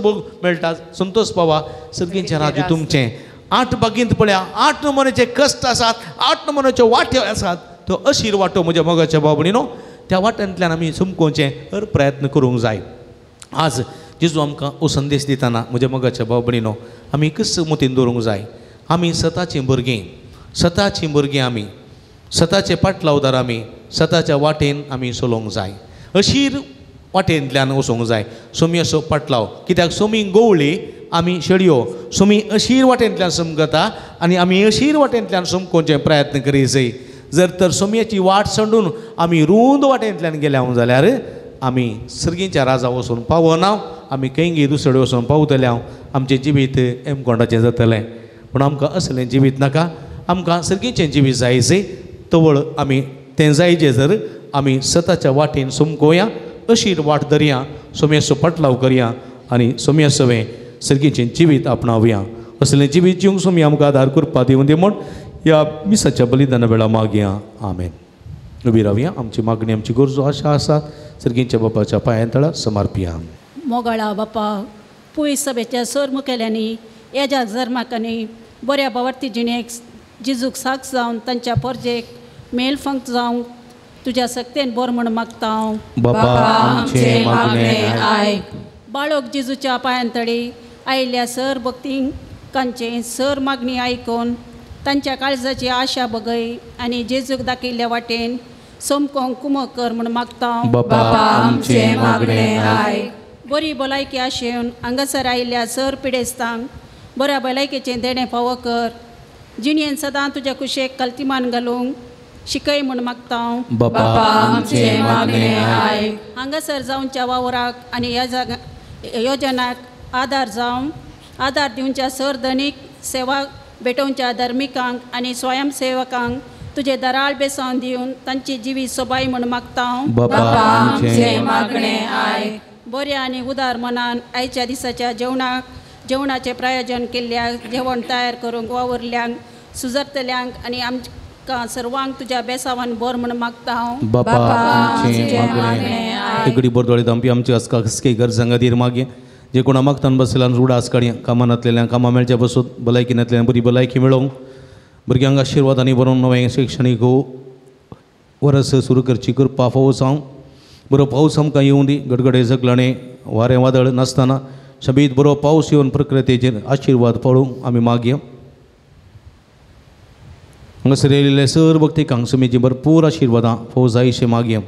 मेळटा, संतोष पावा, सर्गेचें राज्य तुमचें. आठ बागेंत पळया आठ नमुन्याचे कश्ट आसात, आठ नमुन्याच्यो वाट्यो आसात. तो अशीर वाटो म्हज्या मोगाच्या बाबणीनो, त्या वाट्यांतल्यान आमी चमकोवचें हर प्रयत्न करूंक जाय. आज जेजू आमकां हो संदेश दितना म्हज्या मोगाच्या भाव भयणीनो, आमी कस मतीन दवरूंक जाय, आमी सताचीं भुरगीं, सताचीं भुरगीं, आमी सताचे पाटलावदार, आमी सताच्या वाटेन आमी चलोवंक जाय, अशीर वाटेंतल्यान वचूंक जाय. सोमी असो पाटलाव, कित्याक सोमी गवळी आमी शेळयो, सोमी अशीर वाटेंतल्यान समगता आनी आमी अशीर वाटेंतल्यान समकोवचे प्रयत्न करी जाय. जर तर सोमयेची वाट सोडून आमी रूंद वाटेंतल्यान गेल्या जाल्यार आमी सर्गीच्या राजा वचून पावना, आमी खंयगी दुसरे वचून पावतले, आमचें जिवीत एमकोंडाचें जातलें. पूण आमकां असलें जिवीत नाका, आमकां सर्गीचें जिवीत जाय जाय. तवळ आमी तें जायचें जर आमी सताच्या वाटेन समकोया, अशीर वाट धरया, सोमयेचो पाटलाव करया आनी सोमये सवें सर्गीचें जिवीत आपणावया. असलें जिवीत जिवंक सोमी आमकां आदार करपा दिवं दी म्हूण ह्या मिसाच्या बलिदाना वेळा मागया. आमेन. उबी रावया, आमची मागणी आमची गरजो आशा आसात सर्गीच्या बापाच्या पांयां तळा समर्पिया. मोगाळा बापा, पुळी सभेच्या सर मुखेल्यांनी एजा जर्माकांनी बऱ्या बावर्ती जिणेक जिजूक साक्ष जावन तांच्या पोरजेक मेल फंक जावंक तुज्या सक्तेन बोर म्हूण मागता हांव. बापा आमचें मागणें आयक. बाळक जेजूच्या पांयांतळी आयिल्ल्या सर भक्तींकांचें सर मागणी आयकून तांच्या काळजाची आशा बगय आनी जेजूक दाखयल्ल्या वाटेन सोमकोंक कुमक कर म्हूण मागता. बापा आमचें मागणें आयक. बरी भलायकी आशेवन हांगासर आयिल्ल्या सर पिडेस्तांक बऱ्या भलायकेचें देणें फावो कर. जिणेन सदां तुज्या कुशेक कल्तिमान घालूंक शिकय म्हूण मागता. बापा आमचें मागणें आयक. हांगासर जावच्या वावराक आनी योजनाक आदार जावन आदार दिवच्या सर धनीक सेवा भेटोवच्या धार्मिकांक आनी स्वयंसेवकांक तुजे दराळ बेसांव दिवन तांची जिवीत सोबाय म्हूण मागता. बापा आमचें मागणें आयक. बऱ्या आनी उदार मनान आयच्या दिसाच्या जेवणाचें प्रायोजन केल्ल्या जेवण तयार करूंक वावुरल्यांक सुजरतल्यांक आनी आमकां सर्वांक तुज्या बेसावान बर म्हूण मागता हांव. बापा आमचें मागणें आयक. तिगडी बोरदोळे दामपी आमचे आसका गरजां खातीर मागीर जे कोणा मागतान बसल्यान उडास काडया कामां कामां मेळच्या बसून भलायकी नातल्यान बरी भलायकी मेळोवंक भुरग्यांक आशिर्वाद आनी बरोवन नवें शिक्षणीक वरस सुरू करची कृपा फावो जावं. बरो पावस आमकां येवं दी. गडगडे जगलाणे वारें वादळ नासतना शबीत बरो पावस येवन प्रकृतीचेर आशिर्वाद पळोवंक आमी मागया. हांगासर येयल्ले सर भक्तिकांक सुमीची भरपूर आशिर्वादां फावो जायशें मागया.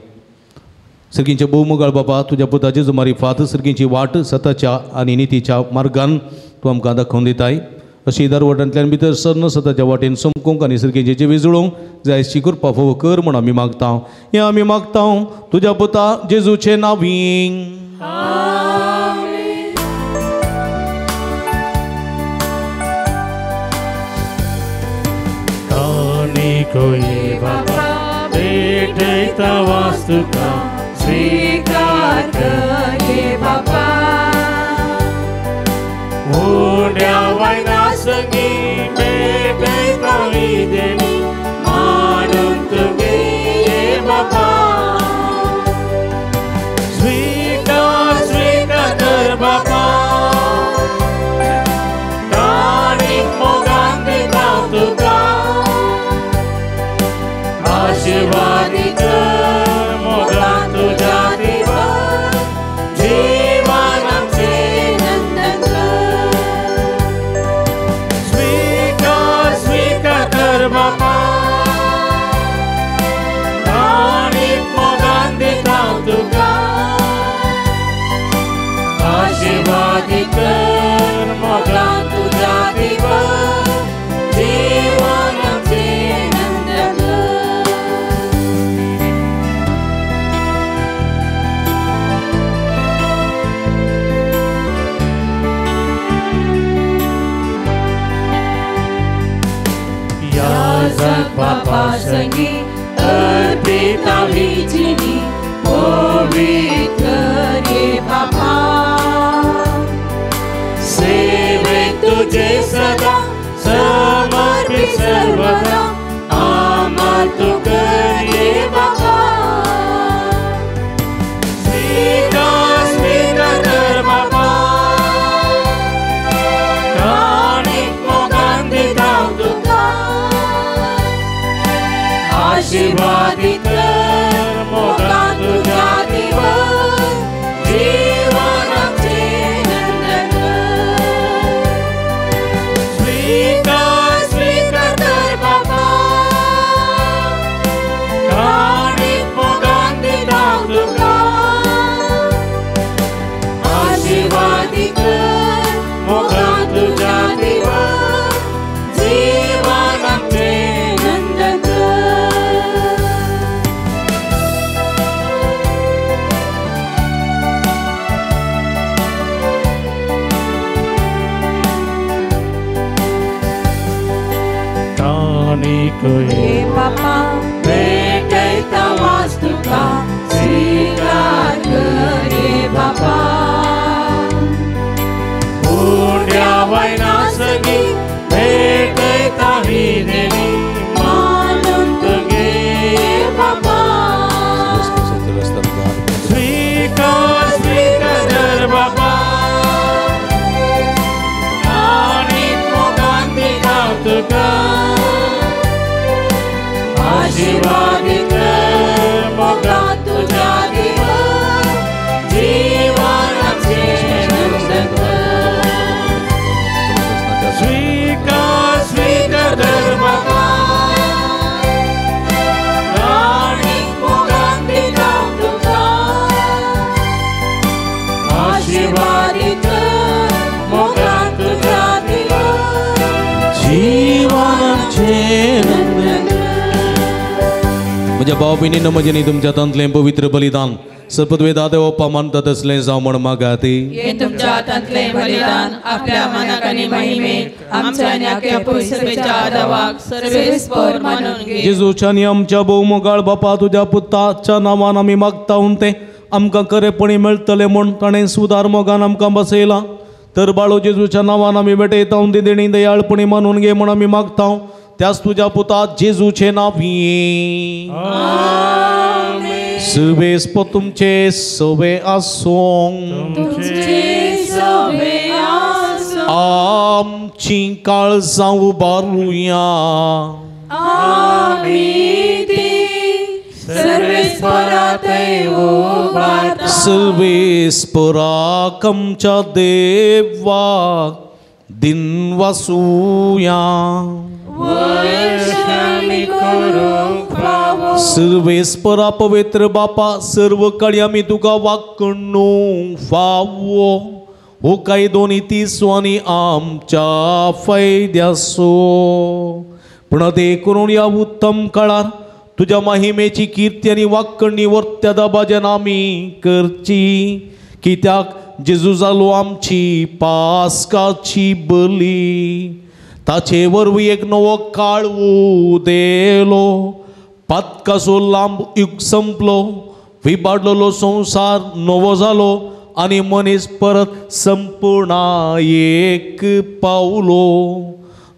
सर्गींचे भोवमोगाळ बाबा तुज्या पुता जेजू मारिफात सर्गींची वाट सताच्या आनी नितीच्या मार्गान तूं आमकां दाखोवन दिताय. अशी दरवटांतल्यान भितर सरन सताच्या वाटेन समकूंक आनी सर्गींचे जिवी जुळोवंक जायची कृपा फावो कर म्हूण आमी मागता. हें आमी मागता तुज्या पुता जेजूचे नांवीं. कोई बाबा भेटयता वास्तुका स्वीकार कर ये बाबा उड्या वयना संगी भेटयता विदेणी मानून तुगे ये बाबा स्वीकार स्वीकार कर बाबा ताणीक मोगान दिता तुका आशीर्वादी कर मोगान तुज्या देवा जीवन आमचें नंदन कर स्वीकार स्वीकार कर बाबा ताणीक मोगान दिता तुका आशीर्वादी कर मोगान तुज्या देवा जीवन आमचें नंदन कर. बापा संगी अर्पिता विजिनी पवित्र रे बापा सेवे तुझे सदा समर्पित सर्वदा आमा तू करे बापा स्वीकार स्वीकार कर बापा काणीक मोगान दिता तुका आशीर्वादी कर मोगान तुज्या देवा जीवन आमचें नंदन कर स्वीकार स्वीकार कर बाबा काणीक मोगान दिता तुका आशीर्वादी कर मोगान तुज्या देवा जीवन आमचें नंदन कर. हे बापा भेटयता वास्तुका स्वीकार कर रे बापा उड्या वयना संगी भेटयता विदेणी मानून तुगे बाबा स्वीकार स्वीकार कर बाबा काणीक मोगान दिता तुका आशीर्वादी कर मोगान तुज्या देवा जीवन आमचें नंदन कर स्वीकार स्वीकार कर बाबा काणीक आशीर्वादीत मोगान तुज्या दिलो जिवानाचें नंदन. म्हज्या भाव भयणींनो म्हजें तुमच्या हातांतलें पवित्र बलिदान सर्पद्वे दादे ओप्पा मानता तसलें जावं म्हण मागाती. हे तुमच्या हातांतलें बलिदान आपल्या मनाक आनी महिमेक आमच्या आनी आख्या पयसभेच्या आदावाक सर्वेस्पर मानून घे. जेजूच्या आनी आमच्या भोवमोगाळ बापा तुज्या पुताच्या नांवान आमी मागता ते आमकां खरेपणी मेळटलें म्हूण ताणें सुदार मोगान आमकां बसयलां. तर बाळो जेजूच्या नांवान आमी भेटयता ती देणी दयाळपणी मानून घे म्हूण आमी मागता त्याच तुज्या पुता जेजूचे नांवी. सुवेस्प तुमचे सवे आसूं आमची काळजां उबारुया. सर्वेस्पराक आमच्या देवाक दिनवासुया. सर्वेस्परा पवित्र बापा सर्व काळी आमी तुका वाकणू फावो हो कायदो नीती आनी आमच्या फायद्यासो. पूण ते करून ह्या उत्तम काळार तुज्या महिमेची किर्ती आनी वाकणी वर्त्या दबाज्यान आमी करची. कित्याक जेजू जालो आमची पास्काची बली ताचे वरवीं एक नवो काळ उदेलो. पातकाचो लांब युग संपलो विबाडलेलो संवसार नवो जालो आनी मनीस परत संपूर्णायेक पावलो.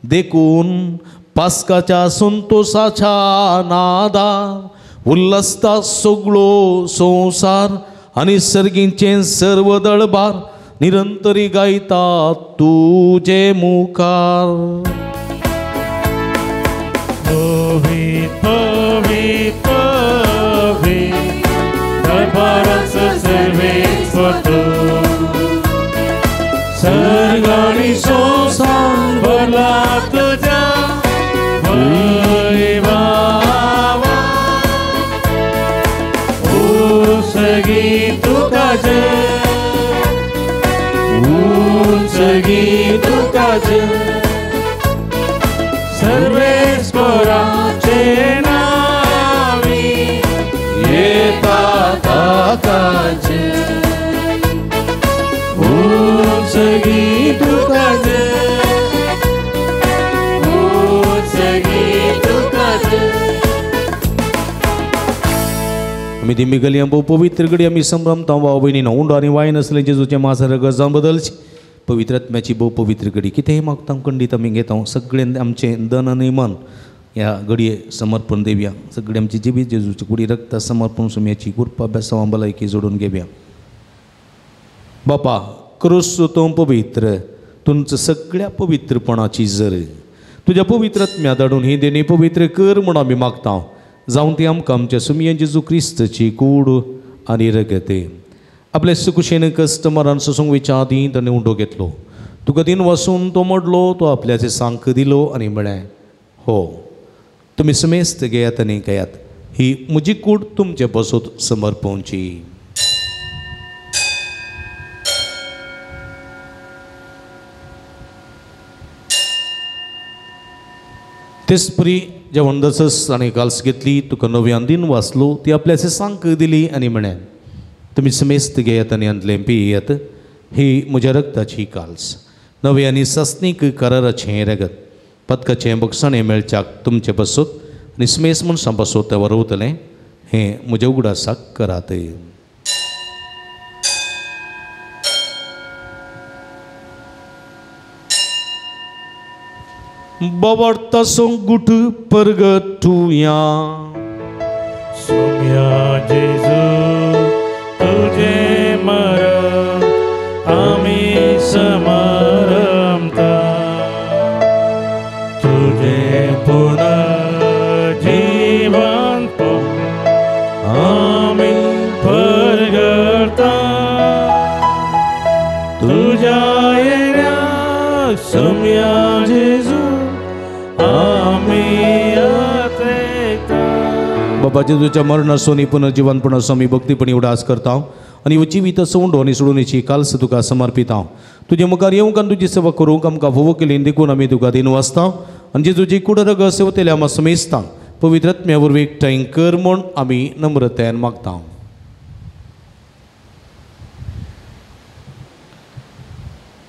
देखून पास्काच्या संतोसाच्या नादार उल्हासता सगळो संवसार आनी सर्गींचें सर्व दळबार निरंतरी गायता तुजे मुखार. पवी पवी पवी दरबाराचो सर्वेस्पर तूं सर्ग आनी संवसार भरला तुज्या वैभवान. उंचगी तुका जय उंचगी तुका जय सर्वेस्पराचे नावी येता ताकाचे. उंचगी तुका जय उंचगी तुका जय. आमी दिमी गली भोव पवित्र घडी आमी संभ्रमता भाव भयणीनो उंडो आनी वायन आसलें जेजूचें मास रगत जावन बदलचें. पवित्र आत्म्याची भोव पवित्र घडी कितेंय मागता खंडीत आमी घेता सगळें आमचें धन आनी मन ह्या घडये समर्पण देवया. सगळें आमची जिवीत जेजूची कुडी रक्त समर्पण सुम्याची कृपा बेसांव भलायकी जोडून घेवया. बापा क्रूस तूं पवित्र तुमचं सगळ्या पवित्रपणाची जर तुज्या पवित्र आत्म्या धाडून ही देणी पवित्र कर म्हूण आमी मागता जावन ती आमकां आमच्या सुमयेन जेजू क्रिस्तची कूड आनी रगते. आपले सुकुशेन कस्टमरान सोसूंक वयच्या आदीं ताणें उंडो घेतलो तुका दिन वसून तो मोडलो तो आपल्याचे सांक दिलो आनी म्हळें हो तुमी समेस्त घेयात आनी घेयात ही म्हजी कूड तुमचे बसोत समर्पणची. तेचपरी जेवण दसस आनी काल्स घेतली तुका नव्यान दिन वाचलो ती आपल्याचे सांक दिली आनी म्हळें तुमी समेस्त घेयात आनी अंतलें पियेयात ही म्हज्या रक्ताची काल्स नवे आनी सासणीक कराराचें रगत पदकाचें बक्षाणें मेळच्याक तुमचे बसोत आनी समेस्त मनशां बसोत तें वरवतलें हें म्हज्या उगडासाक करात. बाबर्ता गुट परगटुया. सोम्या जेजू तुझे मरण आमी समारंभता तुझे पुनर्जीवन आमी परगटता तुझ्या येण्याक सोम्या जेजू बाबा जेजूच्या मरणासून पुनर्जीवनपणाचो आमी भक्तीपणी उडास करता. आनी जिवीत सवंडो आनी सोडून कालस तुका समर्पिता. तुजे मुखार येवंक आनी तुजी सेवा करूंक आमकां फोवो केली देखून आमी तुका दिन वाचता आनी जेजूची कुडरग सेवतेल्या आमा समेस्तांक पवित्र आत्म्या वरवीं एकठांय कर म्हूण आमी नम्रतायेन मागता.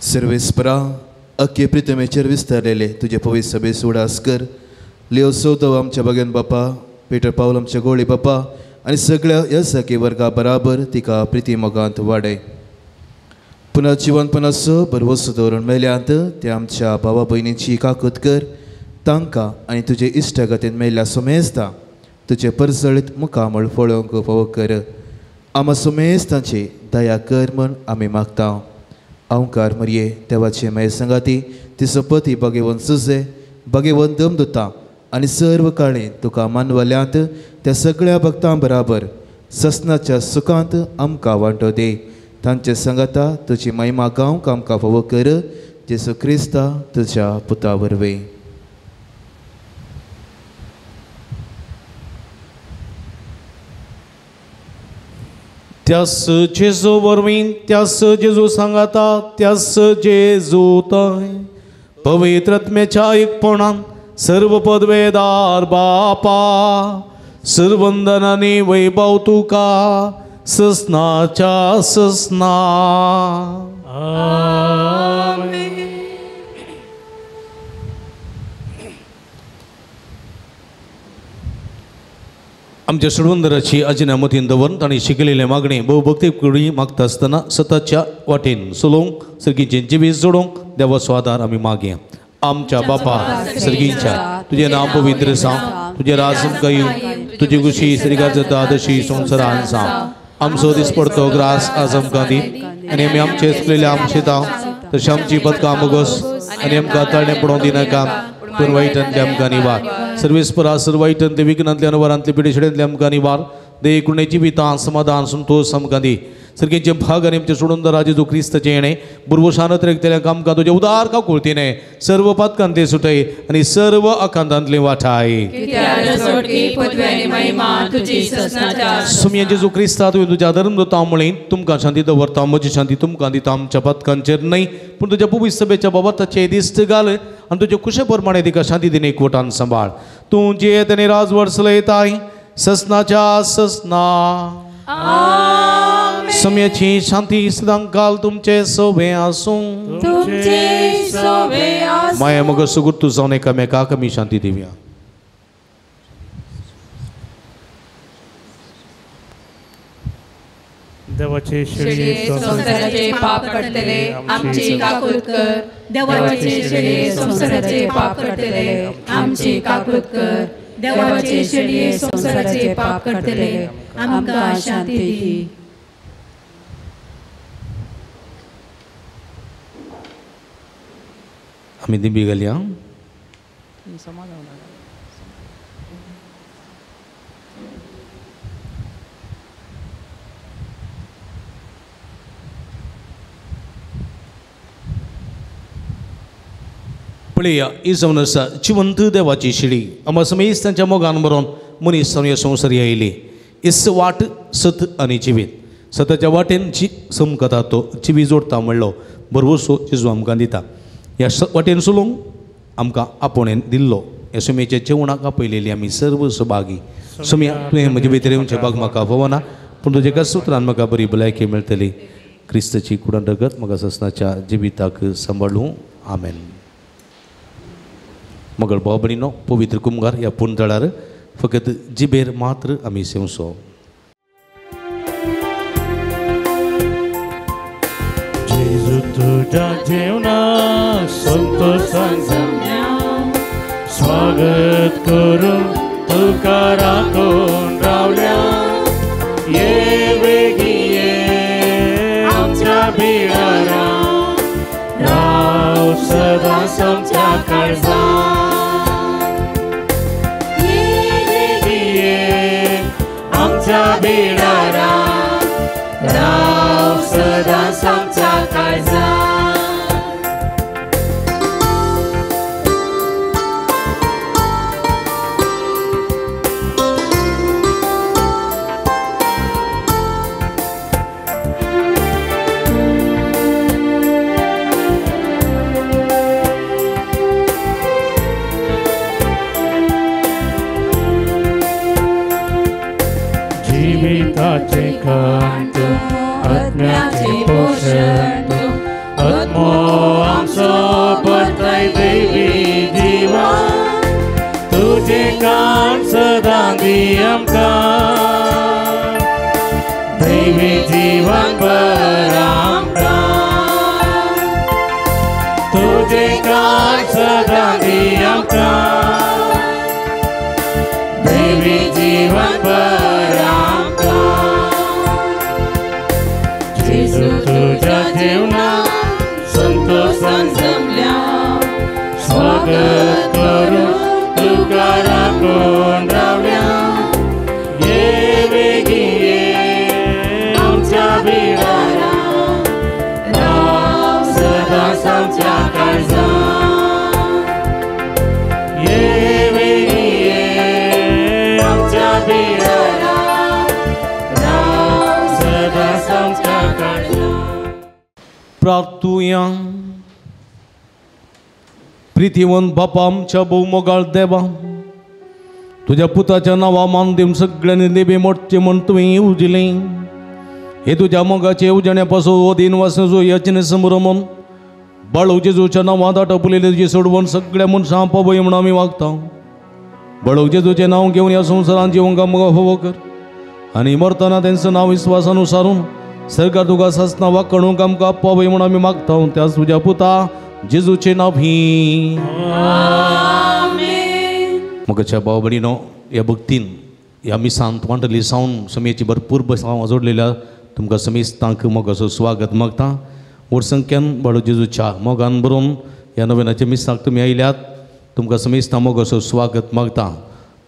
सर्वेस्परा अख्खे प्रितमेचेर विस्तारलेले तुजे पवित्र सभेस उडास कर. लियो सौदव आमच्या बगेन बापा, पेटर पावल आमच्या गोळी बापा आनी सगळ्या ह्या वर्गा बराबर तिका प्रिती मोगांत वाडय. पुनः जिवनपणाचो भरवसो दवरून मेल्यांत ते आमच्या भावा भयणींची काकूत कर. तांकां आनी तुजे इश्टागतीन मेल्ल्या सुमेस्ता तुजे परजळीत मुखामळ फळोवंक फावो कर. आमा सुमेस्तांची दया कर म्हूण आमी मागता. अवकार मरये देवाचे माय संगाती तिचो पती भगेवन सुजे भगेवन दमदुता आनी सर्व काळी तुका मानवल्यांत त्या सगळ्या भक्तां बराबर ससनाच्या सुखांत आमकां वांटो दी. तांचे संगाता तुजी महिमा गावंक आमकां फावो कर. जेसू क्रिस्ता तुज्या पुता वरवीं. त्यास जेजू वरवीं, त्यास जेजू सांगाता, त्यास जेजू तय पवित्र आत्म्याच्या एकपणान सर्व पदवेदार बापा सर्वंदनानी वैभव तुका ससनाच्या ससना. आमेन. आमच्या सोडवंदराची अजिना मतीन दवरून तांणी शिकलेले मागणे भोवभक्ती कुडी मागता आसतना सताच्या वाटेन चलोवंक सर्गीचें जिवीत जोडोवंक देवाचो आदार आमी मागया. आमच्या बापा सर्गीच्या तुजें नांव पवित्र जावं, तुजें राज आमकां येवं, तुजी खुशी सर्गात जाता तशी संवसारांत जावं. आमचो दिसपडतो ग्रास आज आमकां दी आनी आमी आमचे चुकलेले आमचे दाव तशें आमची पदकां मोगोस आनी आमकां ताळणें पडोवंक दिनाका पूण वायटांतले आमकां निवार. सर्वेस्परा सर्व वायटांतले विघ्नांतले अनवरांतले पिडेशेंतले आमकां निवार. देखून जिवितां समाधान संतोष आमकां दी. सर्गेचे भाग आनी आमचे सोडून जेजू क्रिस्ताचें येणें बुरवशान रेखतल्या आमकां तुजें उदार काकुळतीने सर्व पातकांतले सुटय आनी सर्व आकांतांतले वाठाय. सुमया जेजू क्रिस्ता तुवें तुज्या धर्म दवरता म्हळें तुमकां शांती दवरता, म्हजी शांती तुमकां दिता. आमच्या पातकांचेर न्हय पूण तुज्या पवित्र सभेच्या बाबताचें दिश्ट घाल आनी तुजे कुशे प्रमाणे तिका शांती दिने एकवटान सांबाळ. तूं जियेत आनी राजवट चलयताय ससनाच्या ससना. समयाची शांती सदांकाल तुमचे सोबे आसूं. माया मग सुगूर तूं जावन एकामेकाक आमी शांती दिवया. देवाचे शेळये संवसाराचे पाप काडटले आमची काकूत कर. देवाचे शेळये संवसाराचे पाप काडटले आमची काकूत कर. देवाचे शेळये संवसाराचे पाप काडटले आमकां शांती दी. आमी दिंबी घालया. पळया ही जावन आसा जिवंत देवाची शिडी. आमकां समेस्त तांच्या मोगान बरोवन मनीस जावन ह्या संवसार आयली. इस वाट सत आनी जिवीत. सताच्या वाटेन जी समकता तो जिवी जोडता म्हणलो भरवसो जेजू आमकां दिता. ह्या वाटेन चलोवंक आमकां आपोवणेन दिल्लो ह्या सुमेच्या जेवणाक आपयलेली आमी सर्व सभागी. सुम्या तुवें म्हजे भितर येवचें भाग म्हाका फावना पूण तुज्या एका सुत्रान म्हाका बरी भलायकी मेळटली. क्रिस्ताची कुडान रगत म्हाका ससनाच्या जिविताक सांबाळूं. आमेन. मगळ भाव भयणीनो पवित्र कुमगार ह्या पुणतळार फकत जिबेर मात्र आमी सेवसो. जेजू तुझ्या जेवणा संतोषान स्वागत करून तुका राखून रावल्या. ये बेगी ये आमच्या बिळारा राव सदांच आमच्या काळजांत. ये बेगी ये आमच्या बिळारा राव सदांच आमच्या काळजांत. कान सदां दी आमकां दैवी जीवन भर आमकां तुजें कान सदां दी आमकां दैवी जीवन भर आमकां जेजू तुज्या जीवनात संतोषान जमल्या स्वागत करूं तुका राखून रावल्या ये बेगी ये आमच्या बिळारा राव सदांच आमच्या काळजांत ये बेगी ये आमच्या बिळारा राव सदांच आमच्या काळजांत. प्रार्थुया. प्रितीवंत बापा आमच्या भोवमोगाळ देवा, तुज्या पुताच्या नांवा मान दिवन सगळ्यांनी देवे मोडचे म्हण तुवें येवजिलें. हे तुज्या मोगाचे येवजण्या पासून हो दिन वासनाचो यत्न संभ्रमून बाळू जेजूच्या नांवांत आटपलेले तुजी सोडवण सगळ्या मनशां पावय म्हूण आमी वागता. बाळू जेजूचें नांव घेवन ह्या संवसारांत जिवंक आमकां फावो कर आनी मरतना तेंचो नांव विस्वासान उसारून सरकार तुका सासना वाकडूंक आमकां पावय म्हूण आमी मागता. त्याच तुज्या पुता जेजूचें नांव ही. मोगाच्या भाव भयणीनो, ह्या भक्तीन ह्या मिसांत वांटली सावन समयेची भरपूर बसांव जोडलेल्या तुमकां समेस्तांक मोगाचो स्वागत मागता. व्हड संख्यान बाळू जेजूच्या मोगान भरून ह्या नव्यानाच्या मिसाक तुमी आयल्यात, तुमकां समेस्तां मोगाचो स्वागत मागता.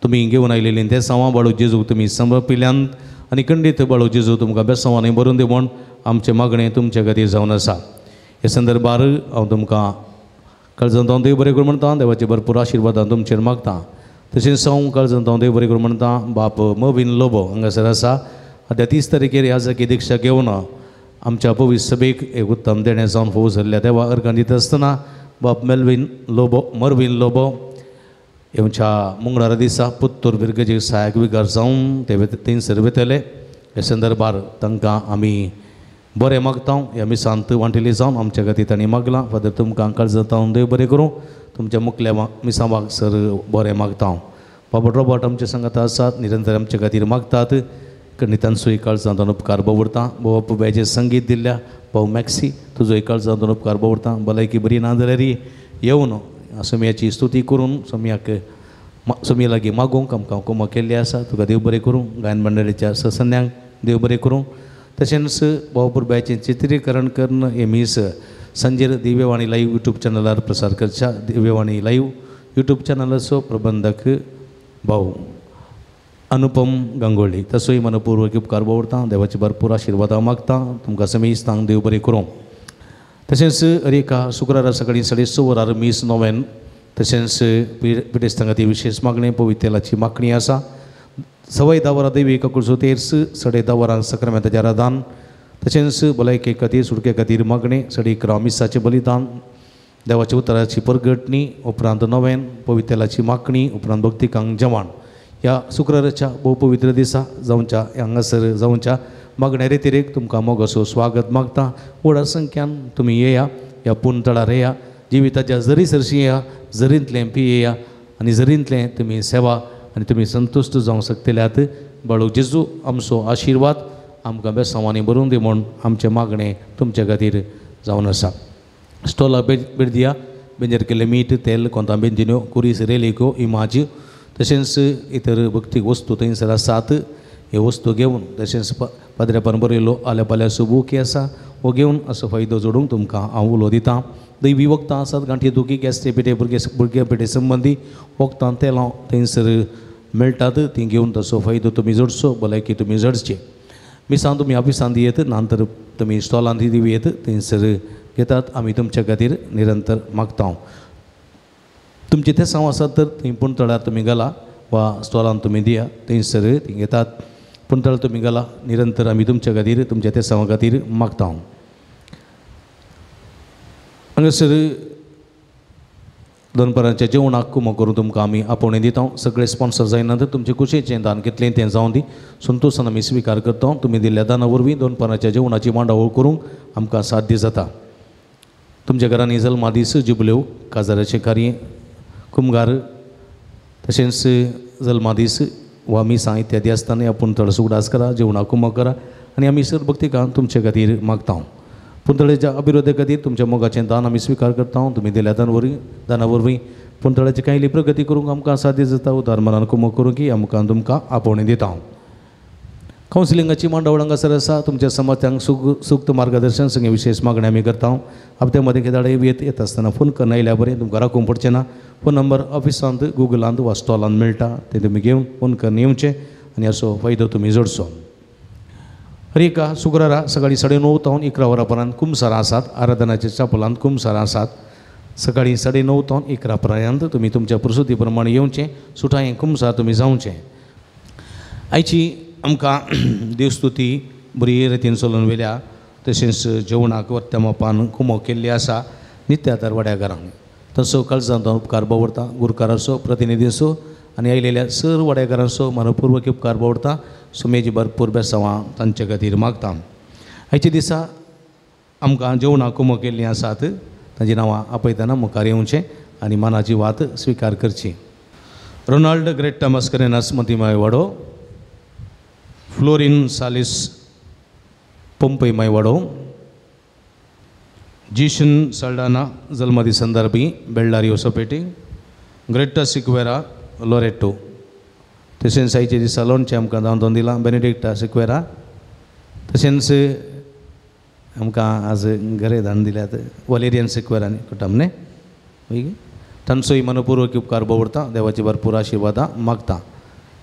तुमी घेवन आयलेलीं ते सावां बाळू जेजूक तुमी समर्पिल्यांत आनी खंडीत बाळू जेजू तुमकां बेसांवांनी भरून दी म्हूण आमचें मागणें तुमचे खातीर जावन आसा. ह्या संदर्भार हांव तुमकां काळजांत हांव देव बरें करूं म्हणटा, देवाचे भरपूर आशिर्वादां तुमचेर मागता. तशेंच हांव काळजांत हांव देव बरें करूं म्हणटा बाप मविन लोबो हांगासर आसा. आतां 30 तारखेर ह्या जागी दिक्षा घेवन आमच्या पवित्र सभेक एक उत्तम देणें जावन फोव जाल्ल्या देवा अर्गां दिता आसतना बाप मेलवीन लोबो मरवीन लोबो येवच्या मंगळारा दिसा पुत्तूर बिरगेचे सहायक विगार जावन ते थंयसर वयतले. ह्या संदर्भार तांकां आमी बरें मागता. ह्या मिसांत वांटेली जावन आमच्या खातीर तांणी मागलां. फादर तुमकां काळजांत हांव देव बरें करूं, तुमच्या मुखल्या मिसांवाक सर बरें मागता. बाबा रोबर्ट आमच्या सांगाता आसात, निरंतर आमच्या खातीर मागतात. तांचोय काळजांत उपकार बवरता. भाव पुब्याचें संगीत दिल्ल्या भाव मॅक्सी तुजोय काळजांत उपकार बवरता. भलायकी बरी ना जाल्यार येवन सोम्याची स्तुती करून सोम्याक सोम्या लागीं मागूंक आमकां कुमा केल्ली आसा. तुका देव बरें करूं. गायन मंडळीच्या ससन्यांक देव बरें करूं. तशेंच भाव पुरब्याचें चित्रीकरण करून हें मीस संजेर दिव्यवाणी लायव्ह यूट्यूब चॅनलार प्रसार करच्या दिव्यवाणी लायव्ह यूट्यूब चॅनलाचो प्रबंधक भाऊ अनुपम गांगोळी तसोय मनपूर्वक उपकार बवरता. देवाचे भरपूर आशिर्वादां मागता. तुमकां समेस्तांक देव बरें करूं. तशेंच एका शुक्रारा सकाळीं 6:30 वरार मीस नोवेन तशेंच पिडेस्तां खातीर विशेश मागणें पवित्र तेलाची मागणी आसा. 10:15 वरां देवी काकुळचो तेर्स, 10:30 वरां सक्रामेंताचें आराधन, तशेंच भलायके खातीर सुटके खातीर मागणें, 11:30 मिसाचें बलिदान, देवाच्या उतराची परगटणी, उपरांत नोवेन पवित्र तेलाची मागणी, उपरांत भक्तिकांक जेवण. ह्या शुक्राराच्या भोवपवित्र दिसा जावच्या हांगासर जावच्या मागण्या रेतिरेक तुमकां मोगाचो स्वागत मागता. व्हड संख्यान तुमी येया, ह्या पुनतळार येया, जिविताच्या जरी सरशी येया, जरींतलें पियेया आनी जरींतलें तुमी सेवा आनी तुमी संतुश्ट जावंक शकतल्यात. बाळू जेजू आमचो आशिर्वाद आमकां बेसांवांनी भरून दी म्हूण आमचें मागणें तुमचे खातीर जावन आसा. स्टॉला भेट दिया, बेंजर केल्लें मीठ, तेल, कोंता बेंजिन्यो, कुरीस, रेलिको, इमाज तशेंच इतर भक्तीक वस्तू थंयसर आसात. ह्यो वस्तू घेवन तशेंच पाद्रेपान बरयल्लो आल्या पाल्याचो बुकी आसा हो घेवन असो फायदो जोडूंक तुमकां हांव उलो दितां. दैवी वखदां आसात, गांठी दुखी, गॅस्ट्री पेटे, भुरग्या पेटे संबंदी वखदां तेलां थंयसर मेळटात. तीं घेवन तसो फायदो तुमी जोडचो, भलायकी तुमी जोडची. मिसां तुमी ऑफिसांत येत ना तर तुमी स्टॉलांत दिवं येत, थंयसर घेतात. आमी तुमच्या खातीर निरंतर मागता. तुमचे तेसांव आसात तर थंय पुणतळार तुमी घाला वा स्टॉलांत तुमी दिया, थंयसर ती घेतात. पुणतळार तुमी घाला. निरंतर आमी तुमच्या खातीर तुमच्या तेसांवा खातीर मागता. हांगासर दनपारांच्या जेवणाक कुमो करून तुमकां आमी आपोवणें दिता. सगळे स्पॉन्सर जायना तर तुमचे खुशयेचें दान कितलें तें जावं दी, संतोशान आमी स्विकार करता. तुमी दिल्ल्या दाना वरवीं दनपारांच्या जेवणाची मांडावळ करूंक आमकां साध्य जाता. तुमच्या घरांनी जल्मा दीस, जुबल्यो, काजाराचें कार्य, कुमगार तशेंच जल्मादीस वा मिसां इत्यादी आसतना आपूण थोडो उगडास करा, जेवणाक कुमक करा आनी आमी सर भक्तिकान तुमचे खातीर मागता. पुंतळेच्या अभिवृद्धी खातीर तुमच्या मोगाचें दान आमी स्विकार करता. तुमी दिल्या दाना वरवीं पुंतळेची कांय प्रगती करूंक आमकां साध्य जाता. उदार मनान कुमक करूंक की आमकां तुमकां आपोवणें दिता. कावन्सिलिंगाची मांडावळ हांगासर आसा. तुमच्या समाजांक सुक्त मार्गदर्शन सगळें विशेष मागणें आमी करता. आपल्या मदें केदाडे येत आसतना फोन करून आयल्या बरें तुमकां राखूंक पडचें ना. फोन नंबर ऑफिसांत गुगलांत वा स्टॉलांत मेळटा, तें तुमी घेवन फोन करून येवचें आनी हाचो फायदो तुमी जोडचो. हर एका शुक्रारा सकाळीं 9:30 तावन 11 वरां पर्यंत कुमसारां आसात. आराधनाच्या चापलांत कुमसारां आसात. सकाळीं 9:30 तावन 11 पर्यंत तुमी तुमच्या प्रसुती प्रमाणे येवचें. सुठायें कुमसार तुमी जावचें. आयची आमकां देवस्तुती बरी रितीन चलून वेल्या, तशेंच जेवणाक वत्या मापान कुमो केल्ली आसा नित्या दरवाड्या घरांक. तसो काळजांत उपकार बावडता गुरकाराचो, प्रतिनिधीचो आनी आयलेल्या सर वाड्याकारांचो मनपूर्वक उपकार बावडता. सुमेची भरपूर बेसांवां तांचे खातीर मागता. आयच्या दिसा आमकां जेवणाक कुमो केल्लीं आसात तांची नांवां आपयतना मुखार येवचें आनी मानाची वात स्विकार करची. रोनाल्ड ग्रेट्टा मस्करेनास मतीमाय वाडो, फ्लोरीन सालिस पंपय मायवाडो, जीशन सल्डाना जल्मदी संदर्भी बेळ्ळारी होसपेटी, ग्रेट्टा सिक्वेरा लोरेटो. तशेंच आयच्या दिसा लोणचें आमकां जावन दिलां बेनेडिक्टा सिक्वेरा. तशेंच आमकां आज घरे धाडून दिल्यात वलेरियन सिक्वेरा न्ही कुटम न्ही, तांचोय मनपूर्वक उपकार बावडता. देवाची भरपूर आशिर्वादां मागता.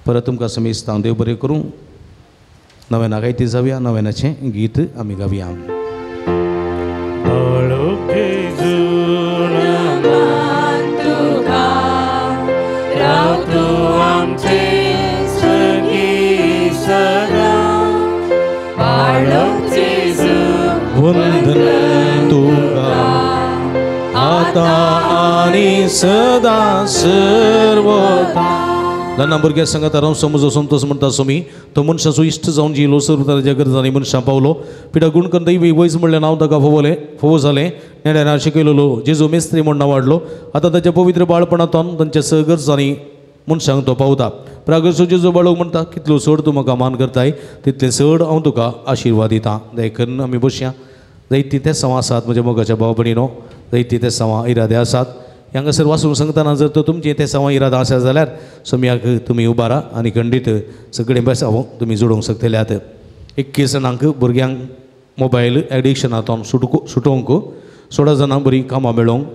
परत तुमकां समेस्तां देव बरें करूं. नव्यान गायती जावया, नव्यानाचें गीत आमी गावया. वंदन तुका आता आनी सदा सर्वदा. ल्हान भुरग्या सांगात हांव समजो संतोष म्हणटा स्वामी, तो मनशाचो इश्ट जावन जियेलो, सर्व तरांच्या गरजांनी मनशां पावलो. पिडा गुण करून दैवी वैज म्हणलें नांव ताका फोवलें फोव जालें. नेड्यान शिकयलेलो जेजू मेस्त्री म्हूण नांव वाडलो. आतां ताच्या पवित्र बाळपणांतून तांच्या सहगरजांनी मनशांक तो पावता. प्रागसो जेजू बाळूक म्हणटा, कितलो चड तूं म्हाका मान करताय तितलें चड हांव तुका आशिर्वाद दितां. देखून आमी बसया. जायतीं ते सवां आसात म्हज्या मोगाच्या भाव भयणीनो, जायतीं ते सवां इरादे आसात. हांगासर वाचूंक सांगतना जर तर तुमचें तें सवां इरादा आसा जाल्यार सोम्याक तुमी उबारा आनी खंडीत सगळें बेसांव तुमी जोडूंक शकतल्यात. 21 जाणांक भुरग्यांक मोबायल एडिक्शनांतून सुटोवंक, 16 जाणांक बरीं कामां मेळोवंक,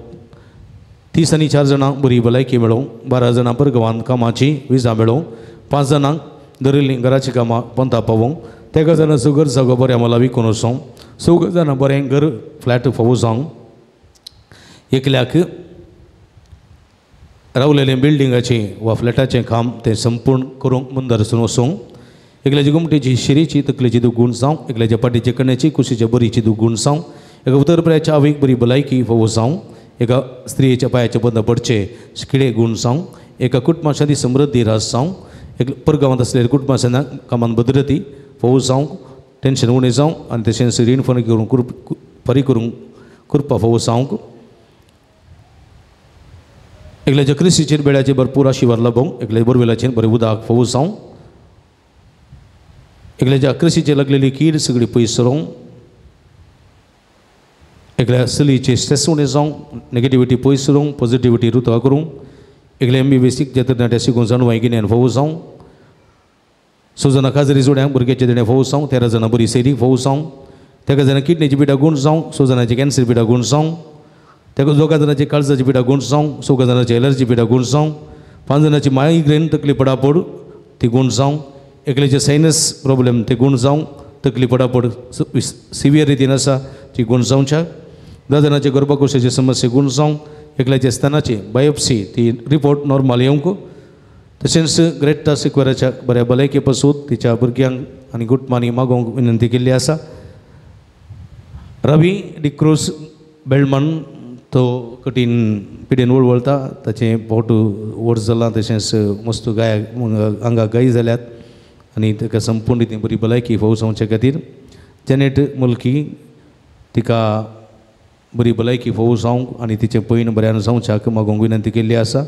30 आनी 4 जाणांक बरी भलायकी मेळोवंक, 12 जाणां परगांवांत कामाची विजा मेळोवंक, 5 जाणांक धरिल्लीं घराचीं कामां पंता पावोवंक, 13 जाणांचो घर जागो बऱ्या मोला विकून वचोंक, 4 जाणां बरें घर फ्लॅट फावो जावंक, एकल्याक रावलेलें बिल्डिंगाचें वा फ्लॅटाचें काम तें संपूर्ण करूंक मुंदरसून वचूंक, एकल्याची गोमटेची शिरीची तकलेची दुगूण जावं, एकल्याच्या पाटीचे कण्याची कुशीच्या बरीची दुगूण जावं, एका उतरप्रायाच्या आवयक बरी भलायकी फावो जावं, एका स्त्रियेच्या पांयाचे बंद पडचे किडे गूण जावं, एका कुटुंबाच्या समृद्धी रास जावं, एक परगांवांत आसलेल्या कुटुंबाच्या कामान भद्रती फावो जावंक, टेंशन उणें जावं आनी तशेंच रीण फारीक करूंक फारीक करूंक कृपा फावो जावंक, एकल्याच्या क्रिस्तीचेर बेळ्याचेर भरपूर आशिर्वाद लाबोवंक, एकल्या बोरवेलाचेर बरें उदक फावो जावं, एकल्याच्या क्रिस्तीचेर लागलेली कीड सगळी पयस सरोवंक, एकल्या चलयेचे स्ट्रेस उणें जावंक, नेगेटिविटी पयस सरोवंक, पॉझिटिविटी रुता करूंक, एकल्या MBBS शिकच्या तरणाट्या शिकून जाणवाय गिन्यान फावो जावं, 6 जाणां खाजरी जोड्यांक भुरग्याचे देणें फावो जावं, 13 जाणां बरी सैरीक फावो जावं, 13 जाणां किडनीची पिडा गूण जावं, 6 जाणांची कॅन्सर पिडा गूण जावं, 2 जाणांची काळजाची पिडा गूण जावं, 6 जाणांची एलर्जी पिडा गूण जावं, 5 जाणांची मायग्रेन तकली पडापड ती गूण जावं, एकल्याचे सायनस प्रॉब्लेम ते गूण जावं, तकली पडापड सिवियर रितीन आसा ती गूण जावच्या, 10 जाणांचे गर्भकोशाची समस्या गूण जावं, एकल्याच्या स्तनाची बायोप्सी ती रिपोर्ट नॉर्मल येवंक, तशेंच ग्रेट्टा सिक्वेराच्या बऱ्या भलायके पासून तिच्या भुरग्यांक आनी कुटुंबांनी मागोवंक विनंती केल्ली आसा. रवी डिक्रूज बेल्मन तो कठीण पिडेन वळवळटा, ताचें पोट व्हड जालां, तशेंच मस्त गाय आंगाक गाय जाल्यात आनी ताका संपूर्ण रितीन बरी भलायकी फावो जावचे खातीर जेनेट मुल्की तिका बरी भलायकी फावो जावंक आनी तिचें पयण बऱ्यान जावच्याक मागोवंक विनंती केल्ली आसा.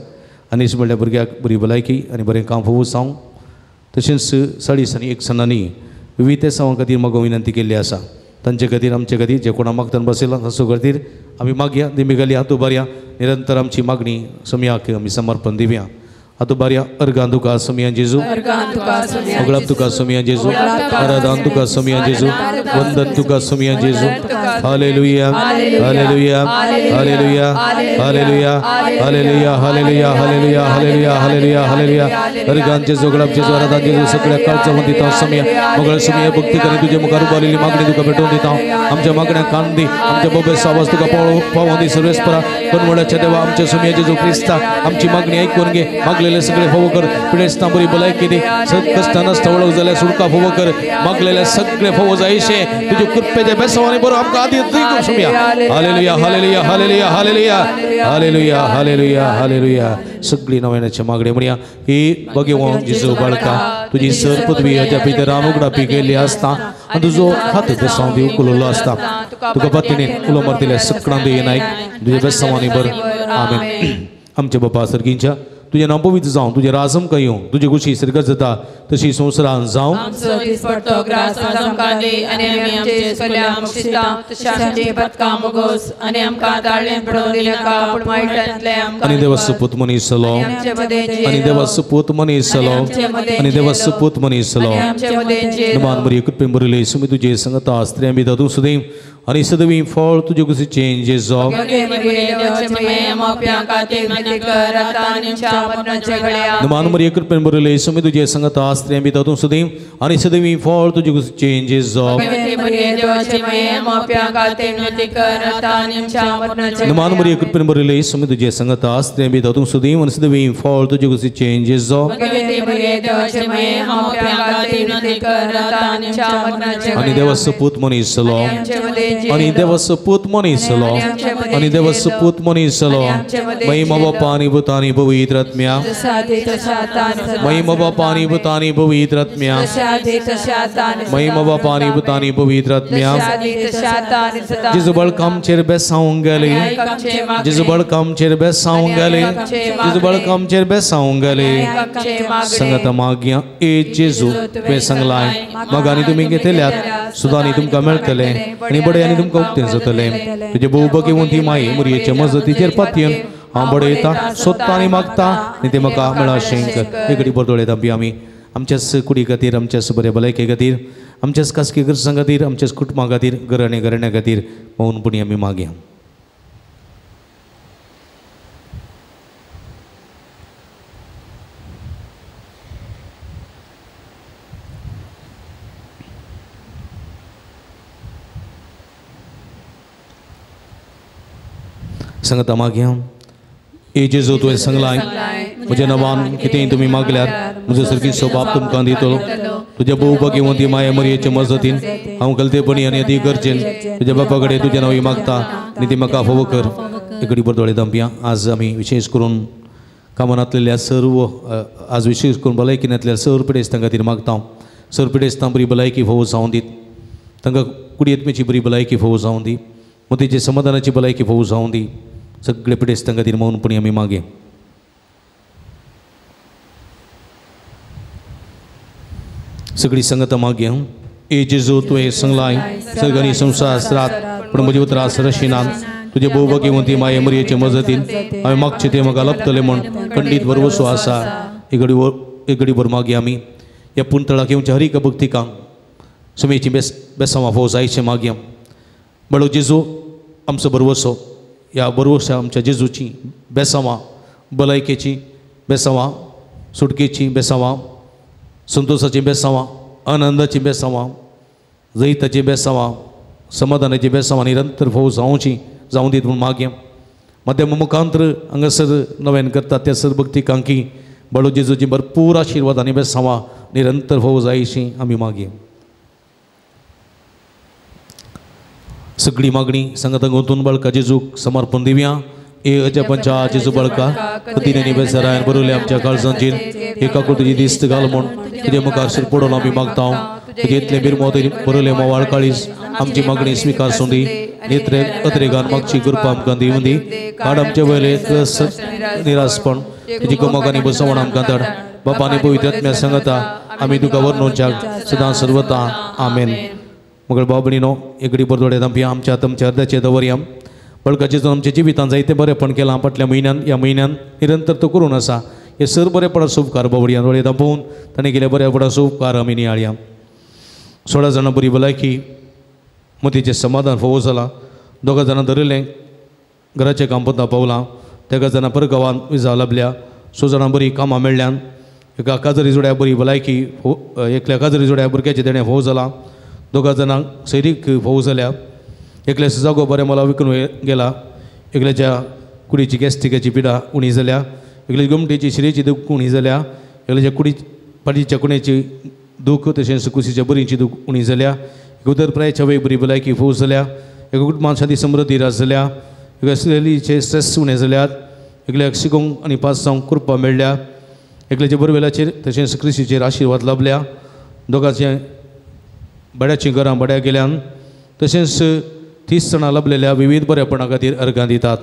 आनी म्हणल्यार भुरग्याक बरी भलायकी आनी बरें काम फोवू जावं. तशेंच 40 आनी 1 सणांनी विविध एसांवां खातीर मागो विनंती केल्ली आसा. तांचे खातीर आमचे खातीर जे कोणा मागतान बसयला तांचो खातीर आमी मागया दिमी घालया हातू बारया निरंतर आमची मागणी सोमयाक आमी समर्पण दिवया. हातू बारया अर्गान तुका सोमया जेजू, अगळाप तुका सोमया जेजू, आराधन तुका सोमया जेजू, वंदन तुका सोमया जेजू. Hallelujah hallelujah hallelujah hallelujah hallelujah hallelujah hallelujah hallelujah hallelujah hallelujah. Organ जेजू, अगळाप जेजू, आराधन जेजू, सगळ्या काळजावन दिता सोमया मगळ सोमया भक्ती करी तुजे मुखार उबारलेली मागणी तुका भेटोवन दिता. आमच्या मागण्या कान दी, आमच्या बोबेचो आवाज तुका पावोवन दी. सर्वेस्परा कनवळाच्या देवा आमच्या सोमया जेजू क्रिस्ता आमची मागणी ऐकून घे. मागलेले सगळे फोव कर, पिडेस्तां बरी भलायकी दी, कश्टां नासता वळख जाल्यार सुटका फोव कर, मागलेले सगळे फोव जायशे तुजे कृपेच्या बेसावांनी बरो आमकां आदी दी Somaiya. Hallelujah hallelujah hallelujah hallelujah hallelujah hallelujah hallelujah. सगळी नव्याण्याच्या मागणी म्हणया ही बगेवोन जेजू बाळका तुजी सर पदवी हाज्या भितर उगडापी गेल्ली आसता आनी तुजो हात बेसांव दी उखललो आसता. तुका पत्नीन उलो मारतिल्या सकडां दी नायक तुज्या बेसांवांनी बर. आमेन. आमच्या बापा सर्गींच्या तुजें नांव पवित्र जावं, तुजें राज आमकां येवं, तुजी खुशी सर्गात जाता तशी संवसारान जावं. आमचो दिसपडतो ग्रास आज आमकां दी आनी आमी आमचे सगळ्यांक बक्षिता तशें आमचें पथकां मुगोस आनी आमकां दाळ्ळें पडोवन दिनाका पूण वायटांतलें आमकां. आनी देवा सुपूत मनीस जालो, आनी देवा सुपूत मनीस जालो, आनी देवा सुपूत मनीस जालो. नमान मरिये कृपेन भरिल्ले सुमी तुजे संगता स्त्रियां भितर तूं सदैव आनी सदैव फळ तुजे कुशीचें जेजू. नमान मरिये कृपेन भरिल्ले सुमी तुजे संगता स्त्रियां भितर तूं सदैव आनी सदैव फळ तुजे कुशीचें जेजू. नमान मरिये कृपेन भरिल्ले सुमी तुजे संगता स्त्रियां भितर तूं सदैव आनी सदैव फळ तुजे कुशीचें जेजू. आनी देवा सुपूत मनीस जालो, आनी देवा सुपूत मनीस जालो, आनी देवा सुपूत मनीस जालो. महिमा बापा आनी पुता आनी पवित्र आत्म्या, महिमा बापा आनी पुता आनी पवित्र आत्म्या, महिमा बापा आनी पुता आनी पवित्र आत्म्या. जेजू बळका आमचेर बेसावंक गेले, जेजू बळका आमचेर बेसावंक गेले, जेजू बळका आमचेर बेसावंक गेले. संगता मागया ए जेजू तुवें सांगलाय मागांनी तुमी घेतल्यात सुदांनी तुमकां मेळटलें आनी बड्यांनी तुमकां उक्तें जातलें. तुजे भोव भगवंती माई मुरयेचे मजतीचेर पातयेन हांव बडयता सोदता आनी मागता आनी तें म्हाका मेळाशें कर. एक घडी बरोडे दामपी आमी आमच्याच कुडी खातीर, आमच्याच बरे भलायके खातीर, आमच्याच खासगी गरजां खातीर, आमच्याच कुटुंबा खातीर, घर आनी घराण्या खातीर मौनपणी आमी मागया. संगता मागया ए जेजू तुवें सांगलाय म्हज्या नांवान कितेंय तुमी मागल्यार म्हजो सर्गीचो बाप तुमकां दितलो. तुज्या भोव भगवंती माया मरियेचे मजतीन हांव गलतेपणी आनी अती गरजेन तुज्या बापा कडेन तुजें नांव मागता आनी ती म्हाका फावो कर. एक घडी दोळे दामपया. आज आमी विशेष करून कामांतलेल्या सर्व आज विशेष करून भलायकींतल्या सर्व पिडेस्तां खातीर मागता. सर्व पिडेस्तां बरी भलायकी फावो जावं दीत, तांकां कुडयेतमेची बरी भलायकी फावो जावं दी, मतीचे समाधानाची भलायकी फावो जावं दी. सगळे पिडेस्तां खातीर मौनपणी आमी मागे. सगळी संगता मागे ए जेजू तुवें सांगलाय सर्गांनी संवसार पूण म्हजी उतरां सरशिनान तुजे भोव भगवंती माये मरियेचे मजतीन हांवें मागचें तें म्हाका लभतलें म्हूण खंडीत भरवसो आसा. एक घडीभर मागया आमी ह्या पुंतळाक येवच्या हर एका भक्तिकांक सुमेची बेसांवां फावो जायचें मागया. बळो जेजू आमचो भरवसो, ह्या भरवश्या आमच्या जेजूची बेसांवां, भलायकेची बेसांवां, सुटकेची बेसांवां, संतोषाची बेसांवां, आनंदाची बेसांवां, जैताची बेसांवां, समाधानाची बेसांवां निरंतर फावो जावची जावं दीत म्हूण मागया. माध्यम मुखांतर हांगासर नव्यान करतात त्या सर भक्तिकांकी बळो जेजूची भरपूर आशिर्वाद आनी बेसांवां निरंतर फावो जायशी आमी मागया. सगळी मागणी संगता गोंतून बळका जेजूक समर्पण दिवया. ए अजपंचा जेजू बळका कतीने बेसरायन बरवले आमच्या काळजांचेर एका तुजी दिस्त घाल म्हूण तुजे मुखार शिर पडोवन आमी मागता. तुजे इतलें बिरमोत बरयलें मोवाळ काळीज आमची मागणी स्विकार सोंदी नेत्रे अत्रेगान मागची कृपा आमकां दिवंदी काड आमचे वयले निरासपण तुजी गमक आनी बसवण आमकां धाड बापा आनी पवित्र आत्म्या सांगता आमी तुका वर्णोवच्याक सदां सर्वता आमेन. मगळ भाव भयणीनो एकडे बरदोड्यात आमच्या आमच्या तुमच्या अर्द्याचे दवरया बळकाचे जावन आमच्या जिवितांत जायते बरेपण केलां फाटल्या म्हयन्यान ह्या म्हयन्यान निरंतर तो करून आसा हे सर बरेपणाचो उपकार बावडयान दोळे दापोवन ताणें केल्या बरेपणाचो उपकार आमी नियाळया. 16 जाणां बरी भलायकी मतीचें समाधान फावो जालां 2 जाणां धरिल्लें घराचें काम पोता पावलां 3 जाणां परगांवांत विजा लाबल्या 6 जाणां बरी कामां मेळ्ळ्यान एका काजरी जोड्या बरी भलायकी एकल्या काजरी जोड्या भुरग्याचें देणें फावो जालां 2 जाणांक सैरीक फावो जाल्या एकल्याचो जागो बरें मला विकून गेला एकल्याच्या कुडीची गॅस्ट्रिकाची पिडा उणी जाल्या एकल्याची गोमटेची शिरेची दूख उणी जाल्या एकल्याच्या कुडी पाटीच्या कुण्याची दूख तशेंच कुशीच्या बरींची दूख उणी जाल्या एक उदरप्रायाच्या वय बरी भलायकी फावो जाल्या एका कुटुंबान शांती समृद्धी राज जाल्या एका स्रेलीचे स्ट्रेस उणें जाल्यात एकल्याक शिकोवंक आनी पास जावंक कृपा मेळ्ळ्या एकल्याच्या बरवेलाचेर तशेंच क्रिस्तीचेर आशिर्वाद लाबल्या दोगांचे बड्याचीं घरां बड्या गेल्यान तशेंच 30 जाणां लाबलेल्या विविध बरेपणा खातीर अर्गां दितात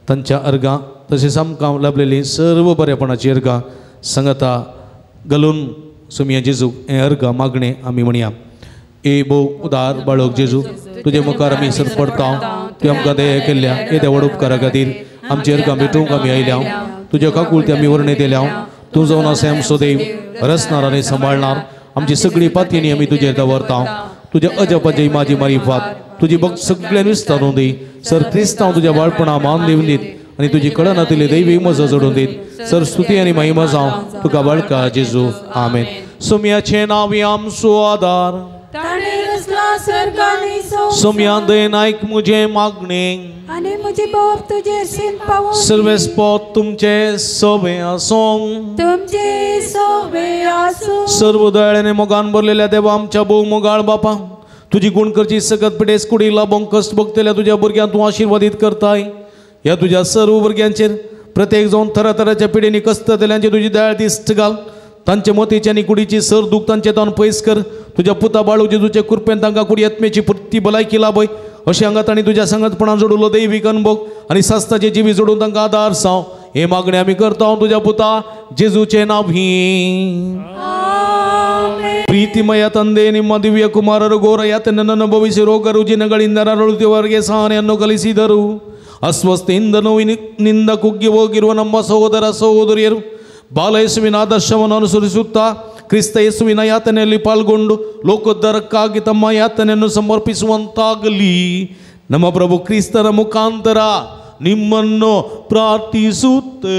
तांच्या अर्गां तशेंच आमकां लाबलेलीं सर्व बरेपणाची अर्गां सांगाता घालून सोमया जेजू हें अर्गां मागणें आमी म्हणया. ए भोव उदार बाळक जेजू तुजे मुखार आमी सर पडता तुवें आमकां दया केल्ल्या येद्या व्हड उपकारा खातीर आमची अर्गां भेटोवंक आमी आयल्या तुज्या काकुळती आमी वर्णेत येयल्या तूं जावन आसा आमचो देव रचणार आनी सांबाळणार आमची सगळी पातयेनी आमी तुजेर दवरता तुज्या अजापाची माझी मारिफात तुजी भक्त सगळ्यान विस्तारून दी सर क्रिस्तांव तुज्या बाळपणा मान दिवन दीत आनी तुजी कळनातिल्ली दैवी मजा जोडून दीत सर स्तुती आनी महिमा जावं तुका बाळका जेजू आमेन. सोम्याचें नांव आमचो आदार सोम्या दयेन आयक म्हजें मागणें आनी म्हजे बाप तुजे सीन पावोवंक सर्वेस्पोत तुमचे सोबे आसूं तुमचे सोबे आसूं. सर्व दयाळ्याने मोगान भरलेल्या देवा आमच्या भोव मोगाळ बापा तुजी गुण करची सकत पिडेस कुडी लाबोंक कश्ट भोगतल्या तुज्या भुरग्यांक तूं आशिर्वादीत करताय ह्या तुज्या सर्व भुरग्यांचेर प्रत्येक जावन तरातराच्या पिडेनी कश्ट जातल्यांचेर तुजी दयाळ दिश्ट घाल तांचे मोतीची आनी कुडीची सर दूख तांचे तावन पयस कर तुज्या पुता बाळू जेजूचे कृपेन तांकां कुडी आत्म्याची पुर्ती भलायकी लाभय अशें हांगा तांणी तुज्या सांगतपणान जोडलो दैवीक अनभोग आनी सास्ताचे जिवी जोडून तांकां आदार साव हे मागणें आमी करता तुज्या पुता जेजूचें नांव ही. ಪ್ರೀತಿಮಯ ತಂದೆ, ನಿಮ್ಮ ದಿವ್ಯ ಕುಮಾರರು ಘೋರ ಯಾತನೆಯನ್ನು ಅನುಭವಿಸಿ ರೋಗ ರುಜಿನಗಳಿಂದ ನರಳುತ್ತಿವರಿಗೆ ಸಹನೆಯನ್ನು ಕಲಿಸಿದರು. ಅಸ್ವಸ್ಥೆಯಿಂದ ನೋವಿನಿಂದ ಕುಗ್ಗಿ ಹೋಗಿರುವ ನಮ್ಮ ಸಹೋದರ ಸಹೋದರಿಯರು ಬಾಲಯೇಸುವಿನ ಆದರ್ಶವನ್ನು ಅನುಸರಿಸುತ್ತಾ ಕ್ರಿಸ್ತ ಯೇಸುವಿನ ಯಾತನೆಯಲ್ಲಿ ಪಾಲ್ಗೊಂಡು ಲೋಕೋದ್ಧಾರಕ್ಕಾಗಿ ತಮ್ಮ ಯಾತನೆಯನ್ನು ಸಮರ್ಪಿಸುವಂತಾಗಲಿ. ನಮ್ಮ ಪ್ರಭು ಕ್ರಿಸ್ತನ ಮುಖಾಂತರ ನಿಮ್ಮನ್ನು ಪ್ರಾರ್ಥಿಸುತ್ತೇವೆ.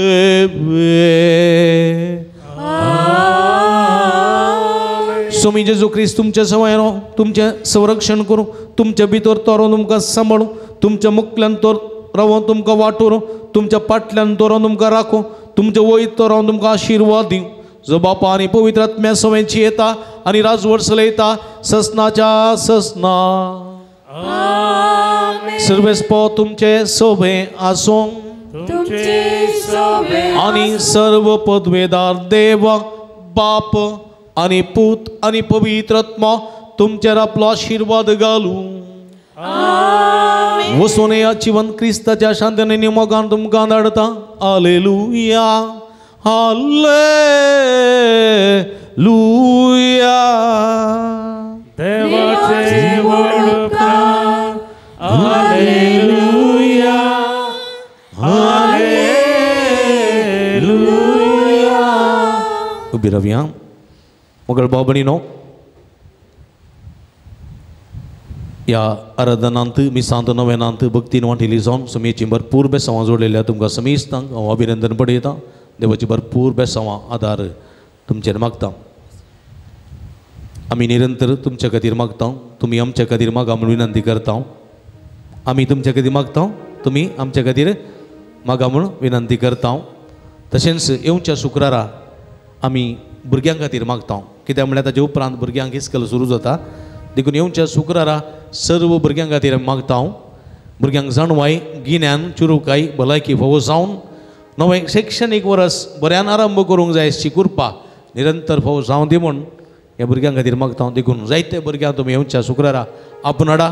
स्वामी जेजू क्रिस्त तुमच्या सवयनो तुमचें संरक्षण करूं, तुमच्या भितर तोरोन तुमकां सांबाळूं, तुमच्या मुखल्यान तर रावोन तुमकां वाट व्हरूं, तुमच्या फाटल्यान तोरोन तुमकां राखूं, तुमच्या वयर तोरोन तुमकां आशिर्वाद दिवं. जो बापा आनी पवित्र आत्म्या सवयची येता आनी राजवट चलयता ससनाच्या ससना. सर्वेस्पो तुमचे सोबे आसूं आनी सर्व पदवेदार देव बाप आनी पूत आनी पवित्र आत्मा तुमचेर आपलो आशिर्वाद घालूं. वचून ह्या जिवन क्रिस्ताच्या शांतीन मोगान तुमकां धाडटा. Hallelujah, hallelujah. देवाचे व्हड उपकार, हालेलुया, हालेलुया. उबी रावया. मोगल भाव भयणीनो, ह्या आराधनांत मिसांत नवेनांत भक्तीन वांटिल्ली जावन समेची भरपूर बेसांवां जोडलेल्या तुमकां समेस्तांक हांव अभिनंदन पडयतां. देवाची भरपूर बेसांवां आदार तुमचेर मागता. आमी निरंतर तुमच्या खातीर मागता, तुमी आमच्या खातीर मागा म्हूण विनंती करता. आमी तुमच्या खातीर मागता, तुमी आमच्या खातीर मागा म्हूण विनंती करता. तशेंच येवच्या शुक्रारा आमी भुरग्यां खातीर मागता, कित्याक म्हळ्यार ताजे उपरांत भुरग्यांक इस्कल सुरू जाता. देखून येवच्या शुक्रारा सर्व भुरग्यां खातीर मागता. भुरग्यांक जाणवाय, गिन्यान, चुरुकाय, भलायकी फावो जावन नवें शैक्षणीक वर्स बऱ्यान आरंभ करूंक जाय अशी कृपा निरंतर फावो जावं दी म्हूण ह्या भुरग्यां खातीर मागता. देखून जायते भुरग्यांक तुमी येवच्या शुक्रारा आपूण हाडा,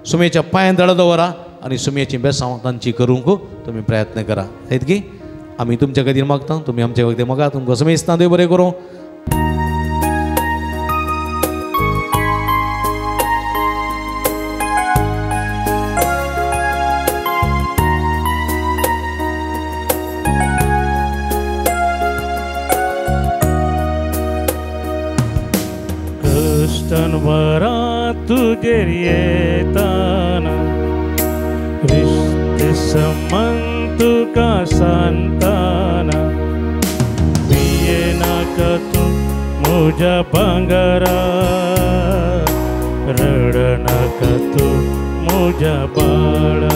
सुमेच्या पांयान दळा दवरा आनी सुमेची बेसांव तांची करूंक तुमी प्रयत्न करा. जायत की आमी तुमच्या खातीर मागता, तुमी आमच्या खातीर मागा. तुमकां समेस्तां देव बरें करूं. तुजेर येताना रिश्ते समन तुका सांताना पिये नाका तूं म्हज्या भांगरा रड नाका तूं म्हज्या बाळा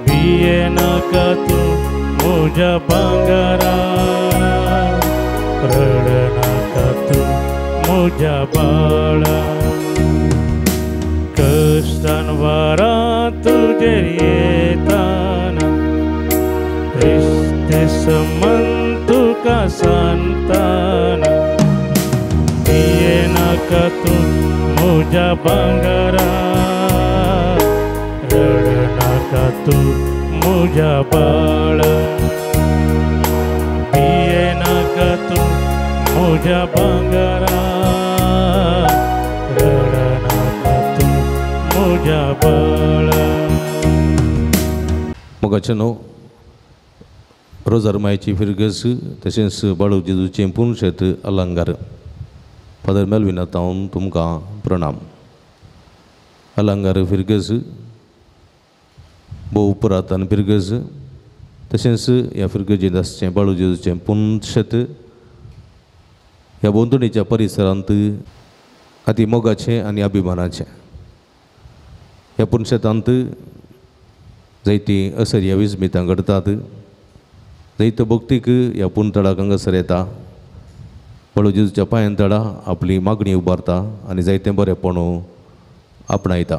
पिये नाका तूं म्हज्या भांगरा रड नाका तूं म्हज्या बाळा कश्टान वारा तुजेर येताना रिश्ते समन तुका सांताना पिये नाका तूं म्हज्या भांगरा रड नाका तूं म्हज्या बाळा पिये नाका तूं म्हज्या भांगरा रड नाका तूं म्हज्या बाळा. मोगाचें न्हू रोजार मायची फिरगस तशेंच बाळू जेजूचें पुनशेत अलंकार. फादर मेलविना तावन तुमकां प्रणाम. अलंकार फिरगस भोव पुरातन फिरगस तशेंच ह्या फिरगजेंत आसचें बाळू जेजूचें पुनशेत ह्या भोंवतणीच्या परिसरांत अती मोगाचें आनी अभिमानाचें. ह्या पुनशेतांत जायतीं असर्या विस्मितां घडटात. जायतो भक्तीक ह्या पुनतळाक हांगासर येता, बाळू जेजूच्या पांयान तळा आपली मागणी उबारता आनी जायतें बरेंपण आपणायता.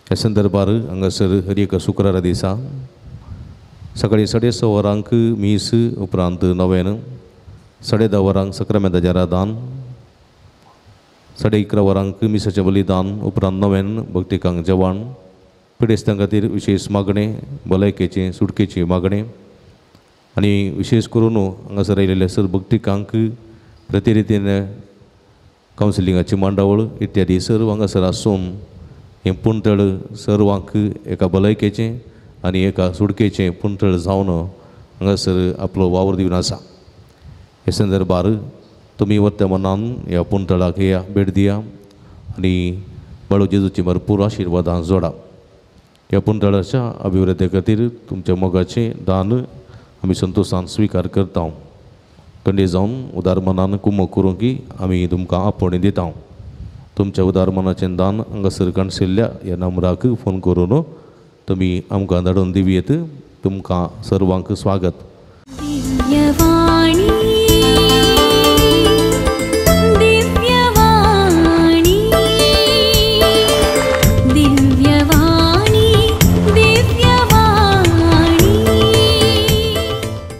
ह्या संदर्भार हांगासर हर एका शुक्रारा दिसा सकाळीं 6:30 वरांक मीस, उपरांत नव्यान 10:30 वरांक सक्रामेंताचें आराधन, 11:30 वरांक मिसाचें बलिदान, उपरांत नव्यान भक्तिकांक जेवण, पिडेस्तां खातीर विशेश मागणें, भलायकेचें सुटकेची मागणें आनी विशेश करून हांगासर आयिल्ले सर भक्तिकांक प्रतिरितीन कावन्सिलिंगाची मांडावळ इत्यादी सर्व हांगासर आसून हें पुणतळ सर्वांक एका भलायकेचें आनी एका सुटकेचें पुणतळ जावन हांगासर आपलो वावर दिवन आसा. हे संदर्भार तुमी वर्तमानान ह्या पुणतळाक या भेट दिया आनी बाळू जेजूची भरपूर आशिर्वादां जोडा. ह्या पुणतळाच्या अभिवृद्धी खातीर तुमच्या मोगाचें दान आमी संतोशान स्विकार करता. कंडे जावन उदार मनान कुमक करूंक की आमी तुमकां आपोवणें दिता. तुमच्या उदार मनाचें दान हांगासर काणशिल्ल्या ह्या नंबराक फोन करून तुमी आमकां धाडून दिवयेत. तुमकां सर्वांक स्वागत.